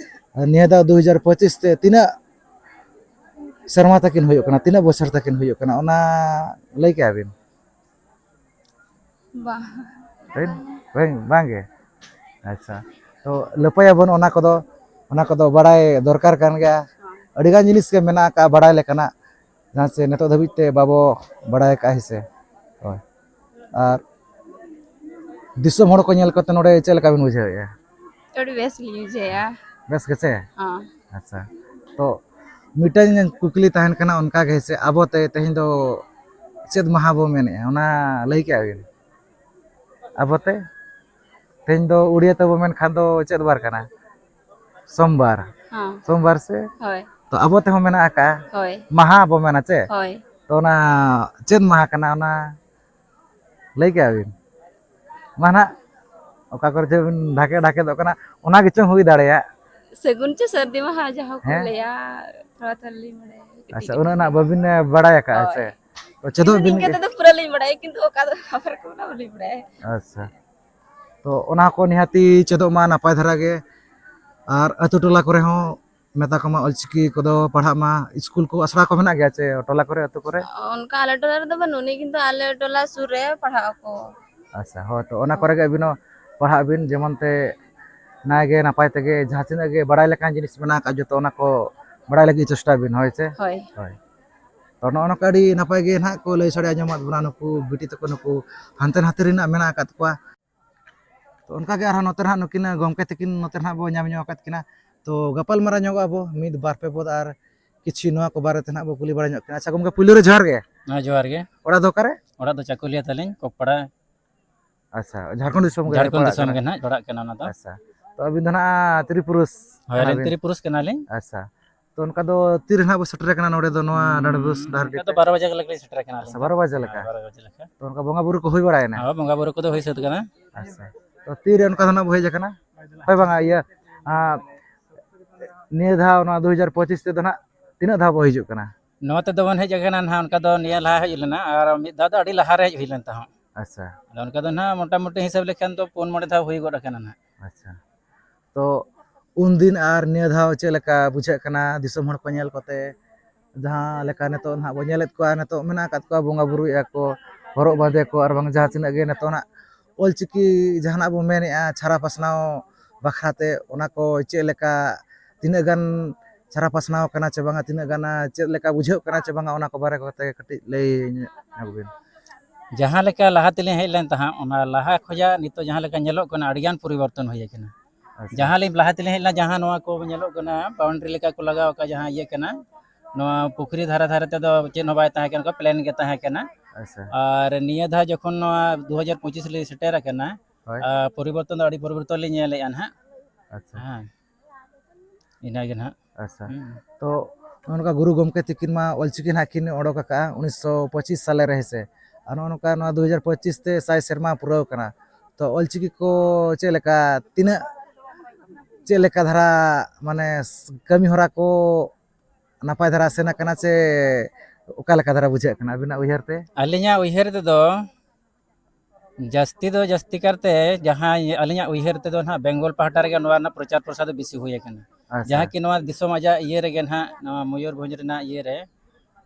ᱱᱤᱭᱟᱹ ᱫᱷᱟᱣ ᱫᱩ ᱦᱟᱡᱟᱨ ᱯᱚᱸᱪᱤᱥ ᱛᱮ ᱛᱤᱱᱟᱹᱜ ᱥᱮᱨᱢᱟ ᱛᱟᱹᱠᱤᱱ ᱦᱩᱭᱩᱜ ᱠᱟᱱᱟ, ᱛᱤᱱᱟᱹᱜ ᱵᱚᱪᱷᱚᱨ ᱛᱟᱹᱠᱤᱱ ᱦᱩᱭᱩᱜ ᱠᱟᱱᱟ, ᱚᱱᱟ ᱞᱟᱹᱭ ᱠᱮᱭᱟ ᱵᱤᱱ? ᱵᱟᱝ᱾ ᱵᱟᱝ, ᱵᱟᱝ, ᱵᱟᱝ ᱜᱮ? ᱟᱪᱪᱷᱟ, ᱛᱚ ᱞᱟᱹᱯᱟᱹᱭᱟᱵᱚᱱ ᱚᱱᱟ ᱠᱚᱫᱚ, ᱚᱱᱟ ᱠᱚᱫᱚ ᱵᱟᱲᱟᱭ ᱫᱚᱨᱠᱟᱨ ᱠᱟᱱ ᱜᱮᱭᱟ᱾ ᱦᱮᱸ᱾ ᱟᱹᱰᱤᱜᱟᱱ ᱡᱤᱱᱤᱥ ᱜᱮ ᱢᱮᱱᱟᱜ ᱟᱠᱟᱫᱼᱟ ᱵᱟᱲᱟᱭ ᱞᱮᱠᱟᱱᱟᱜ, ᱡᱟᱦᱟᱸ ᱥᱮ ᱱᱤᱛᱚᱜ ᱫᱷᱟᱹᱵᱤᱡ ᱛᱮ ᱵᱟᱵᱚ ᱵᱟᱲᱟᱭ ᱟᱠᱟᱫᱼᱟ, ᱦᱮᱸ ᱥᱮ? ᱦᱳᱭ᱾ ᱟᱨ ᱫᱤᱥᱚᱢ ᱦᱚᱲ ᱠᱚ ᱧᱮᱞ ᱠᱟᱛᱮ ᱱᱚᱰᱮ ᱪᱮᱫ ᱞᱮᱠᱟ ᱵᱤᱱ ᱵᱩᱡᱷᱟᱹᱣᱮᱫᱼᱟ? ᱟᱹᱰᱤ ᱵᱮᱥ ᱜᱮᱞᱤᱧ ᱵᱩᱡᱷᱟᱹᱣᱮᱫᱼᱟ᱾ ᱵᱮᱥ ᱜᱮᱥᱮ? ᱦᱚᱸ᱾ ᱟᱪᱪᱷᱟ, ᱛᱚ ᱢᱤᱫᱴᱟᱝ ᱠᱩᱠᱞᱤ ᱛᱟᱦᱮᱱ ᱠᱟᱱᱟ ᱚᱱᱠᱟ ᱜᱮ, ᱦᱮᱸ ᱥᱮ, ᱟᱵᱚ ᱛᱮ ᱛᱮᱦᱮᱧ ᱫᱚ ᱪᱮᱫ ᱢᱟᱦᱟ ᱵᱚ ᱢᱮᱱᱮᱫᱼᱟ, ᱚᱱᱟ ᱞᱟᱹᱭ ᱠᱮᱜᱼᱟ ᱵᱤᱱ? ᱟᱵᱚ ᱛᱮ ᱛᱮᱦᱮᱧ ᱫᱚ ᱩᱲᱤᱭᱟ ᱛᱮᱵᱚ ᱢᱮᱱᱠᱷᱟᱱ ᱫᱚ ᱪᱮᱫ ᱵᱟᱨ ᱠᱟᱱᱟ? ᱥᱳᱢᱵᱟᱨ᱾ ᱦᱚᱸ᱾ ᱥᱳᱢᱵᱟᱨ ᱥᱮ? ᱦᱳᱭ᱾ ᱛᱚ ᱟᱵᱚ ᱛᱮᱦᱚᱸ ᱢᱮᱱᱟᱜ ᱟᱠᱟᱜᱼᱟ᱾ ᱦᱳᱭ᱾ ᱢᱟᱦᱟ ᱵᱚ ᱢᱮᱱᱟ ᱪᱮ? ᱦᱳᱭ᱾ ᱛᱚ ᱚᱱᱟ ᱪᱮᱫ ᱢᱟᱦᱟ ᱠᱟᱱᱟ, ᱚᱱᱟ ᱞᱟᱹᱭ ᱠᱮᱜᱼᱟ ᱵᱤᱱ? ᱢᱟ ᱱᱟᱦᱟᱜ ᱚᱠᱟ ᱠᱚᱨᱮ ᱪᱚ ᱵᱤᱱ ᱰᱷᱟᱠᱮ ᱰᱷᱟᱠᱮᱫᱚᱜ ᱠᱟᱱᱟ, ᱚᱱᱟ ᱜᱮᱪᱚᱝ ᱦᱩᱭ ᱫᱟᱲᱮᱭᱟᱜ᱾ ᱥᱟᱹᱜᱩᱱ ᱪᱮ ᱥᱟᱹᱨᱫᱤ ᱢᱟᱦᱟ ᱡᱟᱦᱟᱸ ᱠᱚ ᱦᱮᱸ? ᱞᱟᱹᱭᱟ, ᱛᱷᱚᱲᱟ ᱛᱷᱚᱲᱟ ᱞᱤᱧ ᱵᱟᱲᱟᱭᱟ, ᱠᱟᱹᱴᱤᱡ ᱟᱪᱪᱷᱟ, ᱠᱟᱹᱴᱤᱡ᱾ ᱩᱱᱟᱹᱜ ᱱᱟᱜ ᱵᱟᱹᱵᱤᱱ, ᱮ, ᱵᱟᱲᱟᱭ ᱟᱠᱟᱜᱼᱟ ᱦᱳᱭ᱾ ᱥᱮ? ᱛᱚ ᱪᱮᱫᱚᱜ ᱤᱧ ᱫᱚ ᱵᱤᱱ ᱱᱤᱝᱠᱟᱹ ᱜᱮ᱾ ᱛᱮᱫᱚ ᱯᱩᱨᱟᱹ ᱞᱤᱧ ᱵᱟᱲᱟᱭᱟ, ᱠᱤᱱᱛᱩ ᱚᱠᱟ ᱫᱚ ᱟᱵᱟᱨ ᱠᱚ ᱚᱱᱟ ᱵᱟᱹᱞᱤᱧ ᱵᱟᱲᱟᱭᱟ᱾ ᱟᱪᱪᱷᱟ, ᱛᱚ ᱚᱱᱟ ᱠᱚ ᱱᱤᱦᱟᱹᱛᱤ ᱪᱮᱫᱚᱜ ᱢᱟ ᱱᱟᱯᱟᱭ ᱫᱷᱟᱨᱟ ᱜᱮ, ᱟᱨ ᱟᱹᱛᱩ ᱴᱚᱞᱟ ᱠᱚᱨᱮ ᱦᱚᱸ ᱢᱮᱛᱟ ᱠᱚᱢᱟ ᱚᱞᱪᱤᱠᱤ ᱠᱚᱫᱚ ᱯᱟᱲᱦᱟᱜ ᱢᱟ? ᱥᱠᱩᱞ ᱠᱚ, ᱟᱥᱲᱟ ᱠᱚ ᱢᱮᱱᱟᱜ ᱜᱮᱭᱟ ᱪᱮ ᱴᱚᱞᱟ ᱠᱚᱨᱮ, ᱟᱹᱛᱩ ᱠᱚᱨᱮ? ᱚᱱᱠᱟ ᱟᱞᱮ ᱴᱚᱞᱟ ᱨᱮᱫᱚ ᱵᱟᱹᱱᱩᱜ ᱟᱹᱱᱤᱡ, ᱠᱤᱱᱛᱩ ᱟᱞᱮ ᱴᱚᱞᱟ ᱥᱩᱨ ᱨᱮ ᱯᱟᱲᱦᱟᱜ ᱟᱠᱚ᱾ ᱟᱪᱪᱷᱟ, ᱦᱳᱭ, ᱛᱚ ᱚᱱᱟ ᱠᱚᱨᱮ ᱜᱮ ᱟᱹᱵᱤᱱ ᱦᱚᱸ ᱯᱟᱲᱦᱟᱜ ᱵᱤᱱ, ᱡᱮᱢᱚᱱ ᱛᱮ ᱱᱟᱭ ᱜᱮ ᱱᱟᱯᱟᱭ ᱛᱮᱜᱮ ᱡᱟᱦᱟᱸ ᱛᱤᱱᱟᱹᱜ ᱜᱮ ᱵᱟᱲᱟᱭ ᱞᱮᱠᱟᱱ ᱡᱤᱱᱤᱥ ᱢᱮᱱᱟᱜ ᱟᱠᱟᱫ, ᱡᱚᱛᱚ ᱚᱱᱟ ᱠᱚ ᱵᱟᱲᱟᱭ ᱞᱟᱹᱜᱤᱫ ᱪᱮᱥᱴᱟᱭ ᱵᱤᱱ, ᱦᱳᱭ ᱪᱮ? ᱦᱳᱭ᱾ ᱦᱳᱭ᱾ ᱛᱚ ᱱᱚᱜᱼᱚ ᱱᱚᱝᱠᱟ ᱟᱹᱰᱤ ᱱᱟᱯᱟᱭ ᱜᱮ ᱱᱟᱦᱟᱜ ᱠᱚ ᱞᱟᱹᱭ ᱥᱟᱰᱮ ᱟᱸᱡᱚᱢᱟᱫ ᱵᱚᱱᱟ ᱱᱩᱠᱩ ᱵᱤᱴᱤ ᱛᱟᱠᱚ, ᱱᱩᱠᱩ ᱦᱟᱱᱛᱮ ᱱᱟᱛᱮ ᱨᱮᱱᱟᱜ ᱢᱮᱱᱟᱜ ᱟᱠᱟᱫ ᱠᱚᱣᱟ᱾ ᱛᱚ ᱚᱱᱠᱟ ᱜᱮ ᱟᱨᱦᱚᱸ ᱱᱚᱛᱮ ᱨᱮ ᱦᱟᱸᱜ ᱱᱩᱠᱤᱱ ᱜᱚᱢᱠᱮ ᱛᱟᱹᱠᱤᱱ ᱱᱚᱛᱮ ᱨᱮ ᱦᱟᱸᱜ ᱵᱚ ᱧᱟᱢ ᱧᱚᱜ ᱟᱠᱟᱫ ᱠᱤᱱᱟ᱾ ᱛᱚ ᱜᱟᱯᱟᱞ ᱢᱟᱨᱟᱣ ᱧᱚᱜᱚᱜ ᱟᱵᱚ ᱢᱤᱫ ᱵᱟᱨ ᱯᱮ ᱯᱚᱫ ᱟᱨ ᱠᱤᱪᱷᱩ ᱱᱚᱣᱟ ᱠᱚ ᱵᱟᱨᱮ ᱛᱮ ᱦᱟᱸᱜ ᱵᱚ ᱠᱩᱞᱤ ᱵᱟᱲᱟ ᱧᱚᱜ ᱠᱤᱱᱟ᱾ ᱟᱪᱪᱷᱟ ᱜᱚᱢᱠᱮ, ᱯᱩᱭᱞᱩ ᱨᱮ ᱡᱚᱦᱟᱨ ᱜᱮ᱾ ᱦᱮᱸ, ᱡᱚᱦᱟᱨ ᱜᱮ᱾ ᱚᱲᱟᱜ ᱫᱚ ᱚᱠᱟᱨᱮ? ᱚᱲᱟᱜ ᱫᱚ ᱪᱟᱠᱩᱞᱤᱭᱟᱹ ᱛᱟᱹᱞᱤᱧ, ᱠᱚᱠᱯᱟᱲᱟ᱾ ᱟᱪᱪᱷᱟ, ᱡᱷᱟᱲᱠᱷᱚᱸᱰ ᱫᱤᱥᱚᱢ ᱜᱮ ᱦᱟᱸᱜ ᱡᱷᱟᱲᱠᱷᱚᱸᱰ ᱯᱟᱲᱟᱜ ᱫᱤᱥᱚᱢ ᱠᱟᱱᱟ? ᱜᱮ ᱦᱟᱸᱜ ᱯᱟᱲᱟᱜ ᱠᱟᱱᱟ ᱚᱱᱟ ᱫᱚ᱾ ᱟᱪᱪᱷᱟ, ᱛᱚ ᱟᱹᱵᱤᱱ ᱫᱚ ᱦᱟᱸᱜ ᱛᱨᱤ ᱯᱩᱨᱩᱥ ᱦᱳᱭ, ᱠᱟᱱᱟ ᱟᱹᱞᱤᱧ ᱵᱤᱱ? ᱛᱨᱤ ᱯᱩᱨᱩᱥ ᱠᱟᱱᱟᱞᱤᱧ᱾ ᱟᱪᱪᱷᱟ, ᱛᱚ ᱚᱱᱠᱟ ᱫᱚ ᱛᱤ ᱨᱮ ᱦᱟᱸᱜ ᱵᱚ ᱥᱮᱴᱮᱨ ᱠᱟᱱᱟ ᱱᱚᱰᱮ ᱫᱚ, ᱱᱚᱣᱟ ᱦᱩᱸ, ᱰᱟᱸᱰᱵᱳᱥ ᱰᱟᱦᱟᱨᱰᱤ ᱚᱱᱠᱟ ᱫᱚ ᱛᱮ? ᱵᱟᱨᱚ ᱵᱟᱡᱮ ᱞᱮᱠᱟ ᱞᱤᱧ ᱥᱮᱴᱮᱨ ᱠᱟᱱᱟ ᱟᱪᱪᱷᱟ, ᱟᱹᱞᱤᱧ ᱫᱚ᱾ ᱵᱟᱨᱚ ᱵᱟᱡᱮ ᱞᱮᱠᱟ? ᱦᱮᱸ, ᱵᱟᱨᱚ ᱵᱟᱡᱮ ᱞᱮᱠᱟ᱾ ᱛᱚ ᱚᱱᱠᱟ ᱵᱚᱸᱜᱟ ᱵᱩᱨᱩ ᱠᱚ ᱦᱩᱭ ᱵᱟᱲᱟᱭᱮᱱᱟ? ᱦᱳᱭ, ᱵᱚᱸᱜᱟ ᱵᱩᱨᱩ ᱠᱚᱫᱚ ᱦᱩᱭ ᱥᱟᱹᱛ ᱠᱟᱱᱟ᱾ ᱟᱪᱪᱷᱟ, ᱛᱚ ᱛᱤᱨᱮ ᱚᱱᱠᱟ ᱫᱚ ᱦᱟᱸᱜ ᱵᱚ ᱦᱮᱡ ᱟᱠᱟᱱᱟ? ᱦᱳᱭ ᱵᱟᱝᱟ, ᱤᱭᱟᱹ, ᱟᱸ, ᱱᱤᱭᱟᱹ ᱫᱷᱟᱣ ᱱᱚᱣᱟ ᱫᱩ ᱦᱟᱡᱟᱨ ᱯᱚᱸᱪᱤᱥ ᱛᱮᱫᱚ ᱱᱟᱦᱟᱜ ᱛᱤᱱᱟᱹᱜ ᱫᱷᱟᱣ ᱵᱚ ᱦᱤᱡᱩᱜ ᱠᱟᱱᱟ? ᱱᱚᱣᱟ ᱛᱮᱫᱚ ᱵᱚᱱ ᱦᱮᱡ ᱟᱠᱟᱱᱟ ᱱᱟᱦᱟᱜ, ᱚᱱᱠᱟ ᱫᱚ ᱱᱤᱭᱟᱹ ᱞᱟᱦᱟ ᱦᱮᱡ ᱞᱮᱱᱟ ᱟᱨ ᱢᱤᱫ ᱫᱷᱟᱣ ᱫᱚ ᱟᱹᱰᱤ ᱞᱟᱦᱟ ᱨᱮ ᱦᱮᱡ ᱦᱩᱭ ᱞᱮᱱ ᱛᱟᱦᱮᱸᱫ᱾ ᱟᱪᱪᱷᱟ᱾ ᱟᱫᱚ ᱚᱱᱠᱟ ᱫᱚ ᱱᱟᱦᱟᱜ ᱢᱚᱴᱟᱢᱩᱴᱤ ᱦᱤᱥᱟᱹᱵ ᱞᱮᱠᱷᱟᱱ ᱫᱚ ᱯᱩᱱ ᱢᱚᱬᱮ ᱫᱷᱟᱣ ᱦᱩᱭ ᱜᱚᱫ ᱟᱠᱟᱱᱟ ᱱᱟᱦᱟᱜ᱾ ᱟᱪᱪᱷᱟ᱾ ᱛᱚ ᱩᱱᱫᱤᱱ ᱟᱨ ᱱᱤᱭᱟᱹ ᱫᱷᱟᱣ ᱪᱮᱫ ᱞᱮᱠᱟ ᱵᱩᱡᱷᱟᱹᱜ ᱠᱟᱱᱟ ᱫᱤᱥᱚᱢ ᱦᱚᱲ ᱠᱚ ᱧᱮᱞ ᱠᱚᱛᱮ? ᱡᱟᱦᱟᱸ ᱞᱮᱠᱟ ᱱᱤᱛᱚᱜ ᱱᱟᱦᱟᱜ ᱵᱚᱱ ᱧᱮᱞᱮᱫ ᱠᱚᱣᱟ, ᱱᱤᱛᱚᱜ ᱢᱮᱱᱟᱜ ᱟᱠᱟᱫ ᱠᱚᱣᱟ, ᱵᱚᱸᱜᱟ ᱵᱩᱨᱩᱭᱮᱫᱼᱟ ᱠᱚ, ᱦᱚᱨᱚᱜ ᱵᱟᱸᱫᱮ ᱠᱚ, ᱟᱨ ᱵᱟᱝ ᱡᱟᱦᱟᱸ ᱛᱤᱱᱟᱹᱜ ᱜᱮ ᱱᱤᱛᱚᱜ ᱱᱟᱦᱟᱜ ᱚᱞᱪᱤᱠᱤ ᱡᱟᱦᱟᱱᱟᱜ ᱵᱚᱱ ᱢᱮᱱᱮᱫᱼᱟ ᱪᱷᱟᱨᱟ ᱯᱟᱥᱱᱟᱣ ᱵᱟᱠᱷᱨᱟ ᱛᱮ, ᱚᱱᱟ ᱠᱚ ᱪᱮᱫ ᱞᱮᱠᱟ, ᱛᱤᱱᱟᱹᱜ ᱜᱟᱱ ᱪᱷᱟᱨᱟ ᱯᱟᱥᱱᱟᱣ ᱠᱟᱱᱟ ᱪᱮ ᱵᱟᱝᱟ, ᱛᱤᱱᱟᱹᱜ ᱜᱟᱱ ᱪᱮᱫ ᱞᱮᱠᱟ ᱵᱩᱡᱷᱟᱹᱜ ᱠᱟᱱᱟ ᱪᱮ ᱵᱟᱝᱟ, ᱚᱱᱟ ᱠᱚ ᱵᱟᱨᱮ ᱠᱚᱛᱮ ᱠᱟᱹᱴᱤᱡ ᱞᱟᱹᱭ ᱧᱚᱜ ᱵᱤᱱ᱾ ᱡᱟᱦᱟᱸ ᱞᱮᱠᱟ ᱞᱟᱦᱟ ᱛᱮᱞᱤᱧ ᱦᱮᱡ ᱞᱮᱱ ᱛᱟᱦᱮᱸᱫ, ᱚᱱᱟ ᱞᱟᱦᱟ ᱠᱷᱚᱱᱟᱜ ᱱᱤᱛᱚᱜ ᱡᱟᱦᱟᱸ ᱞᱮᱠᱟ ᱧᱮᱞᱚᱜ ᱠᱟᱱᱟ, ᱟᱹᱰᱤᱜᱟᱱ ᱯᱚᱨᱤᱵᱚᱨᱛᱚᱱ ᱦᱩᱭ ᱟᱠᱟᱱᱟ᱾ ᱟᱪᱪᱷᱟ᱾ ᱡᱟᱦᱟᱸ ᱞᱤᱧ ᱞᱟᱦᱟ ᱛᱮᱞᱤᱧ ᱦᱮᱡ ᱞᱮᱱᱟ, ᱡᱟᱦᱟᱸ ᱱᱚᱣᱟ ᱠᱚ ᱧᱮᱞᱚᱜ ᱠᱟᱱᱟ, ᱵᱟᱣᱩᱱᱰᱟᱨᱤ ᱞᱮᱠᱟ ᱠᱚ ᱞᱟᱜᱟᱣ ᱟᱠᱟᱫ, ᱡᱟᱦᱟᱸ ᱤᱭᱟᱹ ᱠᱟᱱᱟ, ᱱᱚᱣᱟ ᱯᱩᱠᱷᱨᱤ ᱫᱷᱟᱨᱮ ᱫᱷᱟᱨᱮ ᱛᱮᱫᱚ ᱪᱮᱫ ᱦᱚᱸ ᱵᱟᱭ ᱛᱟᱦᱮᱸ ᱠᱟᱱᱟ, ᱯᱞᱮᱱ ᱜᱮ ᱛᱟᱦᱮᱸ ᱠᱟᱱᱟ᱾ ᱟᱪᱪᱷᱟ᱾ ᱟᱨ ᱱᱤᱭᱟᱹ ᱫᱷᱟᱣ ᱡᱚᱠᱷᱚᱱ ᱱᱚᱣᱟ ᱫᱩ ᱦᱟᱡᱟᱨ ᱯᱚᱸᱪᱤᱥ ᱞᱤᱧ ᱥᱮᱴᱮᱨ ᱟᱠᱟᱱᱟ, ᱦᱳᱭ᱾ ᱟᱨ ᱯᱚᱨᱤᱵᱚᱨᱛᱚᱱ ᱫᱚ ᱟᱹᱰᱤ ᱯᱚᱨᱤᱵᱚᱨᱛᱚᱱ ᱞᱤᱧ ᱧᱮᱞᱮᱫᱼᱟ ᱱᱟᱦᱟᱜ᱾ ᱟᱪᱪᱷᱟ᱾ ᱦᱮᱸ, ᱤᱱᱟᱹᱜᱮ ᱱᱟᱦᱟᱜ᱾ ᱟᱪᱪᱷᱟ᱾ ᱦᱩᱸ᱾ ᱛᱚ ᱱᱚᱜᱼᱚ ᱱᱚᱝᱠᱟ ᱜᱩᱨᱩ ᱜᱚᱢᱠᱮ ᱛᱤᱠᱤᱱ ᱢᱟ ᱚᱞᱪᱤᱠᱤ ᱱᱟᱦᱟᱜ ᱠᱤᱱ ᱚᱰᱚᱠ ᱟᱠᱟᱫᱼᱟ ᱩᱱᱤᱥᱥᱚ ᱯᱚᱸᱪᱤᱥ ᱥᱟᱞᱮ ᱨᱮ, ᱦᱮᱸ ᱥᱮ? ᱟᱨ ᱱᱚᱜᱼᱚ ᱱᱚᱝᱠᱟ ᱱᱚᱣᱟ ᱫᱩ ᱦᱟᱡᱟᱨ ᱯᱚᱸᱪᱤᱥ ᱛᱮ ᱥᱟᱭ ᱥᱮᱨᱢᱟ ᱯᱩᱨᱟᱹᱣ ᱠᱟᱱᱟ᱾ ᱛᱚ ᱚᱞᱪᱤᱠᱤ ᱠᱚ ᱪᱮᱫ ᱞᱮᱠᱟ, ᱛᱤᱱᱟᱹᱜ, ᱪᱮᱫ ᱞᱮᱠᱟ ᱫᱷᱟᱨᱟ, ᱢᱟᱱᱮ, ᱠᱟᱹᱢᱤ ᱦᱚᱨᱟ ᱠᱚ ᱱᱟᱯᱟᱭ ᱫᱷᱟᱨᱟ ᱥᱮᱱ ᱟᱠᱟᱱᱟ ᱪᱮ ᱚᱠᱟ ᱞᱮᱠᱟ ᱫᱷᱟᱨᱟ ᱵᱩᱡᱷᱟᱹᱜ ᱠᱟᱱᱟ ᱟᱹᱵᱤᱱᱟᱜ ᱩᱭᱦᱟᱹᱨ ᱛᱮ? ᱟᱹᱞᱤᱧᱟᱜ ᱩᱭᱦᱟᱹᱨ ᱛᱮᱫᱚ ᱡᱟᱹᱥᱛᱤ ᱫᱚ, ᱡᱟᱹᱥᱛᱤ ᱠᱟᱨᱛᱮ ᱡᱟᱦᱟᱸ ᱟᱹᱞᱤᱧᱟᱜ ᱩᱭᱦᱟᱹᱨ ᱛᱮᱫᱚ ᱱᱟᱦᱟᱜ ᱵᱮᱝᱜᱚᱞ ᱯᱟᱦᱴᱟ ᱨᱮᱜᱮ ᱱᱚᱣᱟ ᱨᱮᱱᱟᱜ ᱯᱨᱚᱪᱟᱨ ᱯᱨᱚᱥᱟᱨ ᱫᱚ ᱵᱮᱥᱤ ᱦᱩᱭ ᱟᱠᱟᱱᱟ᱾ ᱟᱪᱪᱷᱟ᱾ ᱡᱟᱦᱟᱸ ᱠᱤ ᱱᱚᱣᱟ ᱫᱤᱥᱚᱢ ᱟᱡᱟᱜ ᱤᱭᱟᱹ ᱨᱮᱜᱮ ᱱᱟᱦᱟᱜ, ᱱᱚᱣᱟ ᱢᱚᱭᱩᱨᱵᱷᱚᱸᱡᱽ ᱨᱮᱱᱟᱜ ᱤᱭᱟᱹ ᱨᱮ,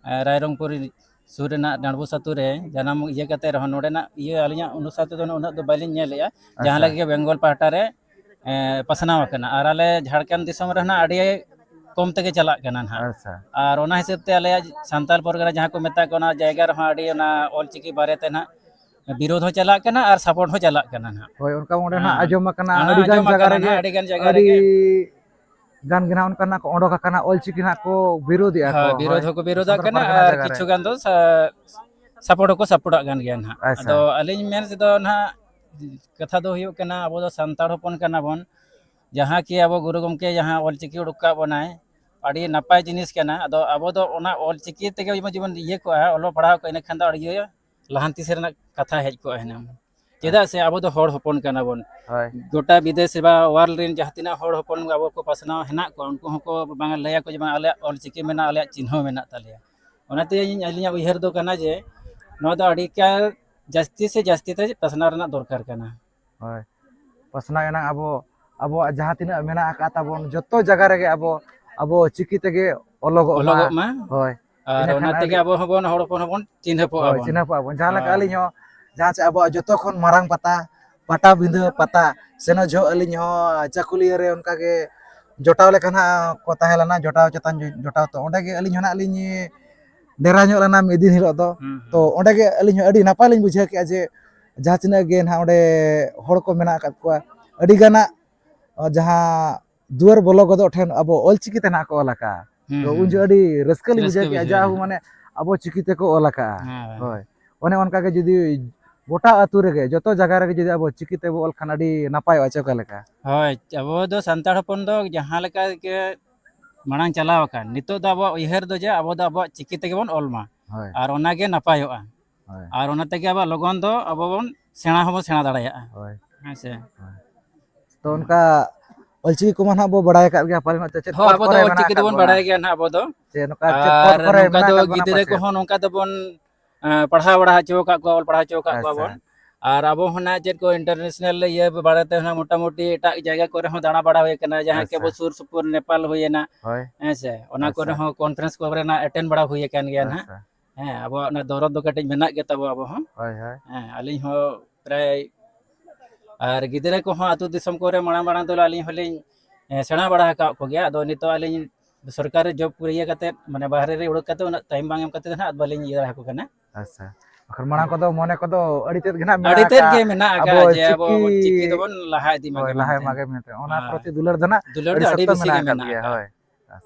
ᱮ, ᱨᱟᱭᱨᱚᱝᱯᱩᱨ ᱥᱩᱨ ᱨᱮᱱᱟᱜ ᱰᱟᱸᱰᱵᱳ ᱟᱹᱛᱩ ᱨᱮ ᱡᱟᱱᱟᱢ ᱤᱭᱟᱹ ᱠᱟᱛᱮ ᱨᱮᱦᱚᱸ, ᱱᱚᱰᱮᱱᱟᱜ ᱤᱭᱟᱹ ᱟᱹᱞᱤᱧᱟᱜ ᱚᱱᱩᱥᱟᱨ ᱛᱮᱫᱚ ᱩᱱᱟᱹᱜ ᱫᱚ ᱵᱟᱹᱞᱤᱧ ᱧᱮᱞᱮᱜᱼᱟ᱾ ᱡᱟᱦᱟᱸ ᱟᱪᱪᱷᱟ᱾ ᱞᱮᱠᱟ ᱜᱮ ᱵᱮᱝᱜᱚᱞ ᱯᱟᱦᱴᱟ ᱨᱮ, ᱮ, ᱯᱟᱥᱱᱟᱣ ᱟᱠᱟᱱᱟ, ᱟᱨ ᱟᱞᱮ ᱡᱷᱟᱲᱠᱷᱚᱸᱰ ᱫᱤᱥᱚᱢ ᱨᱮ ᱱᱟᱦᱟᱜ ᱟᱹᱰᱤ ᱠᱚᱢ ᱛᱮᱜᱮ ᱪᱟᱞᱟᱜ ᱠᱟᱱᱟ ᱱᱟᱦᱟᱜ᱾ ᱟᱪᱪᱷᱟ᱾ ᱟᱨ ᱚᱱᱟ ᱦᱤᱥᱟᱹᱵ ᱛᱮ ᱟᱞᱮᱭᱟᱜ ᱥᱟᱱᱛᱟᱲ ᱯᱚᱨᱜᱟᱱᱟ ᱡᱟᱦᱟᱸ ᱠᱚ ᱢᱮᱛᱟᱜ ᱠᱟᱱᱟ, ᱚᱱᱟ ᱡᱟᱭᱜᱟ ᱨᱮᱦᱚᱸ ᱟᱹᱰᱤ ᱚᱱᱟ ᱚᱞᱪᱤᱠᱤ ᱵᱟᱨᱮ ᱛᱮ ᱱᱟᱦᱟᱜ ᱵᱤᱨᱳᱫᱷ ᱦᱚᱸ ᱪᱟᱞᱟᱜ ᱠᱟᱱᱟ ᱟᱨ ᱥᱟᱯᱳᱨᱴ ᱦᱚᱸ ᱪᱟᱞᱟᱜ ᱠᱟᱱᱟ ᱱᱟᱦᱟᱜ᱾ ᱦᱳᱭ, ᱚᱱᱠᱟ ᱚᱸᱰᱮ ᱱᱟᱦᱟᱜ ᱦᱮᱸ, ᱟᱹᱰᱤ ᱜᱟᱱ ᱟᱸᱡᱚᱢ ᱡᱟᱭᱜᱟ ᱟᱠᱟᱱᱟ ᱨᱮᱜᱮ ᱱᱟᱦᱟᱜ, ᱟᱹᱰᱤ ᱜᱟᱱ ᱡᱟᱭᱜᱟ ᱟᱹᱰᱤ ᱨᱮᱜᱮ᱾ ᱜᱟᱱ ᱜᱮ ᱱᱟᱦᱟᱜ ᱚᱱᱠᱟᱱᱟᱜ ᱠᱚ ᱚᱰᱚᱠ ᱟᱠᱟᱱᱟ, ᱚᱞᱪᱤᱠᱤ ᱱᱟᱦᱟᱜ ᱠᱚ ᱵᱤᱨᱳᱫᱷᱮᱜᱼᱟ ᱠᱚ᱾ ᱦᱳᱭ, ᱵᱤᱨᱳᱫᱷ ᱦᱳᱭ᱾ ᱦᱚᱸᱠᱚ ᱵᱤᱨᱳᱫᱷᱟᱜ ᱥᱟᱱᱛᱟᱲ ᱠᱟᱱᱟ ᱯᱟᱨᱜᱟᱱᱟ ᱟᱨ ᱡᱟᱭᱜᱟ ᱨᱮ᱾ ᱠᱤᱪᱷᱩ ᱜᱟᱱ ᱫᱚ ᱥᱟ-, ᱥᱟᱯᱳᱨᱴ ᱦᱚᱸᱠᱚ ᱥᱟᱯᱳᱨᱴᱟᱜ ᱠᱟᱱ ᱜᱮᱭᱟ ᱱᱟᱦᱟᱜ᱾ ᱟᱪᱪᱷᱟ᱾ ᱟᱫᱚ ᱟᱹᱞᱤᱧ ᱢᱮᱱ ᱛᱮᱫᱚ ᱱᱟᱦᱟᱜ ᱠᱟᱛᱷᱟ ᱫᱚ ᱦᱩᱭᱩᱜ ᱠᱟᱱᱟ, ᱟᱵᱚ ᱫᱚ ᱥᱟᱱᱛᱟᱲ ᱦᱚᱯᱚᱱ ᱠᱟᱱᱟ ᱵᱚᱱ, ᱡᱟᱦᱟᱸ ᱠᱤ ᱟᱵᱚ ᱜᱩᱨᱩ ᱜᱚᱢᱠᱮ ᱡᱟᱦᱟᱸ ᱚᱞᱪᱤᱠᱤ ᱩᱰᱩᱠ ᱠᱟᱜ ᱵᱚᱱᱟᱭ, ᱟᱹᱰᱤ ᱱᱟᱯᱟᱭ ᱡᱤᱱᱤᱥ ᱠᱟᱱᱟ᱾ ᱟᱫᱚ ᱟᱵᱚ ᱫᱚ ᱚᱱᱟ ᱚᱞᱪᱤᱠᱤ ᱛᱮᱜᱮ ᱡᱮᱢᱚᱱ, ᱡᱮᱢᱚᱱ ᱤᱭᱟᱹ ᱠᱚᱜᱼᱟ, ᱚᱞᱚᱜ ᱯᱟᱲᱦᱟᱣ ᱠᱚᱜᱼᱟ, ᱤᱱᱟᱹᱠᱷᱟᱱ ᱫᱚ ᱟᱹᱰᱤ ᱞᱟᱦᱟᱱᱛᱤ ᱥᱮᱫ ᱨᱮᱱᱟᱜ ᱠᱟᱛᱷᱟ ᱦᱮᱡ ᱠᱚᱜᱼᱟ ᱦᱩᱱᱟᱹᱝ᱾ ᱪᱮᱫᱟᱜ ᱥᱮ ᱟᱵᱚ ᱫᱚ ᱦᱚᱲ ᱦᱚᱯᱚᱱ ᱠᱟᱱᱟ ᱵᱚᱱ᱾ ᱦᱳᱭ᱾ ᱜᱚᱴᱟ ᱵᱤᱫᱮᱥ ᱵᱟ ᱣᱟᱨᱞᱰ ᱨᱮᱱ ᱡᱟᱦᱟᱸ ᱛᱤᱱᱟᱹᱜ ᱦᱚᱲ ᱦᱚᱯᱚᱱ ᱟᱵᱚ ᱠᱚ ᱯᱟᱥᱱᱟᱣ ᱦᱮᱱᱟᱜ ᱠᱚᱣᱟ, ᱩᱱᱠᱩ ᱦᱚᱸᱠᱚ ᱵᱟᱝ ᱞᱟᱹᱭᱟᱠᱚ ᱡᱮ ᱵᱟᱝ ᱟᱞᱮᱭᱟᱜ ᱚᱞᱪᱤᱠᱤ ᱢᱮᱱᱟᱜᱼᱟ, ᱟᱞᱮᱭᱟᱜ ᱪᱤᱱᱦᱟᱹ ᱢᱮᱱᱟᱜ ᱛᱟᱞᱮᱭᱟ᱾ ᱚᱱᱟᱛᱮ ᱤᱧ, ᱟᱹᱞᱤᱧᱟᱜ ᱩᱭᱦᱟᱹᱨ ᱫᱚ ᱠᱟᱱᱟ ᱡᱮ ᱱᱚᱣᱟ ᱫᱚ ᱟᱹᱰᱤ ᱠᱟ-, ᱡᱟᱹᱥᱛᱤ ᱥᱮ ᱡᱟᱹᱥᱛᱤ ᱛᱮ ᱯᱟᱥᱱᱟᱣ ᱨᱮᱱᱟᱜ ᱫᱚᱨᱠᱟᱨ ᱠᱟᱱᱟ᱾ ᱦᱳᱭ᱾ ᱯᱟᱥᱱᱟᱣ ᱮᱱᱟᱝ ᱟᱵᱚ, ᱟᱵᱚᱣᱟᱜ ᱡᱟᱦᱟᱸ ᱛᱤᱱᱟᱹᱜ ᱢᱮᱱᱟᱜ ᱟᱠᱟᱫ ᱛᱟᱵᱚᱱ, ᱡᱚᱛᱚ ᱡᱟᱭᱜᱟ ᱨᱮᱜᱮ ᱟᱵᱚ, ᱟᱵᱚ ᱪᱤᱠᱤ ᱛᱮᱜᱮ ᱚᱞᱚᱜᱚᱜ ᱢᱟ᱾ ᱚᱞᱚᱜᱚᱜ ᱢᱟ᱾ ᱦᱳᱭ᱾ ᱟᱨ ᱤᱱᱟᱹᱠᱷᱟᱱ ᱚᱱᱟ ᱛᱮᱜᱮ ᱟᱹᱰᱤ ᱟᱵᱚ ᱦᱚᱸᱵᱚᱱ, ᱦᱚᱲ ᱦᱚᱯᱚᱱ ᱦᱚᱸᱵᱚᱱ ᱪᱤᱱᱦᱟᱹᱯᱚᱜᱼᱟ ᱦᱳᱭ, ᱵᱚᱱ᱾ ᱪᱤᱱᱦᱟᱹᱯᱚᱜᱼᱟ ᱵᱚᱱ᱾ ᱡᱟᱦᱟᱸ ᱞᱮᱠᱟ ᱦᱳᱭ᱾ ᱟᱹᱞᱤᱧ ᱦᱚᱸ ᱡᱟᱦᱟᱸ ᱪᱮ ᱟᱵᱚᱣᱟᱜ ᱡᱚᱛᱚ ᱠᱷᱚᱱ ᱢᱟᱨᱟᱝ ᱯᱟᱛᱟ, ᱯᱟᱴᱟᱵᱤᱸᱫᱷᱟᱹ ᱯᱟᱛᱟ, ᱥᱮᱱᱚᱜ ᱡᱚᱦᱚᱜ ᱟᱹᱞᱤᱧ ᱦᱚᱸ ᱪᱟᱹᱠᱩᱞᱤᱭᱟᱹ ᱨᱮ ᱚᱱᱠᱟ ᱜᱮ ᱡᱚᱴᱟᱣ ᱞᱮᱠᱟ ᱱᱟᱦᱟᱜ ᱠᱚ ᱛᱟᱦᱮᱸ ᱞᱮᱱᱟ, ᱡᱚᱴᱟᱣ ᱪᱮᱛᱟᱱ ᱡᱚᱴᱟᱣ᱾ ᱛᱚ ᱚᱸᱰᱮ ᱜᱮ ᱟᱹᱞᱤᱧ ᱦᱚᱸ ᱱᱟᱦᱟᱜ ᱞᱤᱧ ᱰᱮᱨᱟ ᱧᱚᱜ ᱞᱮᱱᱟ ᱢᱤᱫ ᱫᱤᱱ ᱦᱤᱞᱳᱜ ᱫᱚ᱾ ᱦᱩᱸ, ᱛᱚ ᱦᱩᱸ᱾ ᱚᱸᱰᱮ ᱜᱮ ᱟᱹᱞᱤᱧ ᱦᱚᱸ ᱟᱹᱰᱤ ᱱᱟᱯᱟᱭ ᱞᱤᱧ ᱵᱩᱡᱷᱟᱹᱣ ᱠᱮᱜᱼᱟ ᱡᱮ ᱡᱟᱦᱟᱸ ᱛᱤᱱᱟᱹᱜ ᱜᱮ ᱱᱟᱦᱟᱜ ᱚᱸᱰᱮ ᱦᱚᱲ ᱠᱚ ᱢᱮᱱᱟᱜ ᱟᱠᱟᱫ ᱠᱚᱣᱟ, ᱟᱹᱰᱤ ᱜᱟᱱᱟᱜ ᱡᱟᱦᱟᱸ ᱫᱩᱣᱟᱹᱨ ᱵᱚᱞᱚ ᱜᱚᱫᱚᱜ ᱴᱷᱮᱱ ᱟᱵᱚ ᱚᱞᱪᱤᱠᱤ ᱛᱮ ᱱᱟᱦᱟᱜ ᱠᱚ ᱚᱞ ᱟᱠᱟᱜᱼᱟ᱾ ᱦᱩᱸ, ᱛᱚ ᱩᱱ ᱦᱩᱸ᱾ ᱡᱚᱦᱚᱜ ᱟᱹᱰᱤ ᱨᱟᱹᱥᱠᱟᱹ ᱞᱤᱧ ᱨᱟᱹᱥᱠᱟᱹ ᱵᱩᱡᱷᱟᱹᱣ ᱠᱮᱜᱼᱟ, ᱵᱩᱡᱷᱟᱹᱣ ᱡᱟ ᱦᱚᱸ ᱮᱱᱟ᱾ ᱢᱟᱱᱮ ᱟᱵᱚ ᱪᱤᱠᱤ ᱛᱮᱠᱚ ᱚᱞ ᱟᱠᱟᱜᱼᱟ᱾ ᱦᱮᱸ᱾ ᱦᱳᱭ᱾ ᱚᱱᱮ ᱚᱱᱠᱟ ᱜᱮ ᱡᱩᱫᱤ ᱜᱚᱴᱟ ᱟᱹᱛᱩ ᱨᱮᱜᱮ, ᱡᱚᱛᱚ ᱡᱟᱭᱜᱟ ᱨᱮᱜᱮ ᱡᱩᱫᱤ ᱟᱵᱚ ᱪᱤᱠᱤ ᱛᱮᱵᱚ ᱚᱞ ᱠᱷᱟᱱ ᱟᱹᱰᱤ ᱱᱟᱯᱟᱭᱚᱜᱼᱟ, ᱪᱮ ᱚᱠᱟ ᱞᱮᱠᱟ? ᱦᱳᱭ, ᱟᱵᱚ ᱫᱚ ᱥᱟᱱᱛᱟᱲ ᱦᱚᱯᱚᱱ ᱫᱚ ᱡᱟᱦᱟᱸ ᱞᱮᱠᱟ ᱜᱮ ᱢᱟᱲᱟᱝ ᱪᱟᱞᱟᱣ ᱟᱠᱟᱱ, ᱱᱤᱛᱚᱜ ᱫᱚ ᱟᱵᱚᱣᱟᱜ ᱩᱭᱦᱟᱹᱨ ᱫᱚ ᱡᱮ ᱟᱵᱚ ᱫᱚ ᱟᱵᱚᱣᱟᱜ ᱪᱤᱠᱤ ᱛᱮᱜᱮ ᱵᱚᱱ ᱚᱞ ᱢᱟ᱾ ᱦᱳᱭ᱾ ᱟᱨ ᱚᱱᱟ ᱜᱮ ᱱᱟᱯᱟᱭᱚᱜᱼᱟ᱾ ᱦᱳᱭ᱾ ᱟᱨ ᱚᱱᱟ ᱛᱮᱜᱮ ᱟᱵᱚᱣᱟᱜ ᱞᱚᱜᱚᱱ ᱫᱚ ᱟᱵᱚ ᱵᱚᱱ ᱥᱮᱬᱟ ᱦᱚᱸᱵᱚᱱ ᱥᱮᱬᱟ ᱫᱟᱲᱮᱭᱟᱜᱼᱟ᱾ ᱦᱳᱭ᱾ ᱦᱮᱸ ᱥᱮ? ᱦᱳᱭ᱾ ᱛᱚ ᱚᱱᱠᱟ ᱚᱞᱪᱤᱠᱤ ᱠᱚᱢᱟ ᱱᱟᱦᱟᱜ ᱵᱚ ᱵᱟᱲᱟᱭ ᱟᱠᱟᱫ ᱜᱮᱭᱟ, ᱯᱟᱞᱮᱱ ᱪᱮᱫ ᱦᱚᱸ, ᱯᱚᱫ ᱟᱵᱚ ᱫᱚ ᱠᱚᱨᱮ ᱢᱮᱱᱟᱜ ᱚᱞᱪᱤᱠᱤ ᱟᱠᱟᱫ ᱫᱚᱵᱚᱱ ᱵᱚᱱᱟ? ᱵᱟᱲᱟᱭ ᱜᱮᱭᱟ ᱱᱟᱦᱟᱜ ᱟᱵᱚ ᱫᱚ᱾ ᱪᱮ ᱱᱚᱝᱠᱟ ᱪᱮᱫ ᱯᱚᱫ ᱟᱨ ᱠᱚᱨᱮ ᱱᱚᱝᱠᱟ ᱢᱮᱱᱟᱜ ᱫᱚ ᱟᱠᱟᱫ ᱵᱚᱱᱟ ᱜᱤᱫᱽᱨᱟᱹ ᱯᱟᱥᱮᱡ? ᱠᱚᱦᱚᱸ ᱱᱚᱝᱠᱟ ᱫᱚᱵᱚᱱ, ᱮᱸ, ᱯᱟᱲᱦᱟᱣ ᱵᱟᱲᱟ ᱦᱚᱪᱚ ᱟᱠᱟᱫ ᱠᱚᱣᱟ, ᱚᱞ ᱯᱟᱲᱦᱟᱣ ᱦᱚᱪᱚ ᱟᱠᱟᱫ ᱠᱚᱣᱟ ᱟᱪᱪᱷᱟ᱾ ᱵᱚᱱ᱾ ᱟᱨ ᱟᱵᱚ ᱦᱚᱸ ᱱᱟᱜ ᱪᱮᱫ ᱠᱚ international ᱤᱭᱟᱹ ᱵᱟᱨᱮᱛᱮ ᱦᱚᱸ ᱢᱚᱴᱟᱢᱩᱴᱤ ᱮᱴᱟᱜ ᱡᱟᱭᱜᱟ ᱠᱚᱨᱮ ᱦᱚᱸ ᱫᱟᱬᱟ ᱵᱟᱲᱟ ᱦᱩᱭ ᱟᱠᱟᱱᱟ, ᱡᱟᱦᱟᱸ ᱠᱤ ᱟᱪᱪᱷᱟ᱾ ᱟᱵᱚ ᱥᱩᱨ ᱥᱩᱯᱩᱨ ᱱᱮᱯᱟᱞ ᱦᱩᱭᱮᱱᱟ, ᱦᱳᱭ᱾ ᱦᱮᱸ ᱥᱮ, ᱚᱱᱟ ᱠᱚᱨᱮ ᱟᱪᱪᱷᱟ᱾ ᱦᱚᱸ conference ᱠᱚᱨᱮᱱᱟᱜ attend ᱵᱟᱲᱟ ᱦᱩᱭ ᱟᱠᱟᱱ ᱜᱮᱭᱟ ᱱᱟᱜ᱾ ᱟᱪᱪᱷᱟ᱾ ᱦᱮᱸ, ᱟᱵᱚᱣᱟᱜ ᱚᱱᱟ ᱫᱚᱨᱚᱫ ᱫᱚ ᱠᱟᱹᱴᱤᱡ ᱢᱮᱱᱟᱜ ᱜᱮ ᱛᱟᱵᱚ ᱟᱵᱚ ᱦᱚᱸ᱾ ᱦᱳᱭ, ᱦᱳᱭ᱾ ᱦᱮᱸ, ᱟᱹᱞᱤᱧ ᱦᱚᱸ ᱯᱨᱟᱭ, ᱟᱨ ᱜᱤᱫᱽᱨᱟᱹ ᱠᱚᱦᱚᱸ ᱟᱹᱛᱩ ᱫᱤᱥᱚᱢ ᱠᱚᱨᱮ ᱢᱟᱲᱟᱝ ᱢᱟᱲᱟᱝ ᱫᱚ ᱟᱹᱞᱤᱧ ᱦᱚᱸᱞᱤᱧ, ᱮ, ᱥᱮᱬᱟ ᱵᱟᱲᱟ ᱟᱠᱟᱫ ᱠᱚᱜᱮᱭᱟ᱾ ᱟᱫᱚ ᱱᱤᱛᱚᱜ ᱟᱹᱞᱤᱧ ᱥᱚᱨᱠᱟᱨᱤ job ᱠᱚ ᱤᱭᱟᱹ ᱠᱟᱛᱮᱫ, ᱢᱟᱱᱮ ᱵᱟᱦᱨᱮ ᱨᱮ ᱩᱰᱩᱠ ᱠᱟᱛᱮᱫ ᱩᱱᱟᱹᱜ time ᱵᱟᱝ ᱮᱢ ᱠᱟᱛᱮᱫ ᱦᱟᱸᱜ ᱵᱟᱹᱞᱤᱧ ᱤᱭᱟᱹ ᱫᱟᱲᱮ ᱟᱠᱚ ᱠᱟᱱᱟ᱾ ᱟᱪᱪᱷᱟ, ᱵᱟᱠᱷᱟᱱ ᱢᱟᱲᱟᱝ ᱠᱚᱫᱚ ᱢᱚᱱᱮ ᱠᱚᱫᱚ ᱟᱹᱰᱤ ᱛᱮᱫ ᱜᱮ ᱱᱟᱜ ᱟᱹᱰᱤ ᱢᱮᱱᱟᱜ ᱛᱮᱫ ᱟᱠᱟᱫ ᱜᱮ ᱢᱮᱱᱟᱜ ᱡᱮ ᱟᱠᱟᱫ, ᱟᱵᱚ ᱟᱵᱚ ᱪᱤᱠᱤ, ᱪᱤᱠᱤ ᱫᱚᱵᱚᱱ ᱞᱟᱦᱟ ᱤᱫᱤ ᱢᱟᱜᱮ ᱦᱳᱭ, ᱞᱟᱦᱟ ᱢᱮᱱᱛᱮ᱾ ᱢᱟᱜᱮ ᱢᱮᱱᱛᱮ᱾ ᱚᱱᱟ ᱦᱳᱭ᱾ ᱯᱨᱚᱛᱤ ᱫᱩᱞᱟᱹᱲ ᱫᱚ ᱱᱟᱜ ᱫᱩᱞᱟᱹᱲ ᱟᱹᱰᱤ ᱫᱚ ᱟᱹᱰᱤ ᱥᱚᱠᱛᱚ ᱵᱮᱥᱤ ᱢᱮᱱᱟᱜ ᱜᱮ ᱟᱠᱟᱫ ᱢᱮᱱᱟᱜ ᱜᱮᱭᱟ, ᱟᱠᱟᱫ᱾ ᱦᱳᱭ᱾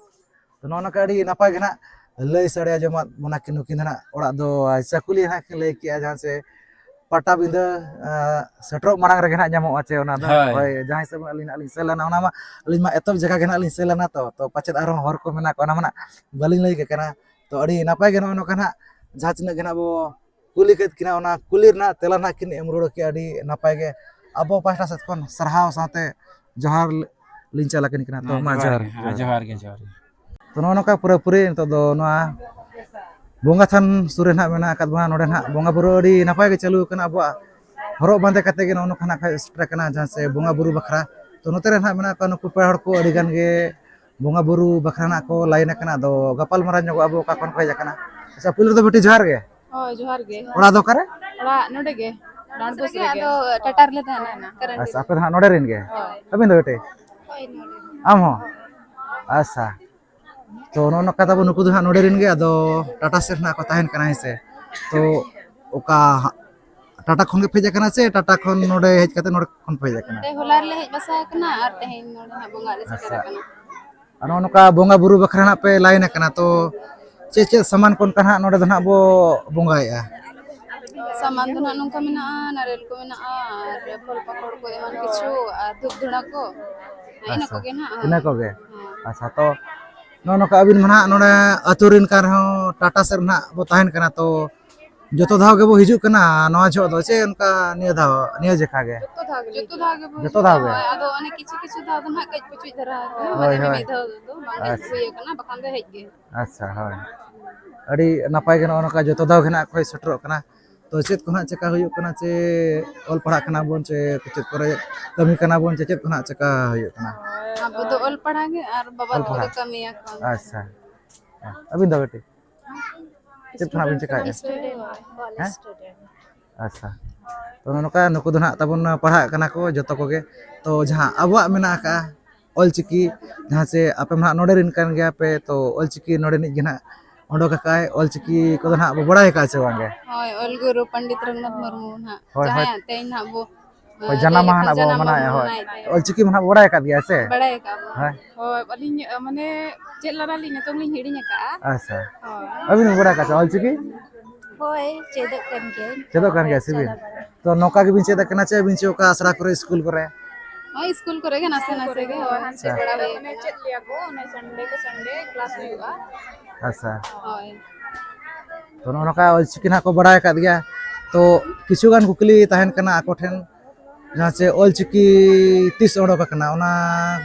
ᱛᱚ ᱱᱚᱜᱼᱚ ᱱᱚᱝᱠᱟ ᱟᱹᱰᱤ ᱱᱟᱯᱟᱭ ᱜᱮ ᱱᱟᱜ ᱞᱟᱹᱭ ᱥᱟᱰᱮ ᱟᱸᱡᱚᱢᱟᱫ ᱵᱚᱱᱟ ᱠᱤᱱ ᱱᱩᱠᱤᱱ ᱫᱚ ᱱᱟᱜ ᱚᱲᱟᱜ ᱫᱚ ᱟᱭᱥᱟ ᱠᱩᱞᱤ ᱱᱟᱜ ᱠᱤᱱ ᱞᱟᱹᱭ ᱠᱮᱜᱼᱟ, ᱡᱟᱦᱟᱸ ᱥᱮ ᱯᱟᱴᱟᱵᱤᱸᱫᱟᱹ, ᱟᱸ, ᱥᱮᱴᱮᱨᱚᱜ ᱢᱟᱲᱟᱝ ᱨᱮᱜᱮ ᱱᱟᱜ ᱧᱟᱢᱚᱜᱼᱟ ᱪᱮ ᱚᱱᱟ ᱫᱚ? ᱦᱳᱭ᱾ ᱦᱳᱭ, ᱡᱟᱦᱟᱸ ᱦᱤᱥᱟᱹᱵ ᱟᱹᱞᱤᱧ ᱱᱟᱜ ᱞᱤᱧ ᱥᱮᱱ ᱞᱮᱱᱟ, ᱚᱱᱟ ᱢᱟ ᱟᱹᱞᱤᱧ ᱢᱟ ᱮᱛᱚᱦᱚᱵ ᱡᱟᱭᱜᱟ ᱜᱮ ᱱᱟᱜ ᱞᱤᱧ ᱥᱮᱱ ᱞᱮᱱᱟ ᱛᱚ, ᱛᱚ ᱯᱟᱪᱮᱫ ᱟᱨᱦᱚᱸ ᱦᱚᱨ ᱠᱚ ᱢᱮᱱᱟᱜ ᱠᱚ, ᱚᱱᱟ ᱢᱟ ᱱᱟᱜ ᱵᱟᱹᱞᱤᱧ ᱞᱟᱹᱭ ᱠᱮ ᱠᱟᱱᱟ᱾ ᱛᱚ ᱟᱹᱰᱤ ᱱᱟᱯᱟᱭ ᱜᱮ ᱱᱚᱜᱼᱚ ᱱᱚᱝᱠᱟ ᱱᱟᱜ ᱡᱟᱦᱟᱸ ᱛᱤᱱᱟᱹᱜ ᱜᱮ ᱱᱟᱜ ᱵᱚ ᱠᱩᱞᱤ ᱠᱮᱫ ᱠᱤᱱᱟ, ᱚᱱᱟ ᱠᱩᱞᱤ ᱨᱮᱱᱟᱜ ᱛᱮᱞᱟ ᱱᱟᱜ ᱠᱤᱱ ᱮᱢ ᱨᱩᱣᱟᱹᱲ ᱠᱮᱜᱼᱟ ᱟᱹᱰᱤ ᱱᱟᱯᱟᱭ ᱜᱮ᱾ ᱟᱵᱚ ᱯᱟᱦᱴᱟ ᱥᱮᱫ ᱠᱷᱚᱱ ᱥᱟᱨᱦᱟᱣ ᱥᱟᱶᱛᱮ ᱡᱚᱦᱟᱨ ᱞᱤᱧ ᱪᱟᱞ ᱟᱹᱠᱤᱱ ᱠᱟᱱᱟ᱾ ᱛᱚ ᱦᱮᱸ, ᱢᱟ ᱡᱚᱦᱟᱨ ᱡᱚᱦᱟᱨ ᱜᱮ, ᱜᱮ, ᱦᱮᱸ, ᱡᱚᱦᱟᱨ᱾ ᱡᱚᱦᱟᱨ ᱜᱮ, ᱡᱚᱦᱟᱨ ᱜᱮ᱾ ᱛᱚ ᱱᱚᱜᱼᱚ ᱱᱚᱝᱠᱟ ᱯᱩᱨᱟᱹᱯᱩᱨᱤ ᱱᱤᱛᱚᱜ ᱫᱚ ᱱᱚᱣᱟ ᱵᱚᱸᱜᱟ ᱛᱷᱟᱱ ᱥᱩᱨ ᱨᱮ ᱱᱟᱜ ᱢᱮᱱᱟᱜ ᱟᱠᱟᱫ ᱵᱚᱱᱟ᱾ ᱱᱚᱰᱮ ᱱᱟᱜ ᱵᱚᱸᱜᱟ ᱵᱩᱨᱩ ᱟᱹᱰᱤ ᱱᱟᱯᱟᱭ ᱜᱮ ᱪᱟᱹᱞᱩ ᱟᱠᱟᱱᱟ᱾ ᱟᱵᱚᱣᱟᱜ ᱦᱚᱨᱚᱜ ᱵᱟᱸᱫᱮ ᱠᱟᱛᱮ ᱜᱮ ᱱᱚᱜᱼᱚ ᱱᱚᱝᱠᱟ ᱱᱟᱜ ᱠᱷᱟᱡ ᱥᱮᱴᱮᱨ ᱟᱠᱟᱱᱟ, ᱡᱟᱦᱟᱸ ᱥᱮ ᱵᱚᱸᱜᱟ ᱵᱩᱨᱩ ᱵᱟᱠᱷᱨᱟ᱾ ᱛᱚ ᱱᱚᱛᱮ ᱨᱮ ᱱᱟᱜ ᱢᱮᱱᱟᱜ ᱠᱚᱣᱟ ᱱᱩᱠᱩ ᱯᱮᱲᱟ ᱦᱚᱲ ᱠᱚ ᱟᱹᱰᱤ ᱜᱟᱱ ᱜᱮ ᱵᱚᱸᱜᱟ ᱵᱩᱨᱩ ᱵᱟᱠᱷᱨᱟ ᱱᱟᱜ ᱠᱚ line ᱟᱠᱟᱱᱟ᱾ ᱟᱫᱚ ᱜᱟᱯᱟᱞ ᱢᱟᱨᱟᱣ ᱧᱚᱜᱚᱜ ᱟᱵᱚ ᱚᱠᱟ ᱠᱷᱚᱱ ᱠᱚ ᱦᱮᱡ ᱟᱠᱟᱱᱟ᱾ ᱟᱪᱪᱷᱟ, ᱯᱩᱭᱞᱩ ᱨᱮᱫᱚ ᱵᱤᱴᱤ ᱡᱚᱦᱟᱨ ᱜᱮ᱾ ᱦᱳᱭ, ᱡᱚᱦᱟᱨ ᱜᱮ᱾ ᱚᱲᱟᱜ ᱫᱚ ᱚᱠᱟᱨᱮ? ᱚᱲᱟᱜ ᱱᱚᱰᱮ ᱜᱮ, ᱰᱟᱱᱰᱵᱳᱥ ᱨᱮᱜᱮ᱾ ᱟᱫᱚ ᱴᱟᱴᱟ ᱨᱮᱞᱮ ᱛᱟᱦᱮᱱᱟ, ᱠᱟᱨᱮᱱᱴ ᱟᱪᱪᱷᱟ, ᱨᱮ᱾ ᱟᱯᱮ ᱫᱚ ᱦᱟᱸᱜ ᱱᱚᱰᱮ ᱨᱮᱱ ᱜᱮ? ᱦᱳᱭ᱾ ᱟᱹᱵᱤᱱ ᱫᱚ ᱵᱤᱴᱤ? ᱦᱳᱭ, ᱱᱚᱰᱮ᱾ ᱟᱢ ᱦᱚᱸ? ᱟᱪᱪᱷᱟ᱾ ᱛᱚ ᱱᱚᱜᱼᱚ ᱱᱚᱝᱠᱟ ᱛᱟᱵᱚ ᱱᱩᱠᱩ ᱫᱚ ᱦᱟᱸᱜ ᱱᱚᱰᱮ ᱨᱮᱱ ᱜᱮ, ᱟᱫᱚ ᱴᱟᱴᱟ ᱥᱮᱫ ᱨᱮ ᱱᱟᱜ ᱠᱚ ᱛᱟᱦᱮᱱ ᱠᱟᱱᱟ, ᱦᱮᱸ ᱥᱮ? ᱛᱚ ᱚᱠᱟ ᱦᱟᱸᱜ ᱴᱟᱴᱟ ᱠᱷᱚᱱ ᱜᱮ ᱯᱮ ᱦᱮᱡ ᱟᱠᱟᱱᱟ ᱥᱮ ᱴᱟᱴᱟ ᱠᱷᱚᱱ ᱱᱚᱰᱮ ᱦᱮᱡ ᱠᱟᱛᱮ ᱱᱚᱰᱮ ᱠᱷᱚᱱ ᱯᱮ ᱦᱮᱡ ᱟᱠᱟᱱᱟ? ᱱᱚᱰᱮ ᱦᱚᱞᱟ ᱨᱮᱞᱮ ᱦᱮᱡ ᱵᱟᱥᱟ ᱟᱠᱟᱱᱟ ᱟᱨ ᱛᱮᱦᱮᱧ ᱱᱚᱰᱮ ᱦᱟᱸᱜ ᱵᱚᱸᱜᱟᱜ ᱞᱮ ᱥᱮᱴᱮᱨ ᱟᱪᱪᱷᱟ᱾ ᱟᱠᱟᱱᱟ᱾ ᱟᱨ ᱱᱚᱜᱼᱚ ᱱᱚᱝᱠᱟ ᱵᱚᱸᱜᱟ ᱵᱩᱨᱩ ᱵᱟᱠᱷᱨᱟ ᱱᱟᱜ ᱯᱮ line ᱟᱠᱟᱱᱟ, ᱛᱚ ᱪᱮᱫ ᱪᱮᱫ ᱥᱟᱢᱟᱱ ᱠᱚ ᱚᱱᱠᱟ ᱱᱟᱜ ᱱᱚᱰᱮ ᱫᱚ ᱱᱟᱜ ᱵᱚ ᱵᱚᱸᱜᱟᱭᱮᱫᱼᱟ? ᱥᱟᱢᱟᱱ ᱫᱚ ᱱᱟᱜ ᱱᱚᱝᱠᱟ ᱢᱮᱱᱟᱜᱼᱟ, ᱱᱟᱨᱮᱞ ᱠᱚ ᱢᱮᱱᱟᱜᱼᱟ ᱟᱨ ᱯᱷᱚᱞ ᱯᱟᱠᱚᱲ ᱠᱚ ᱮᱢᱟᱱ ᱠᱤᱪᱷᱩ ᱟᱨ ᱫᱷᱩᱯ ᱫᱷᱩᱬᱟ ᱠᱚ, ᱤᱱᱟᱹ ᱟᱪᱪᱷᱟ, ᱠᱚᱜᱮ ᱱᱟᱜ᱾ ᱤᱱᱟᱹ ᱠᱚᱜᱮ᱾ ᱦᱮᱸ᱾ ᱟᱪᱪᱷᱟ, ᱛᱚ ᱱᱚᱜᱼᱚ ᱱᱚᱝᱠᱟ ᱟᱹᱵᱤᱱ ᱢᱟ ᱱᱟᱜ ᱱᱚᱰᱮ ᱟᱹᱛᱩ ᱨᱮᱱ ᱠᱟᱱ ᱨᱮᱦᱚᱸ ᱴᱟᱴᱟ ᱥᱮᱫ ᱨᱮ ᱱᱟᱜ ᱵᱚ ᱛᱟᱦᱮᱱ ᱠᱟᱱᱟ, ᱛᱚ ᱡᱚᱛᱚ ᱫᱷᱟᱣ ᱜᱮᱵᱚ ᱦᱤᱡᱩᱜ ᱠᱟᱱᱟ ᱱᱚᱣᱟ ᱡᱚᱦᱚᱜ ᱫᱚ, ᱪᱮ ᱚᱱᱠᱟ ᱱᱤᱭᱟᱹ ᱫᱷᱟᱣ, ᱱᱤᱭᱟᱹ ᱡᱮᱠᱷᱟ ᱜᱮ? ᱡᱚᱛᱚ ᱫᱷᱟᱣ ᱜᱮᱞᱮ ᱡᱚᱛᱚ ᱫᱷᱟᱣ ᱦᱤᱡᱩᱜᱼᱟ᱾ ᱜᱮ? ᱦᱳᱭ, ᱟᱫᱚ ᱚᱱᱮ ᱠᱤᱪᱷᱩ ᱠᱤᱪᱷᱩ ᱫᱷᱟᱣ ᱫᱚ ᱱᱟᱜ ᱠᱟᱹᱡ ᱯᱩᱪᱩᱡ ᱫᱷᱟᱨᱟ ᱟᱠᱟᱱᱟ, ᱦᱳᱭ, ᱢᱟᱱᱮ ᱦᱳᱭ᱾ ᱢᱤᱢᱤᱫ ᱫᱷᱟᱣ ᱫᱚ ᱵᱟᱝ ᱦᱮᱡ ᱟᱪᱪᱷᱟ᱾ ᱦᱩᱭ ᱟᱠᱟᱱᱟ, ᱵᱟᱠᱷᱟᱱ ᱫᱚ ᱦᱮᱡ ᱜᱮ᱾ ᱟᱪᱪᱷᱟ, ᱦᱳᱭ᱾ ᱟᱹᱰᱤ ᱱᱟᱯᱟᱭ ᱜᱮ ᱱᱚᱜᱼᱚ ᱱᱚᱝᱠᱟ ᱡᱚᱛᱚ ᱫᱷᱟᱣ ᱜᱮ ᱱᱟᱜ ᱠᱚ ᱦᱮᱡ ᱥᱮᱴᱮᱨᱚᱜ ᱠᱟᱱᱟ᱾ ᱛᱚ ᱪᱮᱫ ᱠᱚ ᱦᱟᱸᱜ ᱪᱮᱠᱟ ᱦᱩᱭᱩᱜ ᱠᱟᱱᱟ, ᱪᱮ ᱚᱞ ᱯᱟᱲᱦᱟᱜ ᱠᱟᱱᱟ ᱵᱚᱱ, ᱪᱮ ᱪᱮᱫ ᱠᱚᱨᱮ ᱠᱟᱹᱢᱤ ᱠᱟᱱᱟ ᱵᱚᱱ, ᱪᱮ ᱪᱮᱫ ᱠᱚ ᱦᱟᱸᱜ ᱪᱮᱠᱟ ᱦᱩᱭᱩᱜ ᱠᱟᱱᱟ? ᱟᱵᱚ ᱫᱚ ᱚᱞ ᱯᱟᱲᱦᱟᱜ ᱜᱮ, ᱟᱨ ᱵᱟᱵᱟ ᱚᱞ ᱛᱟᱠᱚ ᱫᱚ ᱯᱟᱲᱦᱟᱜ᱾ ᱠᱟᱹᱢᱤᱭᱟᱠᱚ᱾ ᱟᱪᱪᱷᱟ, ᱟᱹᱵᱤᱱ ᱫᱚ ᱵᱤᱴᱤ? ᱪᱮᱫ ᱠᱷᱚᱱᱟᱜ ᱵᱤᱱ ᱪᱮᱠᱟᱭᱮᱫᱼᱟ? Student, college ᱦᱮᱸ? Student᱾ ᱟᱪᱪᱷᱟ, ᱛᱚ ᱱᱚᱜᱼᱚ ᱱᱚᱝᱠᱟ ᱱᱩᱠᱩ ᱫᱚ ᱱᱟᱦᱟᱜ ᱛᱟᱵᱚᱱ ᱯᱟᱲᱦᱟᱜ ᱠᱟᱱᱟ ᱠᱚ ᱡᱚᱛᱚ ᱠᱚᱜᱮ᱾ ᱛᱚ ᱡᱟᱦᱟᱸ ᱟᱵᱚᱣᱟᱜ ᱢᱮᱱᱟᱜ ᱟᱠᱟᱫᱼᱟ ᱚᱞᱪᱤᱠᱤ, ᱡᱟᱦᱟᱸ ᱪᱮ ᱟᱯᱮ ᱢᱟ ᱱᱟᱦᱟᱜ ᱱᱚᱰᱮ ᱨᱮᱱ ᱠᱟᱱ ᱜᱮᱭᱟ ᱯᱮ, ᱛᱚ ᱚᱞᱪᱤᱠᱤ ᱱᱚᱰᱮ ᱱᱤᱡ ᱜᱮ ᱱᱟᱦᱟᱜ ᱚᱰᱚᱠ ᱟᱠᱟᱫᱼᱟᱭ, ᱚᱞᱪᱤᱠᱤ ᱠᱚᱫᱚ ᱱᱟᱦᱟᱜ ᱵᱚ ᱵᱟᱲᱟᱭ ᱟᱠᱟᱫᱼᱟ ᱥᱮ ᱵᱟᱝ ᱜᱮ? ᱦᱳᱭ, ᱚᱞ ᱜᱩᱨᱩ ᱯᱚᱱᱰᱤᱛ ᱨᱚᱜᱷᱩᱱᱟᱛᱷ ᱢᱩᱨᱢᱩ ᱱᱟᱦᱟᱜ, ᱦᱳᱭ, ᱦᱳᱭ᱾ ᱡᱟᱦᱟᱸᱭᱟᱜ ᱛᱮᱦᱮᱧ ᱱᱟᱦᱟᱜ ᱵᱚ ᱦᱳᱭ, ᱡᱟᱱᱟᱢ ᱡᱟᱦᱟᱸ ᱢᱟᱦᱟ ᱞᱮᱠᱟ ᱱᱟᱦᱟᱜ ᱵᱚ ᱡᱟᱱᱟᱢ ᱢᱟᱦᱟ ᱢᱟᱱᱟᱣᱮᱫᱼᱟ, ᱦᱳᱭ᱾ ᱢᱟᱱᱟᱣᱮᱫ ᱛᱟᱭᱟ᱾ ᱚᱞᱪᱤᱠᱤ ᱢᱟ ᱱᱟᱦᱟᱜ ᱵᱚ ᱵᱟᱲᱟᱭ ᱟᱠᱟᱫ ᱜᱮᱭᱟ ᱥᱮ? ᱵᱟᱲᱟᱭ ᱟᱠᱟᱫ ᱵᱚ᱾ ᱦᱳᱭ᱾ ᱦᱳᱭ, ᱟᱹᱞᱤᱧ, ᱢᱟᱱᱮ, ᱪᱮᱫ ᱞᱮᱠᱟ ᱞᱤᱧ ᱧᱩᱛᱩᱢ ᱞᱤᱧ ᱦᱤᱲᱤᱧ ᱟᱠᱟᱫᱼᱟ᱾ ᱟᱪᱪᱷᱟ᱾ ᱦᱳᱭ᱾ ᱟᱹᱵᱤᱱ ᱵᱤᱱ ᱵᱟᱲᱟᱭ ᱟᱠᱟᱫ ᱥᱮ ᱚᱞᱪᱤᱠᱤ? ᱦᱳᱭ, ᱪᱮᱫᱚᱜ ᱠᱟᱱ ᱜᱮᱭᱟᱹᱧ᱾ ᱪᱮᱫᱚᱜ ᱠᱟᱱ ᱜᱮᱭᱟ ᱥᱮ ᱵᱤᱱ? ᱪᱟᱞᱟᱣ ᱵᱟᱲᱟ᱾ ᱛᱚ ᱱᱚᱝᱠᱟ ᱜᱮᱵᱤᱱ ᱪᱮᱫ ᱟᱠᱟᱱᱟ ᱪᱮ ᱟᱹᱵᱤᱱ ᱪᱮ ᱚᱠᱟ ᱟᱥᱲᱟ ᱠᱚᱨᱮ, ᱥᱠᱩᱞ ᱠᱚᱨᱮ? ᱦᱳᱭ, ᱥᱠᱩᱞ ᱠᱚᱨᱮ ᱜᱮ ᱱᱟᱥᱮ ᱱᱟᱥᱮ ᱜᱮ, ᱦᱳᱭ, ᱟᱪᱪᱷᱟ᱾ ᱪᱮᱫ ᱵᱟᱲᱟ ᱦᱩᱭ ᱢᱟᱱᱮ ᱠᱟᱱᱟ᱾ ᱪᱮᱫ ᱞᱮᱭᱟ ᱠᱚ, ᱚᱱᱟ ᱥᱟᱱᱰᱮ ᱠᱮ ᱥᱟᱱᱰᱮ ᱠᱞᱟᱥ ᱦᱩᱭᱩᱜᱼᱟ᱾ ᱟᱪᱪᱷᱟ᱾ ᱦᱳᱭ᱾ ᱛᱚ ᱱᱚᱜᱼᱚ ᱱᱚᱝᱠᱟ ᱚᱞᱪᱤᱠᱤ ᱱᱟᱦᱟᱜ ᱠᱚ ᱵᱟᱲᱟᱭ ᱟᱠᱟᱫ ᱜᱮᱭᱟ᱾ ᱛᱚ ᱠᱤᱪᱷᱩ ᱜᱟᱱ ᱠᱩᱠᱞᱤ ᱛᱟᱦᱮᱱ ᱠᱟᱱᱟ ᱟᱠᱚ ᱴᱷᱮᱱ, ᱡᱟᱦᱟᱸ ᱪᱮ ᱚᱞᱪᱤᱠᱤ ᱛᱤᱥ ᱚᱰᱚᱠ ᱟᱠᱟᱱᱟ, ᱚᱱᱟ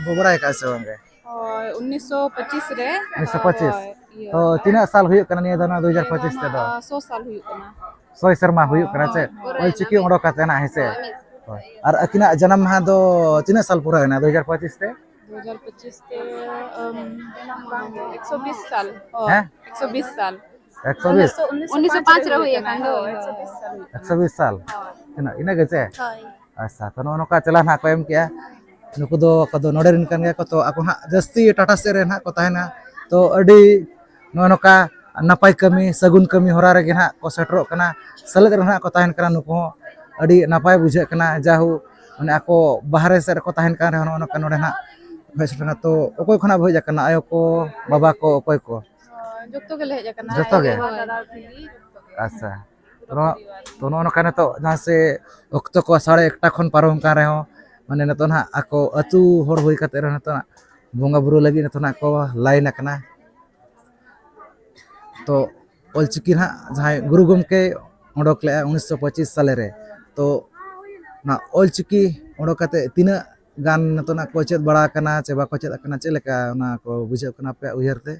ᱵᱚ ᱵᱟᱲᱟᱭ ᱟᱠᱟᱫ ᱥᱮ ᱵᱟᱝ ᱜᱮ? ᱦᱳᱭ, ᱩᱱᱤᱥᱥᱚ ᱯᱚᱸᱪᱤᱥ ᱨᱮ᱾ ᱩᱱᱤᱥᱥᱚ ᱯᱚᱸᱪᱤᱥ? ᱦᱳᱭ, ᱤᱭᱟᱹ᱾ ᱛᱚ ᱛᱤᱱᱟᱹᱜ ᱥᱟᱞ ᱦᱩᱭᱩᱜ ᱠᱟᱱᱟ ᱱᱤᱭᱟᱹ ᱫᱚ, ᱱᱚᱣᱟ ᱫᱩ ᱦᱟᱡᱟᱨ ᱯᱚᱸᱪᱤᱥ ᱱᱤᱭᱟᱹ ᱫᱚ ᱛᱮᱫᱚ? ᱱᱟᱦᱟᱜ, ᱥᱚ ᱥᱟᱞ ᱦᱩᱭᱩᱜ ᱠᱟᱱᱟ᱾ ᱥᱚᱭ ᱥᱮᱨᱢᱟ ᱦᱩᱭᱩᱜ ᱠᱟᱱᱟ ᱪᱮ? ᱦᱳᱭ, ᱦᱳᱭ᱾ ᱚᱞᱪᱤᱠᱤ ᱚᱰᱚᱠ ᱠᱟᱛᱮ ᱱᱟᱦᱟᱜ, ᱦᱮᱸ ᱥᱮ? ᱦᱳᱭ, ᱢᱤᱫ ᱥᱚ᱾ ᱦᱳᱭ᱾ ᱟᱨ ᱟᱹᱠᱤᱱᱟᱜ ᱡᱟᱱᱟᱢ ᱢᱟᱦᱟ ᱫᱚ ᱛᱤᱱᱟᱹᱜ ᱥᱟᱞ ᱯᱩᱨᱟᱹᱣ ᱮᱱᱟ ᱫᱩ ᱦᱟᱡᱟᱨ ᱯᱚᱸᱪᱤᱥ ᱛᱮ? ᱫᱩ ᱦᱟᱡᱟᱨ ᱯᱚᱸᱪᱤᱥ ᱛᱮ, ᱟᱢ, ᱵᱟᱝ, ᱮᱠᱥᱚ ᱵᱤᱥ ᱥᱟᱞ᱾ ᱦᱳᱭ, ᱦᱮᱸ? ᱮᱠᱥᱚ ᱵᱤᱥ ᱥᱟᱞ᱾ ᱮᱠᱥᱚ ᱵᱤᱥ? ᱩᱱᱤᱥᱥᱚ ᱯᱟᱸᱪ ᱨᱮ ᱦᱩᱭ ᱟᱠᱟᱱ ᱫᱚ᱾ ᱦᱳᱭ, ᱮᱠᱥᱚ ᱵᱤᱥ ᱥᱟᱞ ᱦᱩᱭ ᱟᱠᱟᱱᱟ᱾ ᱮᱠᱥᱚ ᱵᱤᱥ ᱥᱟᱞ? ᱦᱳᱭ᱾ ᱛᱤᱱᱟᱹᱜ, ᱤᱱᱟᱹᱜ ᱜᱮ ᱪᱮ? ᱦᱳᱭ᱾ ᱟᱪᱪᱷᱟ, ᱛᱚ ᱱᱚᱜᱼᱚ ᱱᱚᱝᱠᱟ ᱪᱟᱞᱟᱣ ᱱᱟᱦᱟᱜ ᱠᱚ ᱮᱢ ᱠᱮᱜᱼᱟ᱾ ᱱᱩᱠᱩ ᱫᱚ ᱚᱠᱟ ᱫᱚ ᱱᱚᱰᱮ ᱨᱮᱱ ᱠᱟᱱ ᱜᱮᱭᱟ ᱠᱚ, ᱛᱚ ᱟᱠᱚ ᱦᱟᱸᱜ ᱡᱟᱹᱥᱛᱤ ᱴᱟᱴᱟ ᱥᱮᱫ ᱨᱮ ᱱᱟᱦᱟᱜ ᱠᱚ ᱛᱟᱦᱮᱱᱟ᱾ ᱛᱚ ᱟᱹᱰᱤ ᱱᱚᱜᱼᱚ ᱱᱚᱝᱠᱟ ᱱᱟᱯᱟᱭ ᱠᱟᱹᱢᱤ, ᱥᱟᱹᱜᱩᱱ ᱠᱟᱹᱢᱤ ᱦᱚᱨᱟ ᱨᱮᱜᱮ ᱱᱟᱦᱟᱜ ᱠᱚ ᱥᱮᱴᱮᱨᱚᱜ ᱠᱟᱱᱟ, ᱥᱮᱞᱮᱫ ᱨᱮ ᱱᱟᱦᱟᱜ ᱠᱚ ᱛᱟᱦᱮᱱ ᱠᱟᱱᱟ᱾ ᱱᱩᱠᱩ ᱦᱚᱸ ᱟᱹᱰᱤ ᱱᱟᱯᱟᱭ ᱵᱩᱡᱷᱟᱹᱜ ᱠᱟᱱᱟ᱾ ᱡᱟᱦᱳᱠ, ᱢᱟᱱᱮ ᱟᱠᱚ ᱵᱟᱦᱨᱮ ᱥᱮᱫ ᱨᱮᱠᱚ ᱛᱟᱦᱮᱱ ᱠᱟᱱ ᱨᱮᱦᱚᱸ ᱱᱚᱜᱼᱚ ᱱᱚᱝᱠᱟ ᱱᱚᱰᱮ ᱱᱟᱦᱟᱜ ᱦᱮᱡ ᱥᱮᱴᱮᱨ ᱠᱟᱱᱟ᱾ ᱛᱚ ᱚᱠᱚᱭ ᱠᱷᱚᱱᱟᱜ ᱯᱮ ᱦᱮᱡ ᱟᱠᱟᱱᱟ? ᱟᱭᱳ ᱠᱚ, ᱵᱟᱵᱟ ᱠᱚ, ᱚᱠᱚᱭ ᱠᱚ? ᱡᱚᱛᱚ ᱜᱮᱞᱮ ᱦᱮᱡ ᱟᱠᱟᱱᱟ᱾ ᱡᱚᱛᱚ ᱜᱮ? ᱟᱭᱳ, ᱵᱟᱵᱟ, ᱫᱟᱫᱟ, ᱫᱤᱫᱤ, ᱡᱚᱛᱚ ᱜᱮ᱾ ᱟᱪᱪᱷᱟ᱾ ᱯᱩᱨᱟᱹ ᱛᱚ, ᱯᱚᱨᱤᱵᱟᱨ᱾ ᱛᱚ ᱱᱚᱜᱼᱚ ᱱᱚᱝᱠᱟ ᱱᱤᱛᱚᱜ ᱡᱟᱦᱟᱸ ᱥᱮ ᱚᱠᱛᱚ ᱠᱚ ᱥᱟᱲᱮ ᱮᱠᱴᱟ ᱠᱷᱚᱱ ᱯᱟᱨᱚᱢ ᱠᱟᱱ ᱨᱮᱦᱚᱸ, ᱢᱟᱱᱮ ᱱᱤᱛᱚᱜ ᱱᱟᱦᱟᱜ ᱟᱠᱚ ᱟᱹᱛᱩ ᱦᱚᱲ ᱦᱩᱭ ᱠᱟᱛᱮ ᱨᱮᱦᱚᱸ ᱱᱤᱛᱚᱜ ᱱᱟᱦᱟᱜ ᱵᱚᱸᱜᱟ ᱵᱩᱨᱩ ᱞᱟᱹᱜᱤᱫ ᱱᱤᱛᱚᱜ ᱱᱟᱦᱟᱜ ᱠᱚ ᱞᱟᱭᱤᱱ ᱟᱠᱟᱱᱟ᱾ ᱛᱚ ᱚᱞᱪᱤᱠᱤ ᱱᱟᱦᱟᱜ ᱡᱟᱦᱟᱸᱭ ᱜᱩᱨᱩ ᱜᱚᱢᱠᱮ ᱚᱰᱚᱠ ᱞᱮᱫᱼᱟ ᱩᱱᱤᱥᱥᱚ ᱯᱚᱸᱪᱤᱥ ᱥᱟᱞᱮ ᱨᱮ, ᱛᱚ ᱚᱱᱟ ᱚᱞᱪᱤᱠᱤ ᱚᱰᱚᱠ ᱠᱟᱛᱮ ᱛᱤᱱᱟᱹᱜ ᱜᱟᱱ ᱱᱤᱛᱚᱜ ᱱᱟᱦᱟᱜ ᱠᱚ ᱪᱮᱫ ᱵᱟᱲᱟ ᱟᱠᱟᱱᱟ ᱪᱮ ᱵᱟᱠᱚ ᱪᱮᱫ ᱟᱠᱟᱱᱟ, ᱪᱮᱫ ᱞᱮᱠᱟ ᱚᱱᱟ ᱠᱚ ᱵᱩᱡᱷᱟᱹᱜ ᱠᱟᱱᱟ ᱟᱯᱮᱭᱟᱜ ᱩᱭᱦᱟᱹᱨ ᱛᱮ?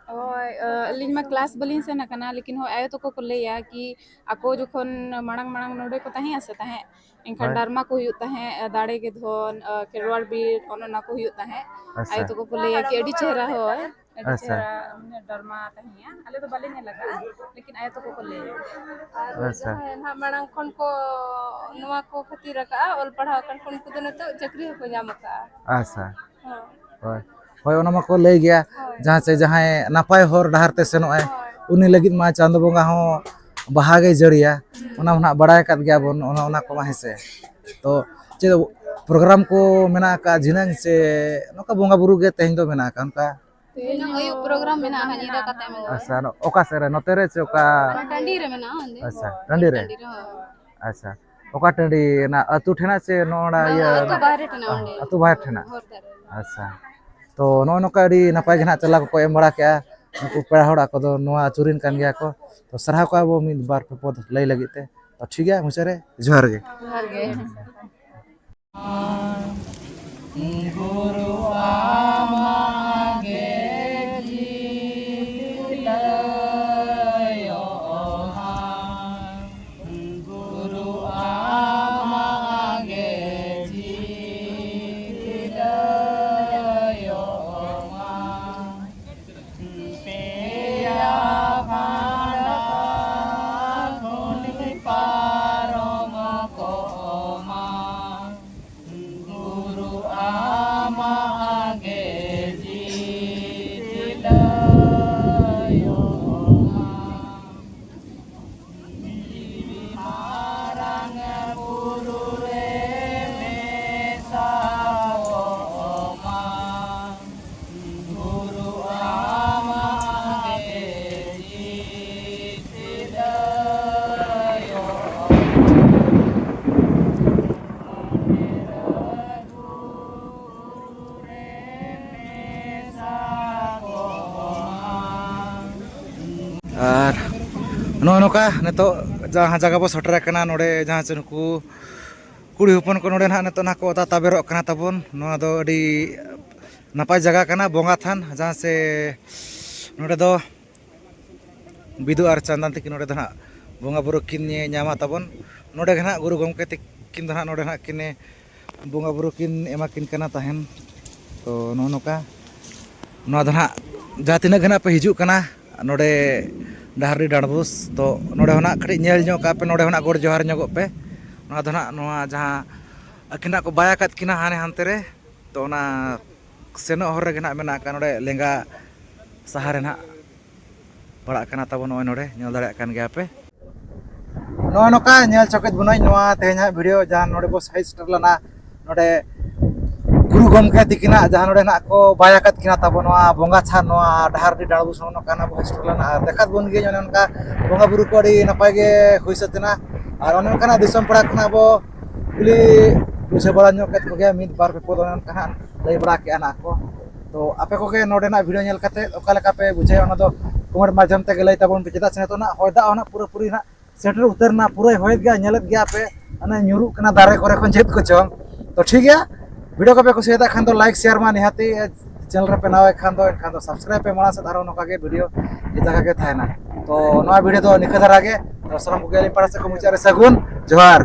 ᱦᱳᱭ, ᱟᱹᱞᱤᱧ ᱢᱟ ᱠᱞᱟᱥ ᱵᱟᱹᱞᱤᱧ ᱥᱮᱱ ᱟᱠᱟᱱᱟ, ᱞᱮᱠᱤᱱ ᱦᱚᱸ ᱟᱭᱳ ᱛᱟᱠᱚ ᱠᱚ ᱞᱟᱹᱭᱟ ᱠᱤ ᱟᱠᱚ ᱡᱚᱠᱷᱚᱱ ᱢᱟᱲᱟᱝ ᱢᱟᱲᱟᱝ ᱱᱚᱰᱮ ᱠᱚ ᱛᱟᱦᱮᱸ ᱥᱮ ᱛᱟᱦᱮᱸᱫ, ᱮᱱᱠᱷᱟᱱ ᱦᱳᱭ᱾ ᱰᱨᱟᱢᱟ ᱠᱚ ᱦᱩᱭᱩᱜ ᱛᱟᱦᱮᱸᱫ, ᱫᱟᱲᱮ ᱜᱮ ᱫᱷᱚᱱ, ᱠᱷᱮᱨᱣᱟᱲ ᱵᱤᱨ, ᱚᱱᱮ ᱚᱱᱟ ᱠᱚ ᱦᱩᱭᱩᱜ ᱛᱟᱦᱮᱸᱫ᱾ ᱟᱪᱪᱷᱟ᱾ ᱟᱭᱳ ᱛᱟᱠᱚ ᱠᱚ ᱞᱟᱹᱭᱟ ᱠᱤ ᱟᱹᱰᱤ ᱪᱮᱦᱨᱟ, ᱦᱳᱭ, ᱟᱹᱰᱤ ᱟᱪᱪᱷᱟ᱾ ᱪᱮᱦᱨᱟ ᱢᱟᱱᱮ ᱰᱨᱟᱢᱟ ᱛᱟᱦᱮᱸᱭᱟ᱾ ᱟᱞᱮ ᱫᱚ ᱵᱟᱞᱮ ᱧᱮᱞ ᱟᱠᱟᱫᱼᱟ, ᱞᱮᱠᱤᱱ ᱟᱭᱳ ᱛᱟᱠᱚ ᱠᱚ ᱞᱟᱹᱭᱟ᱾ ᱟᱨ ᱟᱪᱪᱷᱟ᱾ ᱡᱟᱦᱟᱸᱭ ᱱᱟᱦᱟᱜ ᱢᱟᱲᱟᱝ ᱠᱷᱚᱱ ᱠᱚ ᱱᱚᱣᱟ ᱠᱚ ᱠᱷᱟᱹᱛᱤᱨ ᱟᱠᱟᱫᱼᱟ, ᱚᱞ ᱯᱟᱲᱦᱟᱣ ᱟᱠᱟᱱ ᱠᱚ, ᱩᱱᱠᱩ ᱫᱚ ᱱᱤᱛᱚᱜ ᱪᱟᱹᱠᱨᱤ ᱦᱚᱸᱠᱚ ᱧᱟᱢ ᱟᱠᱟᱫᱼᱟ᱾ ᱟᱪᱪᱷᱟ᱾ ᱦᱳᱭ᱾ ᱦᱳᱭ, ᱦᱳᱭ, ᱚᱱᱟ ᱢᱟᱠᱚ ᱞᱟᱹᱭ ᱜᱮᱭᱟ, ᱦᱳᱭ᱾ ᱡᱟᱦᱟᱸ ᱥᱮ ᱡᱟᱦᱟᱸᱭ ᱱᱟᱯᱟᱭ ᱦᱚᱨ ᱰᱟᱦᱟᱨ ᱛᱮ ᱥᱮᱱᱚᱜᱼᱟᱭ, ᱦᱳᱭ᱾ ᱩᱱᱤ ᱞᱟᱹᱜᱤᱫ ᱢᱟ ᱪᱟᱸᱫᱚ ᱵᱚᱸᱜᱟ ᱦᱚᱸ ᱵᱟᱦᱟ ᱜᱮᱭ ᱡᱟᱹᱲᱤᱭᱟ᱾ ᱦᱩᱸ᱾ ᱚᱱᱟ ᱢᱟ ᱱᱟᱦᱟᱜ ᱵᱟᱲᱟᱭ ᱟᱠᱟᱫ ᱜᱮᱭᱟ ᱵᱚᱱ, ᱚᱱᱟ, ᱚᱱᱟ ᱠᱚᱢᱟ, ᱦᱮᱸ ᱥᱮ᱾ ᱛᱚ ᱪᱮᱫ ᱯᱨᱳᱜᱨᱟᱢ ᱠᱚ ᱢᱮᱱᱟᱜ ᱟᱠᱟᱫ ᱡᱷᱤᱱᱟᱹᱝ, ᱥᱮ ᱱᱚᱝᱠᱟ ᱵᱚᱸᱜᱟ ᱵᱩᱨᱩ ᱜᱮ ᱛᱮᱦᱮᱧ ᱫᱚ ᱢᱮᱱᱟᱜ ᱟᱠᱟᱫ ᱚᱱᱠᱟ? ᱛᱮᱦᱮᱧ ᱟᱹᱭᱩᱵ ᱯᱨᱳᱜᱨᱟᱢ ᱢᱮᱱᱟᱜᱼᱟ ᱦᱟᱸᱜ, ᱧᱤᱫᱟᱹ ᱠᱟᱛᱮ ᱢᱮᱱᱟᱜᱼᱟ᱾ ᱟᱪᱪᱷᱟ, ᱚᱠᱟ ᱥᱮᱫ ᱨᱮ, ᱱᱚᱛᱮ ᱨᱮ ᱥᱮ ᱚᱠᱟ? ᱚᱱᱟ ᱴᱟᱺᱰᱤ ᱨᱮ ᱢᱮᱱᱟᱜᱼᱟ, ᱚᱸᱰᱮ᱾ ᱟᱪᱪᱷᱟ, ᱴᱟᱺᱰᱤ ᱨᱮ? ᱴᱟᱺᱰᱤ ᱨᱮ, ᱦᱳᱭ᱾ ᱟᱪᱪᱷᱟ, ᱚᱠᱟ ᱴᱟᱺᱰᱤ? ᱚᱱᱟ ᱟᱹᱛᱩ ᱴᱷᱮᱱᱟᱜ ᱥᱮ ᱱᱚᱜᱼᱚ ᱱᱚᱰᱮ ᱵᱟᱝ, ᱤᱭᱟᱹ? ᱟᱹᱛᱩ ᱵᱟᱦᱨᱮ ᱴᱷᱮᱱᱟᱜ, ᱚᱸᱰᱮ᱾ ᱟᱹᱛᱩ ᱵᱟᱦᱨᱮ ᱴᱷᱮᱱᱟᱜ? ᱦᱚᱨ ᱫᱷᱟᱨᱮ᱾ ᱟᱪᱪᱷᱟ, ᱛᱚ ᱱᱚᱜᱼᱚ ᱱᱚᱝᱠᱟ ᱟᱹᱰᱤ ᱱᱟᱯᱟᱭ ᱜᱮ ᱱᱟᱦᱟᱜ ᱪᱟᱞᱟᱣ ᱠᱚᱠᱚ ᱮᱢ ᱵᱟᱲᱟ ᱠᱮᱜᱼᱟ, ᱱᱩᱠᱩ ᱯᱮᱲᱟ ᱦᱚᱲ ᱟᱠᱚ ᱫᱚ ᱱᱚᱣᱟ ᱟᱹᱛᱩ ᱨᱮᱱ ᱠᱟᱱ ᱜᱮᱭᱟ ᱠᱚ᱾ ᱛᱚ ᱥᱟᱨᱦᱟᱣ ᱠᱚᱣᱟ ᱵᱚ ᱢᱤᱫ ᱵᱟᱨ ᱯᱮ ᱯᱚᱫ ᱞᱟᱹᱭ ᱞᱟᱹᱜᱤᱫ ᱛᱮ᱾ ᱛᱚ ᱴᱷᱤᱠ ᱜᱮᱭᱟ, ᱢᱩᱪᱟᱹᱫ ᱨᱮ ᱡᱚᱦᱟᱨ ᱜᱮ᱾ ᱡᱚᱦᱟᱨ ᱜᱮ᱾ ᱜᱩᱨᱩ ᱟᱢᱟᱜ ᱜᱮ ᱡᱤᱣᱤ ᱞᱟᱹᱭᱚᱜᱼᱟ᱾ ᱜᱩᱨᱩ ᱟᱢᱟᱜ ᱜᱮ ᱡᱤᱣᱤ ᱞᱟᱹᱭᱚᱜᱼᱟ᱾ ᱯᱮᱭᱟ ᱯᱷᱟᱸᱫᱟ ᱠᱷᱚᱱ ᱯᱟᱨᱚᱢ ᱠᱚᱜ ᱢᱟ᱾ ᱜᱩᱨᱩ ᱟᱢᱟᱜ ᱜᱮ ᱡᱤᱣᱤ ᱞᱟᱹᱭᱚᱜᱼᱟ᱾ ᱡᱤᱣᱤ ᱢᱟᱨᱟᱝ ᱵᱩᱨᱩ ᱨᱮ ᱢᱮᱥᱟᱣᱜ ᱢᱟ᱾ ᱜᱩᱨᱩ ᱟᱢᱟᱜ ᱜᱮ ᱡᱤᱣᱤ ᱞᱟᱹᱭᱚᱜ᱾ ᱟᱨ ᱱᱚᱜᱼᱚ ᱱᱚᱝᱠᱟ ᱱᱤᱛᱚᱜ ᱡᱟᱦᱟᱸ ᱡᱟᱭᱜᱟ ᱵᱚ ᱥᱮᱴᱮᱨ ᱟᱠᱟᱱᱟ, ᱱᱚᱰᱮ ᱡᱟᱦᱟᱸ ᱥᱮ ᱱᱩᱠᱩ ᱠᱩᱲᱤ ᱦᱚᱯᱚᱱ ᱠᱚ ᱱᱚᱰᱮ ᱱᱟᱦᱟᱜ ᱱᱤᱛᱚᱜ ᱱᱟᱦᱟᱜ ᱠᱚ ᱚᱛᱟ ᱛᱟᱵᱮᱨᱚᱜ ᱠᱟᱱᱟ ᱛᱟᱵᱚᱱ᱾ ᱱᱚᱣᱟ ᱫᱚ ᱟᱹᱰᱤ ᱱᱟᱯᱟᱭ ᱡᱟᱭᱜᱟ ᱠᱟᱱᱟ, ᱵᱚᱸᱜᱟ ᱛᱷᱟᱱ, ᱡᱟᱦᱟᱸ ᱥᱮ ᱱᱚᱰᱮ ᱫᱚ ᱵᱤᱫᱩ ᱟᱨ ᱪᱟᱸᱫᱟᱱ ᱛᱟᱹᱠᱤᱱ ᱱᱚᱰᱮ ᱫᱚ ᱱᱟᱦᱟᱜ ᱵᱚᱸᱜᱟ ᱵᱩᱨᱩ ᱠᱤᱱ ᱧᱟᱢᱟ ᱛᱟᱵᱚᱱ᱾ ᱱᱚᱰᱮ ᱜᱮ ᱱᱟᱦᱟᱜ ᱜᱩᱨᱩ ᱜᱚᱢᱠᱮ ᱛᱟᱹᱠᱤᱱ ᱫᱚ ᱱᱟᱦᱟᱜ ᱱᱚᱰᱮ ᱱᱟᱦᱟᱜ ᱠᱤᱱ ᱵᱚᱸᱜᱟ ᱵᱩᱨᱩ ᱠᱤᱱ ᱮᱢᱟ ᱠᱤᱱ ᱠᱟᱱᱟ ᱛᱟᱦᱮᱱ᱾ ᱛᱚ ᱱᱚᱜᱼᱚ ᱱᱚᱝᱠᱟ ᱱᱚᱣᱟ ᱫᱚ ᱱᱟᱦᱟᱜ ᱡᱟᱦᱟᱸ ᱛᱤᱱᱟᱹᱜ ᱜᱮ ᱱᱟᱦᱟᱜ ᱯᱮ ᱦᱤᱡᱩᱜ ᱠᱟᱱᱟ ᱱᱚᱰᱮ ᱰᱟᱦᱟᱨᱰᱤ ᱰᱟᱸᱰᱵᱳᱥ, ᱛᱚ ᱱᱚᱰᱮ ᱦᱚᱸ ᱱᱟᱦᱟᱜ ᱠᱟᱹᱴᱤᱡ ᱧᱮᱞ ᱧᱚᱜ ᱠᱟᱜ ᱯᱮ, ᱱᱚᱰᱮ ᱦᱚᱸ ᱱᱟᱦᱟᱜ ᱜᱚᱰ ᱡᱚᱦᱟᱨ ᱧᱚᱜᱚᱜ ᱯᱮ᱾ ᱱᱚᱣᱟ ᱫᱚ ᱱᱟᱦᱟᱜ ᱱᱚᱣᱟ ᱡᱟᱦᱟᱸ ᱟᱹᱠᱤᱱᱟᱜ ᱠᱚ ᱵᱟᱭ ᱟᱠᱟᱫ ᱠᱤᱱᱟ ᱦᱟᱱᱮ ᱦᱟᱱᱛᱮ ᱨᱮ, ᱛᱚ ᱚᱱᱟ ᱥᱮᱱᱚᱜ ᱦᱚᱨ ᱨᱮᱜᱮ ᱱᱟᱦᱟᱜ ᱢᱮᱱᱟᱜ ᱟᱠᱟᱫ ᱱᱚᱰᱮ ᱞᱮᱸᱜᱟ ᱥᱟᱦᱟ ᱨᱮ ᱱᱟᱦᱟᱜ ᱯᱟᱲᱟᱜ ᱠᱟᱱᱟ ᱛᱟᱵᱚᱱ᱾ ᱱᱚᱜᱼᱚᱭ ᱱᱚᱰᱮ ᱧᱮᱞ ᱫᱟᱲᱮᱭᱟᱜ ᱠᱟᱱ ᱜᱮᱭᱟ ᱯᱮ᱾ ᱱᱚᱜᱼᱚ ᱱᱚᱝᱠᱟ ᱧᱮᱞ ᱪᱚ ᱠᱮᱫ ᱵᱚᱱᱟᱹᱧ ᱱᱚᱣᱟ ᱛᱮᱦᱮᱧᱟᱜ ᱵᱷᱤᱰᱤᱭᱳ, ᱡᱟᱦᱟᱸ ᱱᱚᱰᱮ ᱵᱚ ᱥᱟᱭᱤᱡᱽ ᱥᱮᱴᱮᱨ ᱞᱮᱱᱟ ᱱᱚᱰᱮ ᱜᱩᱨᱩ ᱜᱚᱢᱠᱮ ᱛᱤᱠᱤᱱᱟᱜ ᱡᱟᱦᱟᱸ ᱱᱚᱰᱮ ᱱᱟᱜ ᱠᱚ ᱵᱟᱭ ᱟᱠᱟᱫ ᱠᱤᱱᱟ ᱛᱟᱵᱚ ᱱᱚᱣᱟ ᱵᱚᱸᱜᱟ ᱪᱷᱟᱱ, ᱱᱚᱣᱟ ᱰᱟᱦᱟᱨᱰᱤ ᱰᱟᱸᱰᱵᱳᱥ ᱱᱚᱜᱼᱚ ᱱᱚᱝᱠᱟ ᱱᱟᱜ ᱵᱚ ᱥᱮᱴᱮᱨ ᱞᱮᱱᱟ᱾ ᱟᱨ ᱫᱮᱠᱷᱟᱣ ᱵᱚᱱ ᱜᱮ ᱚᱱᱮ ᱚᱱᱠᱟ ᱵᱚᱸᱜᱟ ᱵᱩᱨᱩ ᱠᱚ ᱟᱹᱰᱤ ᱱᱟᱯᱟᱭ ᱜᱮ ᱦᱩᱭ ᱥᱟᱹᱛ ᱮᱱᱟ᱾ ᱟᱨ ᱚᱱᱮ ᱚᱱᱠᱟᱱᱟᱜ ᱫᱤᱥᱚᱢ ᱯᱟᱲᱟ ᱠᱷᱚᱱᱟᱜ ᱵᱚ ᱠᱩᱞᱤ ᱵᱩᱡᱷᱟᱹᱣ ᱵᱟᱲᱟ ᱧᱚᱜ ᱠᱮᱫ ᱠᱚᱜᱮᱭᱟ, ᱢᱤᱫ ᱵᱟᱨ ᱯᱮ ᱯᱚᱫ ᱚᱱᱮ ᱚᱱᱠᱟ ᱦᱟᱸᱜ ᱞᱟᱹᱭ ᱵᱟᱲᱟ ᱠᱮᱜᱼᱟ ᱱᱟᱜ ᱠᱚ᱾ ᱛᱚ ᱟᱯᱮ ᱠᱚᱜᱮ ᱱᱚᱰᱮᱱᱟᱜ ᱵᱷᱤᱰᱤᱭᱳ ᱧᱮᱞ ᱠᱟᱛᱮ ᱚᱠᱟ ᱞᱮᱠᱟ ᱯᱮ ᱵᱩᱡᱷᱟᱹᱣᱟ, ᱚᱱᱟ ᱫᱚ ᱠᱚᱢᱮᱱᱴ ᱢᱟᱫᱽᱫᱷᱚᱢ ᱛᱮᱜᱮ ᱞᱟᱹᱭ ᱛᱟᱵᱚᱱ ᱯᱮ᱾ ᱪᱮᱫᱟᱜ ᱥᱮ ᱱᱤᱛᱚᱜ ᱱᱟᱜ ᱦᱚᱭ ᱫᱟᱜ ᱦᱚᱸ ᱱᱟᱜ ᱯᱩᱨᱟᱹᱯᱩᱨᱤ ᱱᱟᱜ ᱥᱮᱴᱮᱨ ᱩᱛᱟᱹᱨ ᱮᱱᱟ, ᱯᱩᱨᱟᱹᱭ ᱦᱚᱭᱮᱫ ᱜᱮᱭᱟ, ᱧᱮᱞᱮᱫ ᱜᱮᱭᱟ ᱯᱮ, ᱢᱟᱱᱮ ᱧᱩᱨᱩᱜ ᱠᱟᱱᱟ ᱫᱟᱨᱮ ᱠᱚᱨᱮ ᱠᱷᱚᱱ ᱪᱮᱫ ᱠᱚᱪᱚᱝ᱾ ᱛᱚ ᱴᱷᱤᱠ ᱜᱮᱭᱟ, ᱵᱷᱤᱰᱤᱭᱳ ᱠᱚᱯᱮ ᱠᱩᱥᱤᱭᱟᱫᱟ ᱠᱷᱟᱱ ᱫᱚ ᱞᱟᱭᱤᱠ ᱥᱮᱭᱟᱨ ᱢᱟ ᱱᱤᱦᱟᱹᱛᱤ, ᱪᱮᱱᱮᱞ ᱨᱮᱯᱮ ᱱᱟᱣᱟ ᱠᱷᱟᱱ ᱫᱚ ᱮᱱᱠᱷᱟᱱ ᱫᱚ ᱥᱟᱵᱥᱠᱨᱟᱭᱤᱵ ᱯᱮ ᱢᱟᱲᱟᱝ ᱥᱮᱫ, ᱟᱨᱦᱚᱸ ᱱᱚᱝᱠᱟ ᱜᱮ ᱵᱷᱤᱰᱤᱭᱳ ᱡᱟᱭᱜᱟ ᱜᱮ ᱛᱟᱦᱮᱱᱟ᱾ ᱛᱚ ᱱᱚᱣᱟ ᱵᱷᱤᱰᱤᱭᱳ ᱫᱚ ᱱᱤᱝᱠᱟᱹ ᱫᱷᱟᱨᱟ ᱜᱮ᱾ ᱛᱚ ᱥᱟᱱᱟᱢ ᱠᱚᱜᱮ ᱟᱹᱞᱤᱧ ᱯᱟᱦᱴᱟ ᱥᱮᱫ ᱠᱷᱚᱱ ᱢᱩᱪᱟᱹᱫ ᱨᱮ ᱥᱟᱹᱜᱩᱱ ᱡᱚᱦᱟᱨ᱾